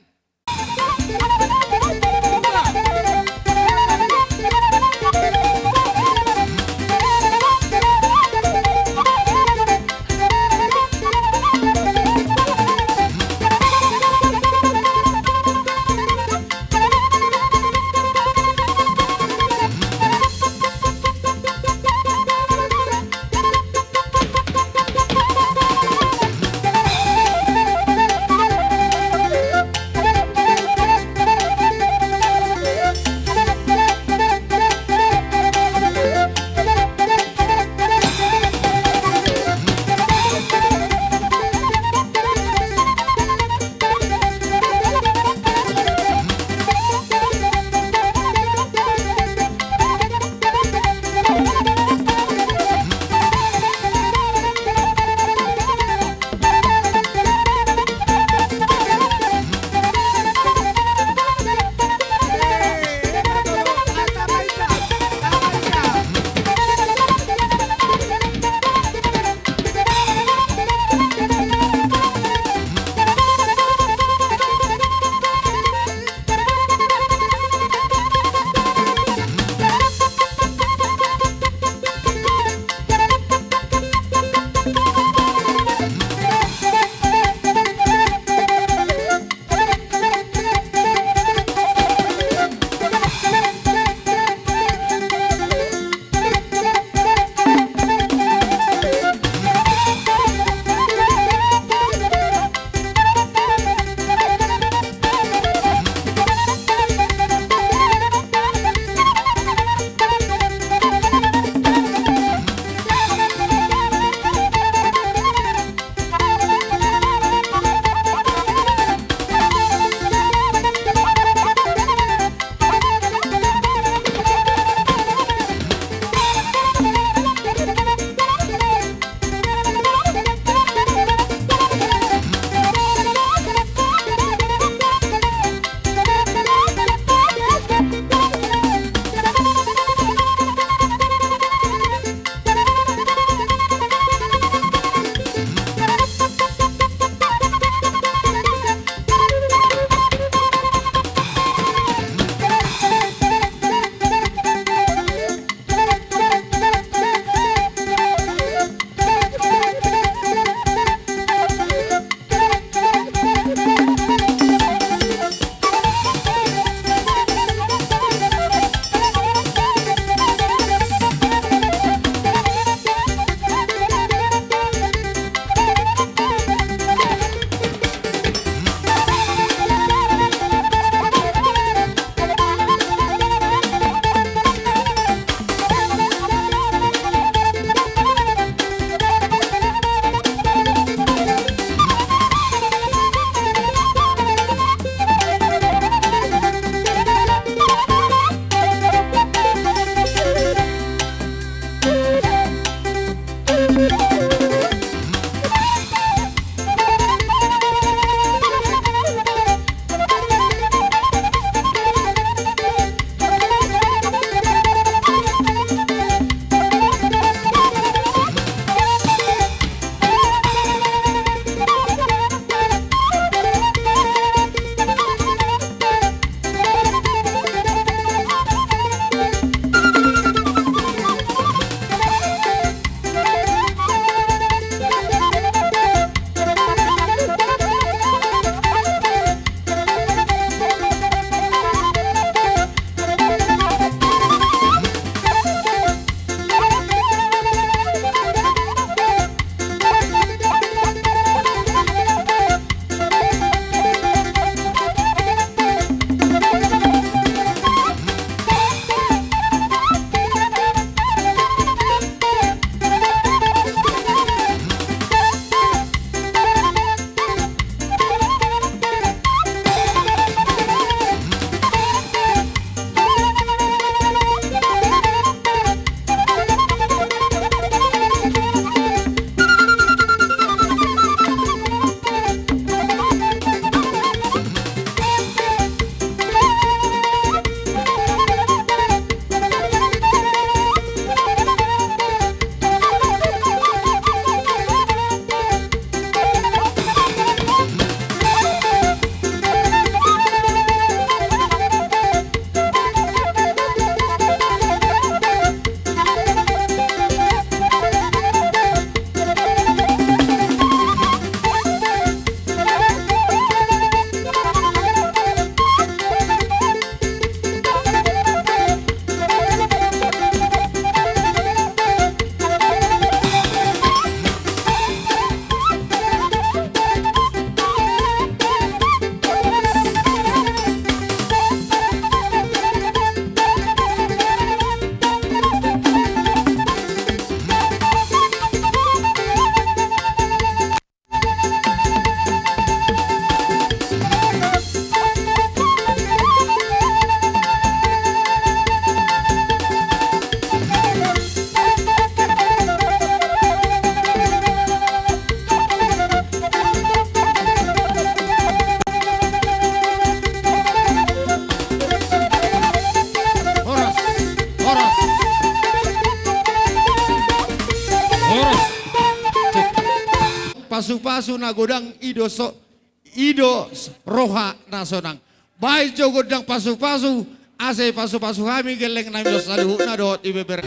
pasu-pasu na godang i do so-, i do s-, roha na sonang. Baen jo gondang pasu-pasu, asa pasu-pasu hami gelleng nami on saluhutna dohot ibebere.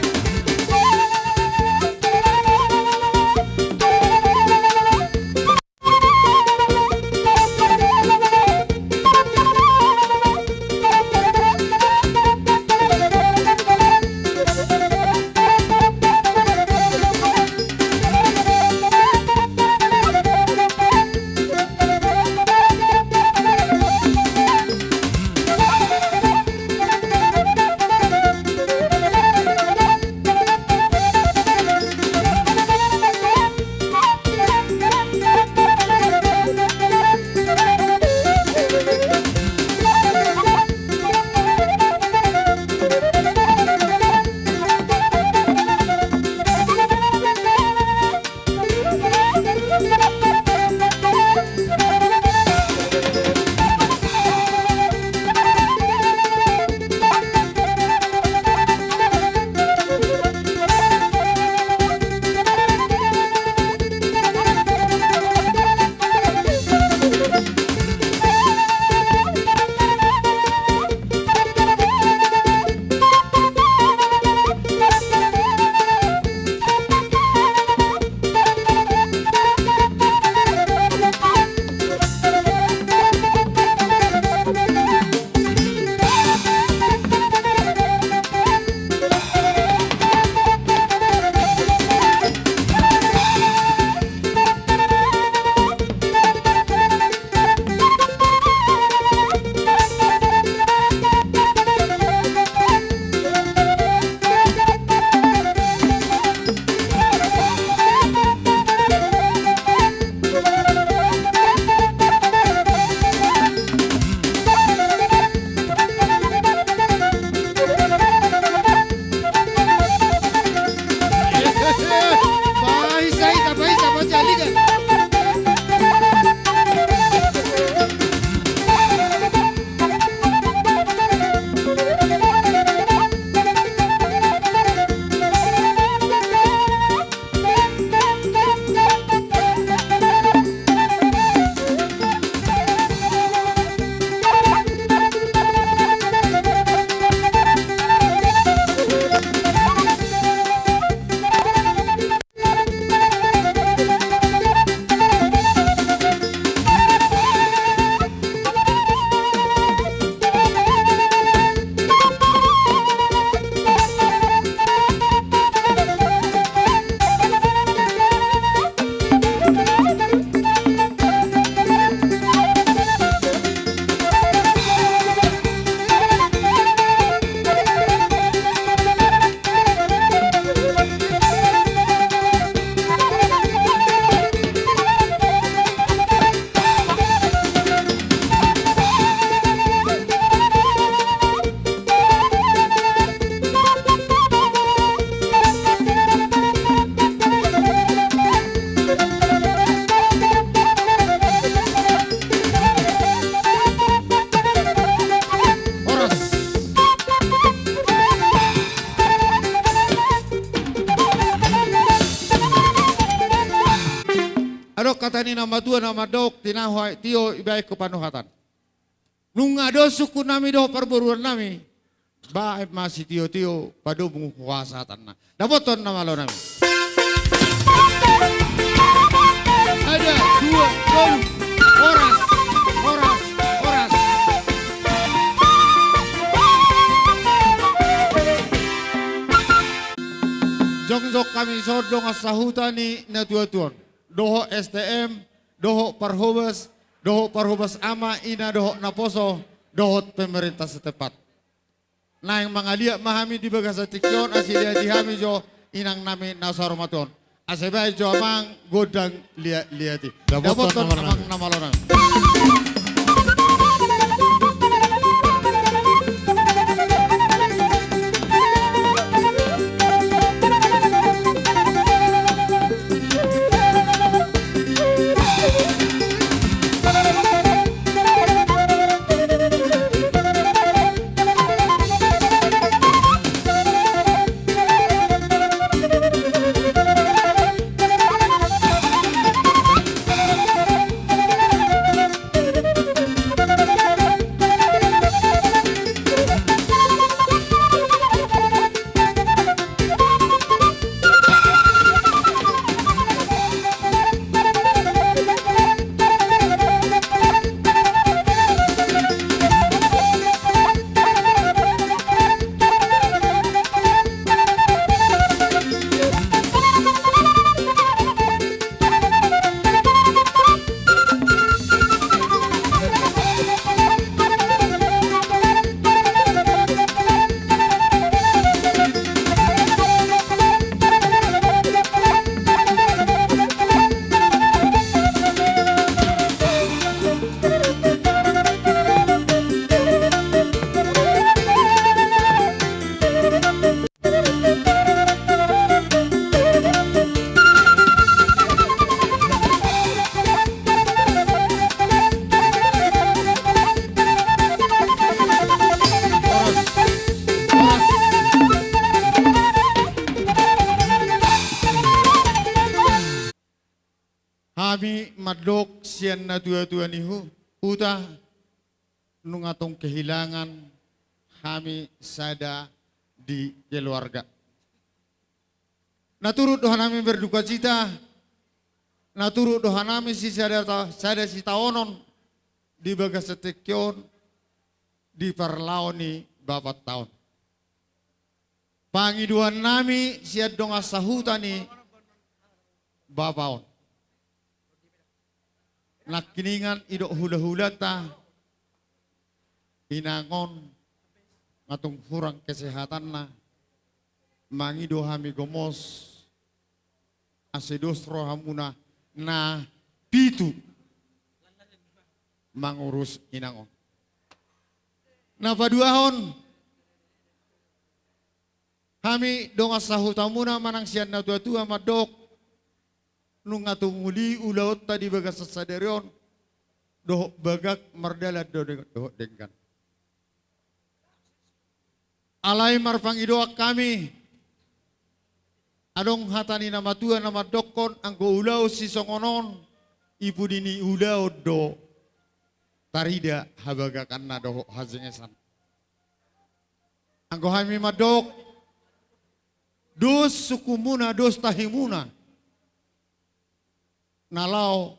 Adong hata ni na matua na mandok, tinahu aek tio, ibaen ho panuhatan. Nunga adong sungkun nami dohot parboruon nami, baen ma sitio-tio, padomu hasahatanna. Dapothon na malo nami. Sada, dua, tolu. Horas, horas, horas. Jongjong hami dison dongan sahuta ni natua-tua on, dohot S T M, dohot parhobas, dohot parhobas ama, ina dohot naposo, dohot pemerintah setempat. Naeng mangaliat ma hami di bagasan tingki on, asa dilehon hami jo inang nami na saur matua on. Asa baen jo amang gondang liat-liat i. Dapothon amang na malo nami. Hami mandok sian natuatua ni hu-, huta, nunga tung kehilangan hami sada di keluarga. Na turut do hanami berdukacita, na turut do hanami sisada ta-, sada sitaonon di bagasan tingki on di parlao ni bapanta on. Pangidoan nami sian dongan sahuta ni bapa on. Nangkiningan didok hulahulanta, inang on nga tung hurang kesehatanna, mangido hami gomos, ase dos rohamuna na pitu mangurus inang on. Na paduahon, hami dongan sahutamuna manang sian natuatua mandok, nunga tung uli ulaonta di bagasan sadari on, dohot bagak mardalan do deng-, dohot denggan. Alai marpangidoan hami, adong hata ni na matua na mandokkon, anggo ulaon sisongon on, i pudi ni ulaon do tarida habagakanna dohot hasingesan. Anggo hami mandok, dos sungkunmuna, dos tahimuna, na laho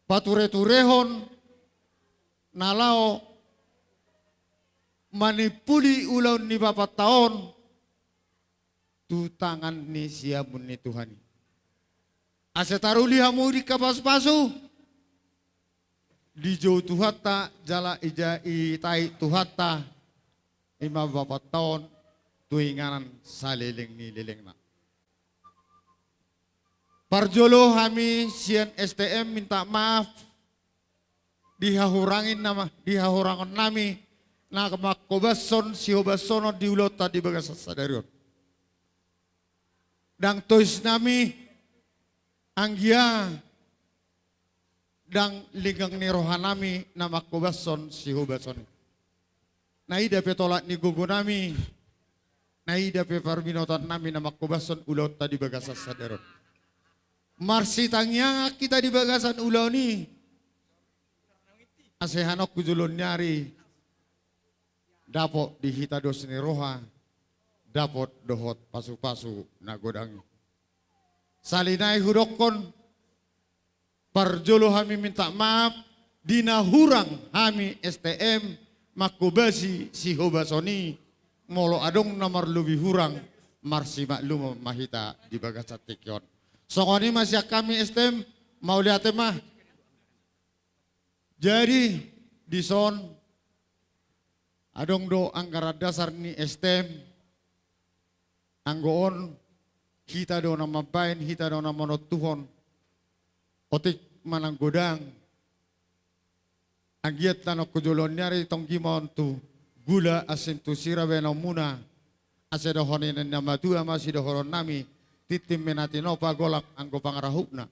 patureturehon, na laho manimpuli ulaon ni bapanta on tu tangan ni siamun ni Tuhan i. Ase taruli hamu di angka pasupasu, dijou Tuhanta, jala ija-, itai Tuhanta, i ma bapanta on tu inganan saleleng ni lelengna. Parjolo hami sian S T M minta maaf di hahurangin nama, di hahurangon nami na mangkobashon sihobasonon di ulaonta di bagasan sadari on. Ndang tois nami anggia ndang linggang ni roha nami na mangkobashon sihobason i. Naida pe tolap ni gogo nami, naida pe parbinotoan nami na mangkobashon ulaonta di bagasan sadari on. Marsitangiangan hita di bagasan ulaon i, ase annon tu joloan ni ari dapot di hita dos ni roha, dapot dohot pasupasu na godang i. Sahali nai hudokkon, parjolo hami minta maaf di na hurang hami S T M mangkobasi sihobason i, molo adong na marlobi hurang, marsimaklumon ma hita di bagasan tingki on. Songon i ma sian hami S T M, mauliate ma. Jadi, dison, adong do anggaran dasar ni S T M, anggo on, hita do na mambahen, hita do na manontuhon, otik manang godang, anggiat annon tu joloan ni ari tonggi ma on tu gula asi tu sira bahenonmuna, ase dohonon ni na matua ma sidohonon nami, tintin ma na tinopa, golap anggo pangarahutna.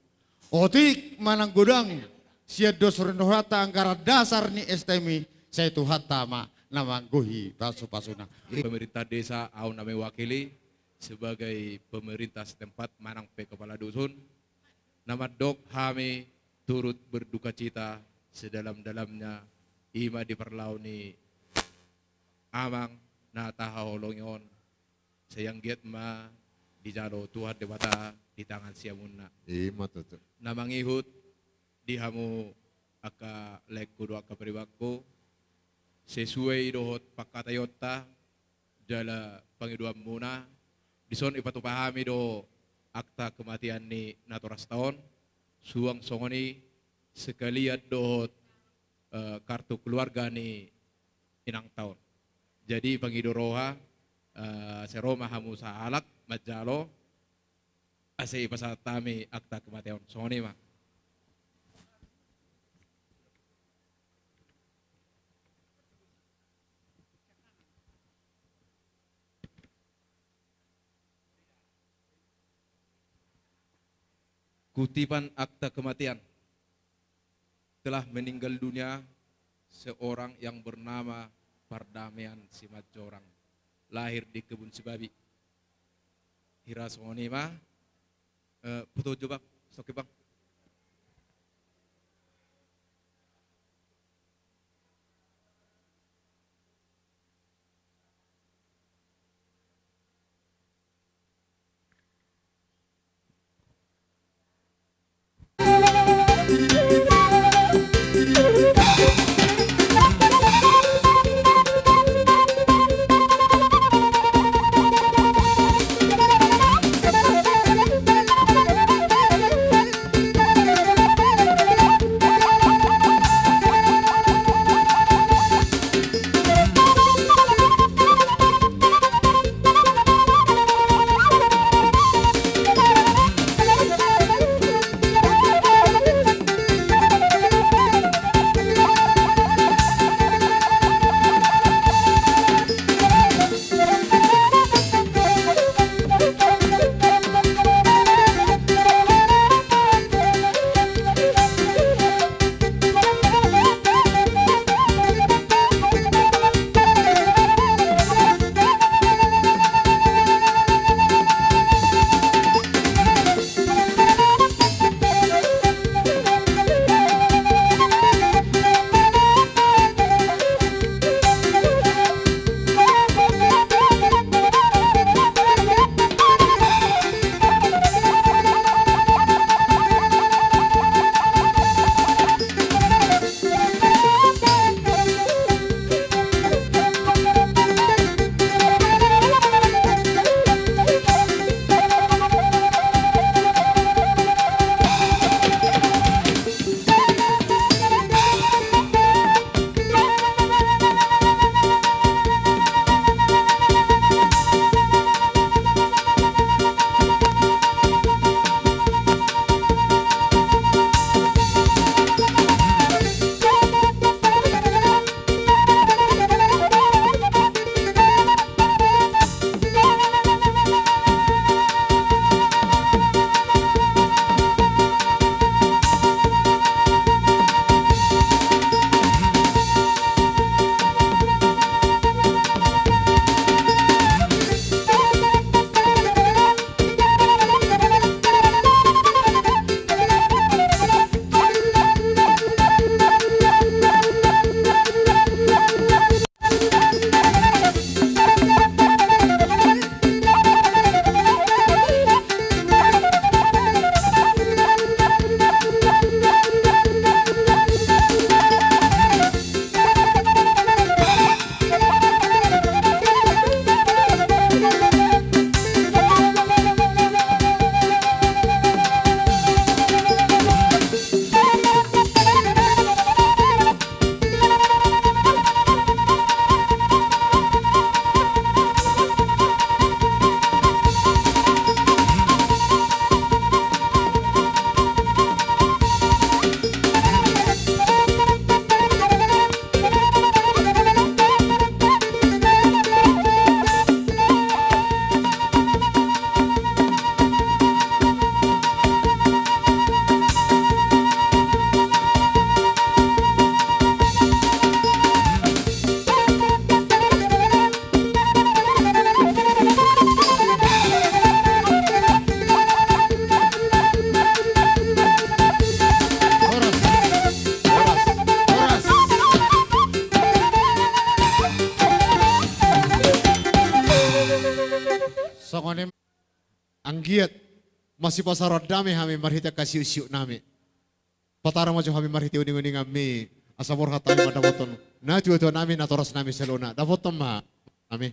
Otik manang godang, sian dos ni rohanta anggaran dasar ni S T M i, sai Tuhanta ma na manggohi pasupasuna. Pemerintah desa, au na mewakili sebagai pemerintah setempat manang pe kepala dusun, na mandok hami turut berdukacita sedalam-dalamnya, i ma di parlao ni amang na tahaholongi on, sai anggiat ma dijalo Tuhan Debata di tangan siamunna. I ma tutu. Na mangihut di hamu angka laengku dohot angka paribanku, sesuai dohot pangkataionta jala pangidoanmuna, dison ipatupa hami do akta kematian ni natorasta on, suang songon i sekalian dohot, eh, kartu keluarga ni inangta on. Jadi pangido roha, eh, ase ro ma hamu sahalak manjalo, ase ipasahat hami akta kematian on. Songon i ma. Kutipan akta kematian. Telah meninggal dunia seorang yang bernama Pardamaian Simanjorang, lahir di Kebun Sibabi. Hira songon i ma, eh, foto jo, Bang. Oke, Bang. Horas, horas, horas. Songon i ma anggiat masipasaroan dame hami marhite angka siuksiuk nami. Patarang ma jo hami marhite uninguninganmi, asa borhat hami mandapothon natuatua nami, natoras nami saluhutna. Dapothon ma hami.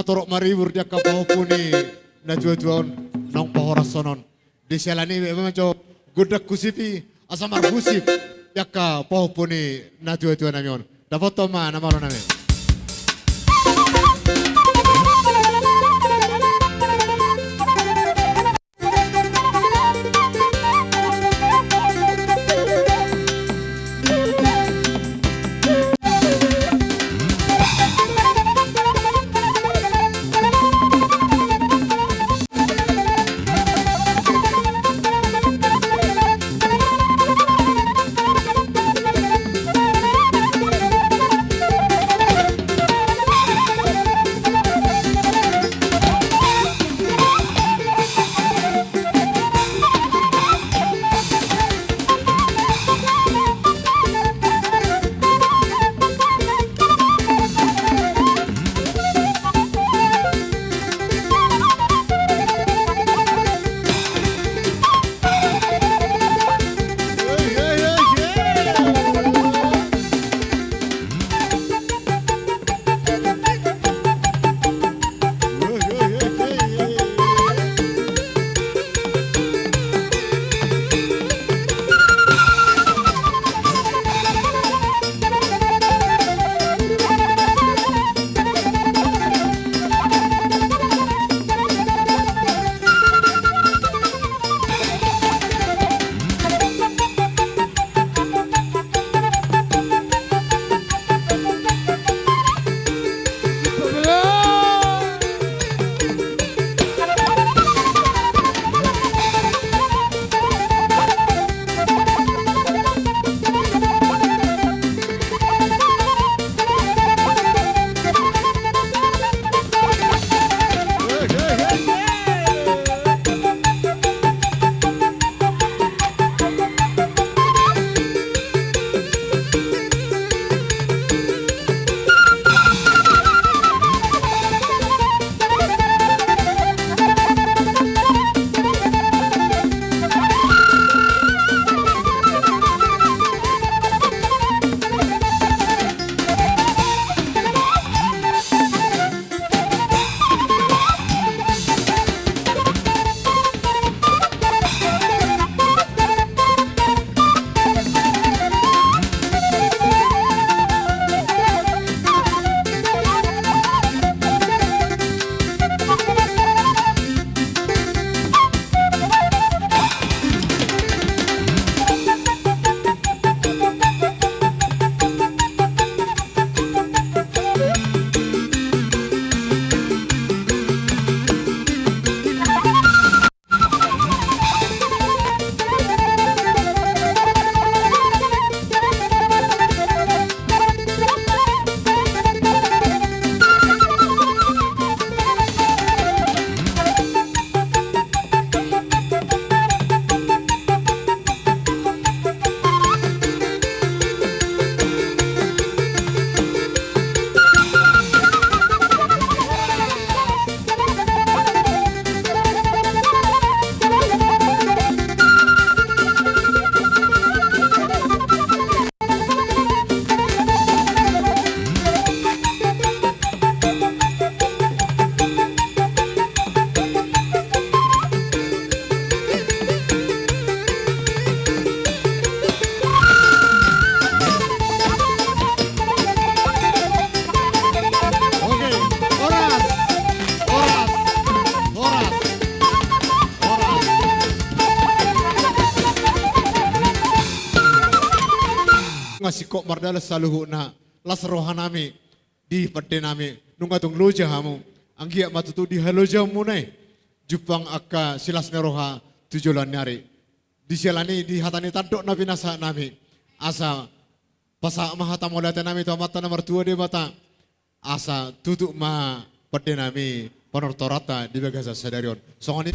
torop maribur di angka pahompu ni natuatua on naung pahorashon on. Di siala ni i ma jo gondang husip i asa marhusip di angka pahompu ni natuatuanami on. Dapothon ma na malo nami. Oke, horas, horas, horas, horas. Nunga singkop mardalan saluhutna, las rohanami di pandenami, nunga tung loja hamu, anggiat ma tutu di halojaonmuna i jumpang angka silas ni roha tu joloan ni ari. Di siala ni i, di hata ni tandok na pinasahatnami, asa pasahat ma hata mauliatenami tu Amanta na martua Debata, asa tutup ma pandenami panortoranta di bagasan sadari on. Songon i.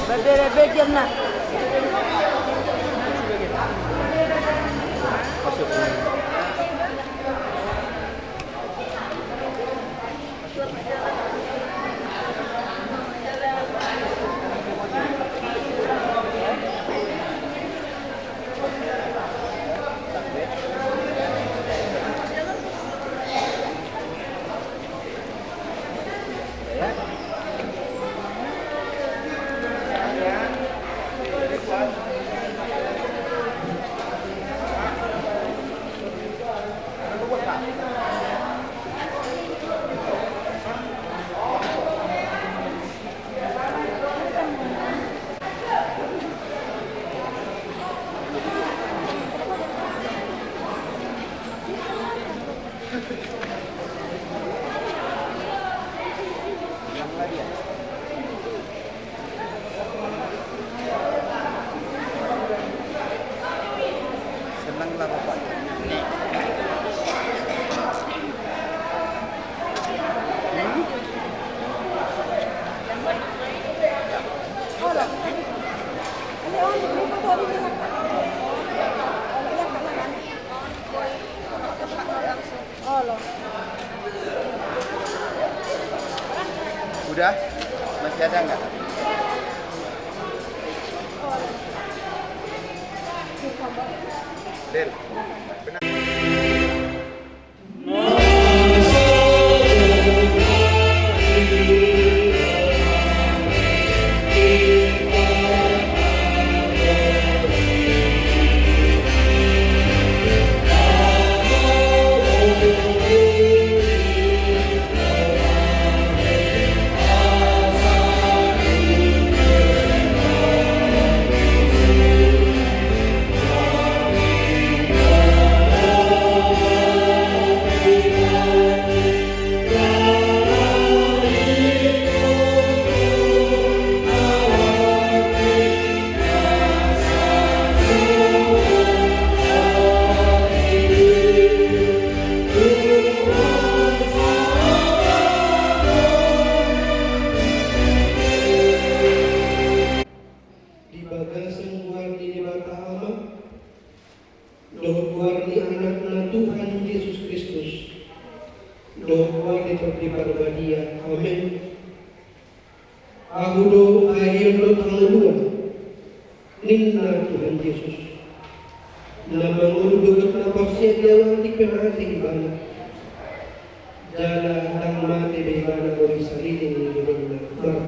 Bebe, bebe, diam, Nak. Senang lah Bapak. Udah? Masih ada nggak? Del. Di bagasan goar ni Debata Ama, dohot goar ni Anakna Tuhan Jesus Kristus, dohot goar ni Tondi Parbadia. Amen. Ahu do haheheon dohot hangoluan, ninna Tuhan Jesus. Na mangolu dohot na porsea di Ahu, atik pe mate ibana, jala ndang mate be ibana molo disaleleng ni lelengna. Mar-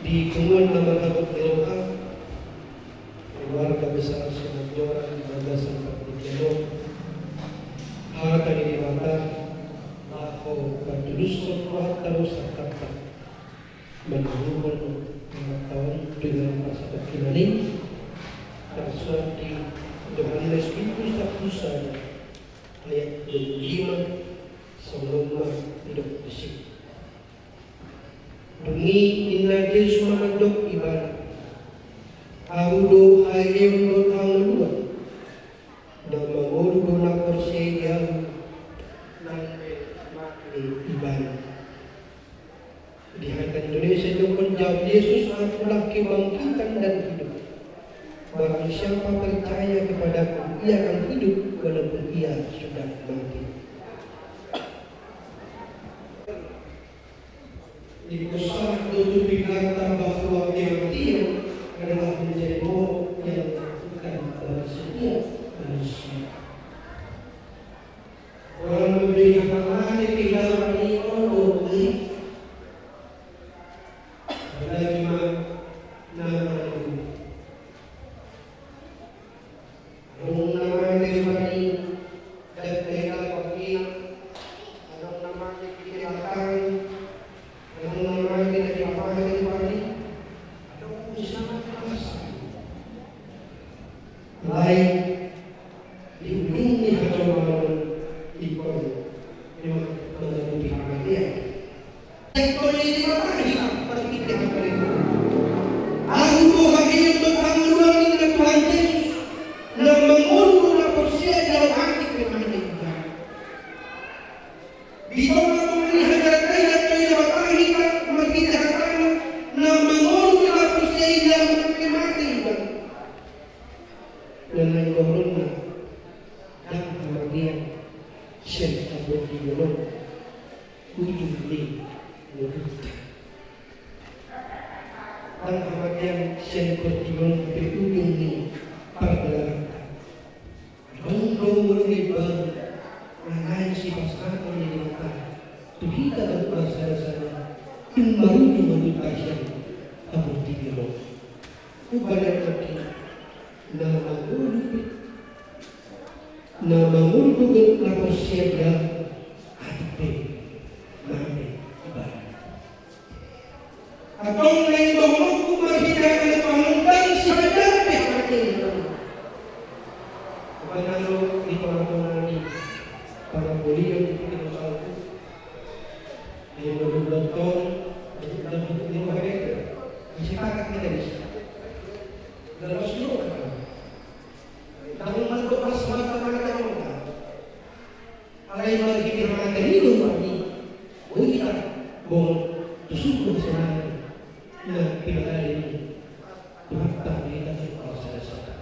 Di punguan na marhabot ni roha, keluarga besar Simanjorang di bagasan partingkian on, hata ni Debata laho patulushon rohanta dohot sangkapta, manurunhon pangatahuan tu na parsatongkinan i, tarsurat di Johannes bindu sampulu sada ayat dua pulu lima, songon on ma didok disi. Dung i ninna Jesus ma mandok ibana: Ahu do haheheon dohot hangoluan. Na mangolu do na porsea di Ahu, ndang be mate ibana. Di hata Indonesia didokhon, jawab Yesus: Akulah kebangkitan dan hidup. Barang siapa percaya kepadaku, ia akan hidup walaupun ia sudah mati. Iko sahat do tu pinggan tamba huang ni anak i adalah menjadi momok yang menakutkan bagi setiap manusia. Orang memberi hak mati tinggal mati ono. Apalagi ma nama itu. Adong na mate di bani, dan tenda bagian. Adong na mate di belakang. Adong na mate di apa di bani. Adong na mate di masa. Lain di ujung ni hatomaron ingkon memang menghadapi hamatean. Sektor ini matahari tak berpikir mereka. Aku do hagian do pangaluan ni Tuhan Yesus na mangolu na porsea jalo antik memang. Di tongah tongah ni hajatan na tau ina matahari tak marhite hatana na mangolu na porsea jalo antik memang. Na naeng goarna dang hamargian sian portibi on ujung ni ngolunta. Dang hamargian sian portibi on pe ujung ni pardalananta. Adong do umur ni baru na naeng sipasahaton ni Debata tu hita dohot marsadasada tung marujung ma tu parsian haportibion on. Umbahen na mangolu, na mangolu dohot na porsea dia atik pe mate ibana. Antong naeng dohononku marhite hata ni panungkun sahadang pe mate ibana. Umbahen na di tongah-tongah ni parabolion di pikiran salpu. Di modul dontong, di modul dontong, di modul dontong. Masih pakat kita bisa. Dalam semua. Dalam mandok masalah mana kita. Alai marhite hata ni Tuhan i, boi hita bongot tu surgo senang. Na pinadari ni Tuhanta hita tu parsadasada.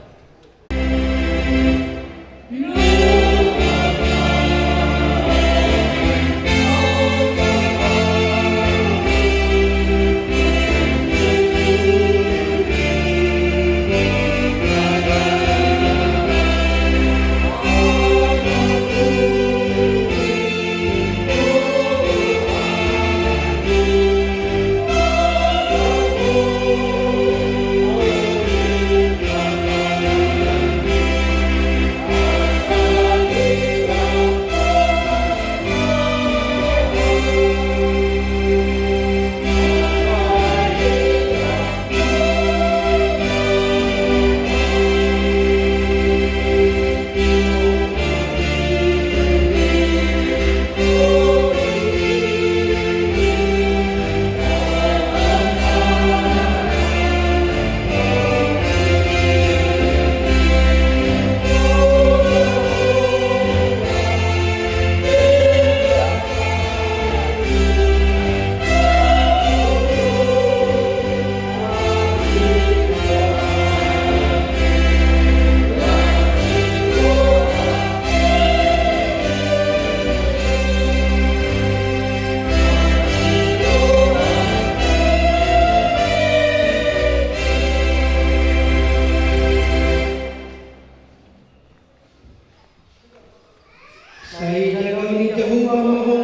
Sai jalo ni Jahowa ma ho,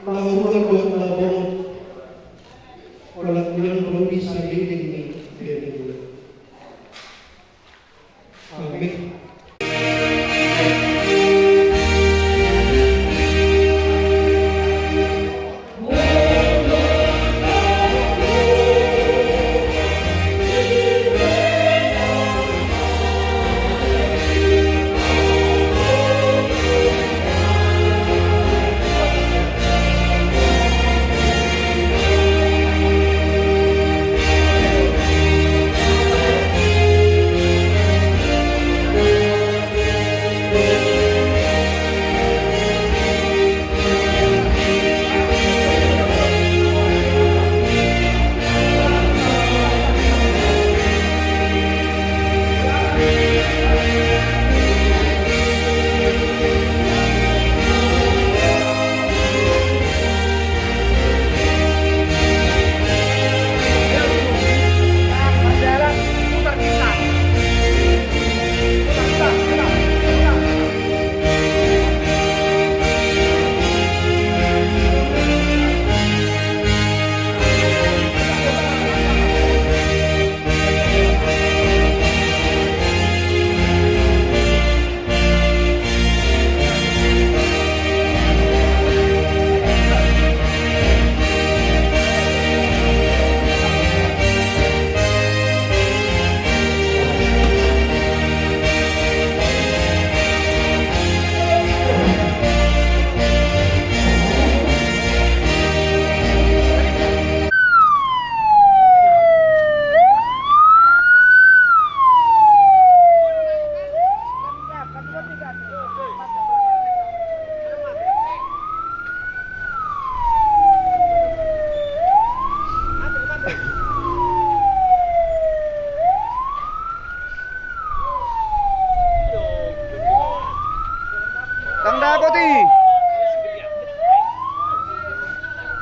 na huruan dohot na bongot, olat ni on ro di saleleng ni lelengna. Amin.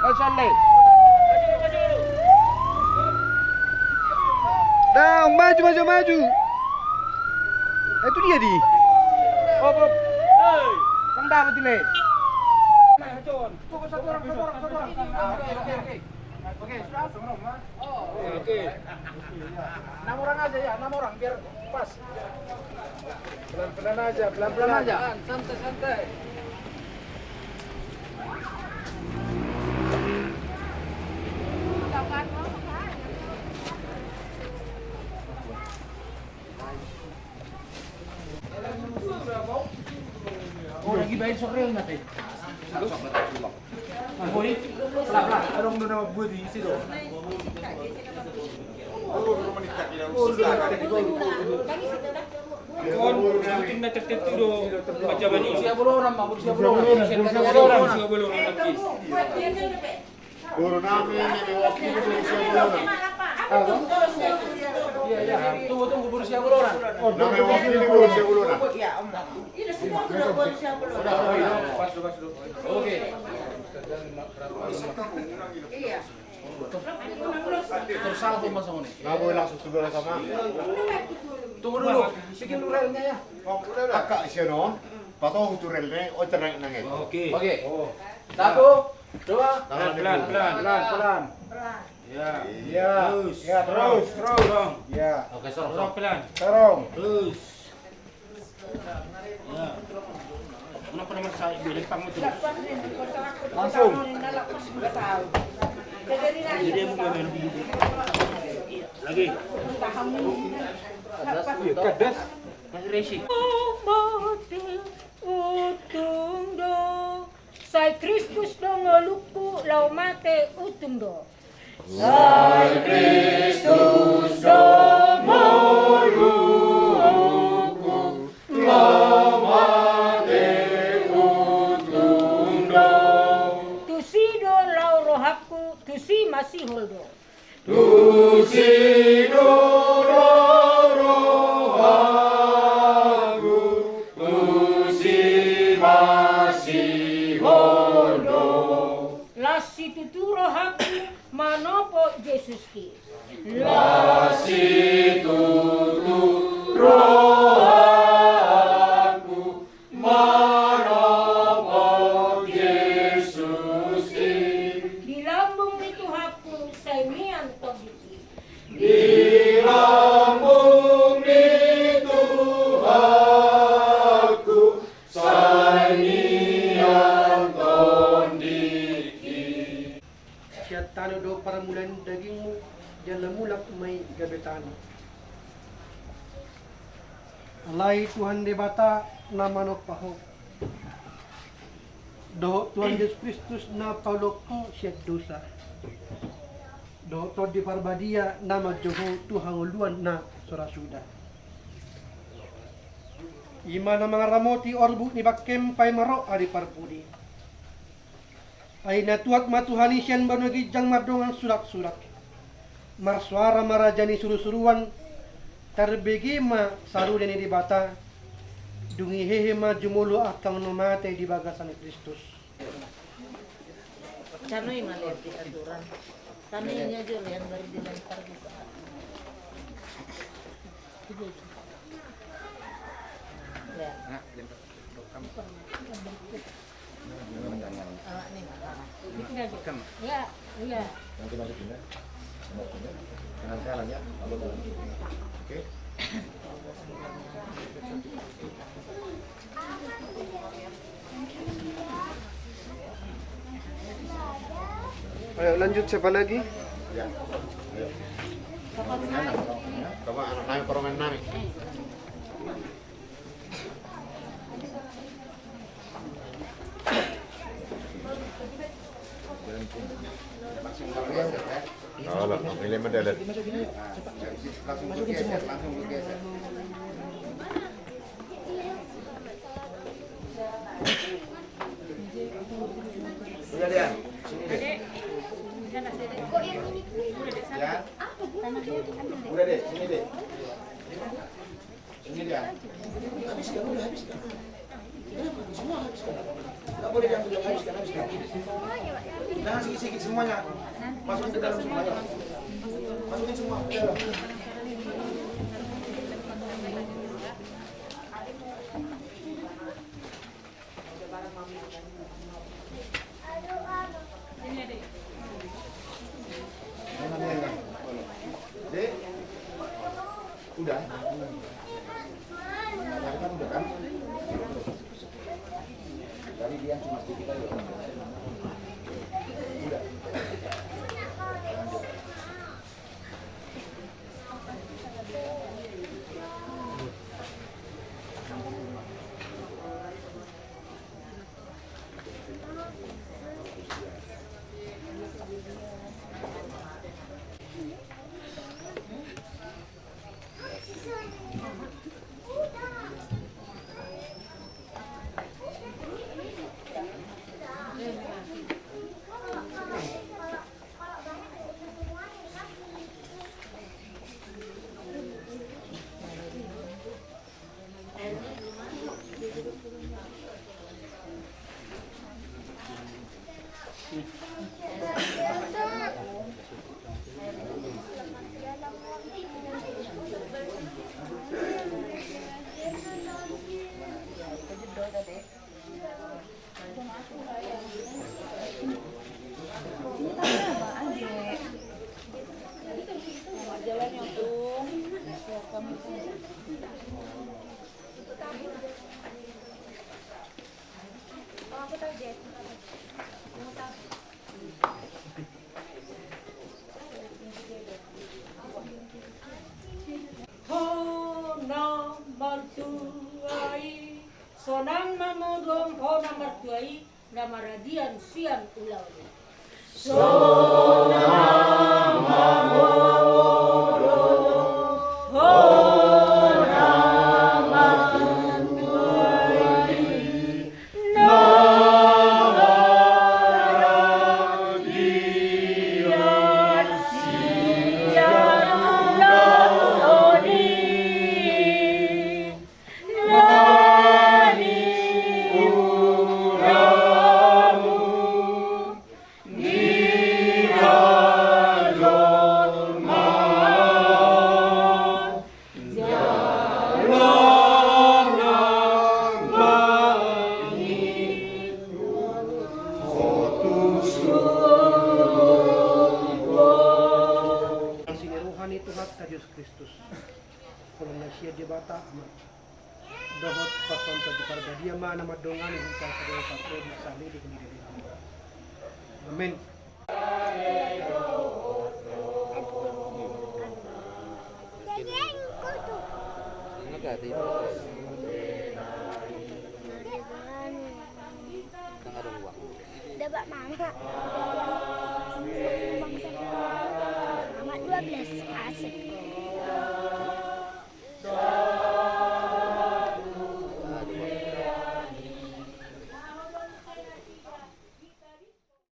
Maju, maju. Dang, maju, maju, maju. Eh, itu dia, di. Hop, hop. Hei. Dang, dapat, di, le. Nah, John. Cukup satu orang, satu orang, satu orang. Ah, oke, oke, oke. Oke, sudah, semua, Mas. Oh, oke. Enam orang aja ya, enam orang, biar pas. Pelan-pelan aja, pelan-pelan aja. Santai, santai. Oh, lagi bayar sore nanti. Adong do nama buat di isi do. Kon, mungkin na tertentu do. Macam ni. Siap, Boloran, Bang, siap, Boloran. Siap, Boloran. Siap, Boloran. Boru nami, nami wakili Borussia Bologna. Iya, iya. Tunggu, tunggu, Borussia Bologna. Nami wakili Borussia Bologna. Ini semua sudah Borussia Bologna. Sudah, sudah. Pas dulu, pas dulu. Oke. Iya. Terus salvo, Mas, sama nih. Nggak boleh langsung sudah sama. Tunggu dulu, bikin dulu relnya ya. Kakak, isi no. Patau tu relnya, oh, terang nangis. Oke. Oke. Satu. Coba. Pelan, pelan, pelan. Pelan, pelan. Ya. Ya. Terus. Ya, terus. Terus. Dorong. Ya. Oke, sorong, dorong, sorong. Pelan. Dorong. Terus. Ya. Kenapa nama saya bilang pang itu? Langsung. Jadi dia mau main. Lagi. Iya, kadas. Lagi resi. Utung do, sai Kristus do ngolungku, laho mate utung do. Sai Kristus do ngolungku, laho mate utung do. Tusi do laho rohangku, tusi masihol do. Tusi do laho rohangku, tusi masihol do. Las situtu rohangku manopot Jesus i. Las situtu rohangku manopot Jesus i. Di lambung ni Tuhanku sai mian tondingki. Di lambung ni Tuhanku sai mian tondingki. Sian tano do parmulaan dagingmu, jala mulak ma i gabe tano. Alai Tuhan Debata na manompa ho, dohot Tuhan Jesus Kristus na paulak ho sian dosa, dohot Tondi Parbadia na manjou ho tu hangoluan na so ra suda. I ma na mangaramoti orbuk ni bangkem paima ro ari parpudi. Ai na tuat ma Tuhan i sian banua ginjang mardongan suraksurak. Marsoara ma raja ni surusuruan, tarbege ma saroda ni Debata, dung i hehe ma jumolo angka na mate di bagasan Kristus. Tano i ma lehen di aturan. Tano i nga jo lehen baru dilempar bisa. Lehen. Ayo, lanjut, siapa lagi? Coba anak nami, parumaen nami. Langsung bergeser, ya. Langsung bergeser, langsung bergeser. Udah deh, sini deh. Ya. Udah deh, sini deh. Ini dia. Habiskan, udah habiskan. Kenapa? Semua habiskan. Nggak boleh diambil yang habiskan, habiskan. Nah, Jangan sikit-sikit semuanya. Masukin ke dalam semua. Masukin semua ke dalam. Dek, udah. Tadi kan udah kan? Tadi dia cuma sedikit aja. Udah. Lanjut. Ho na martua i, sonang ma modom ho na martua i, na maradian sian ulaon i. Sonang ma modom ho na martua i, na maradian sian ulaon i. Nani ulamu di na jolma, jala na mangihuthon ho tu surgo. Asi ni roha ni Tuhanta Jesus Kristus, holong na sian Debata Ama, dohot Tondi Parbadia ma na mandongani hita sadari on, saat on, saat ni di hini di hini. Amen. Dapat mama. Mama dua belas, asik.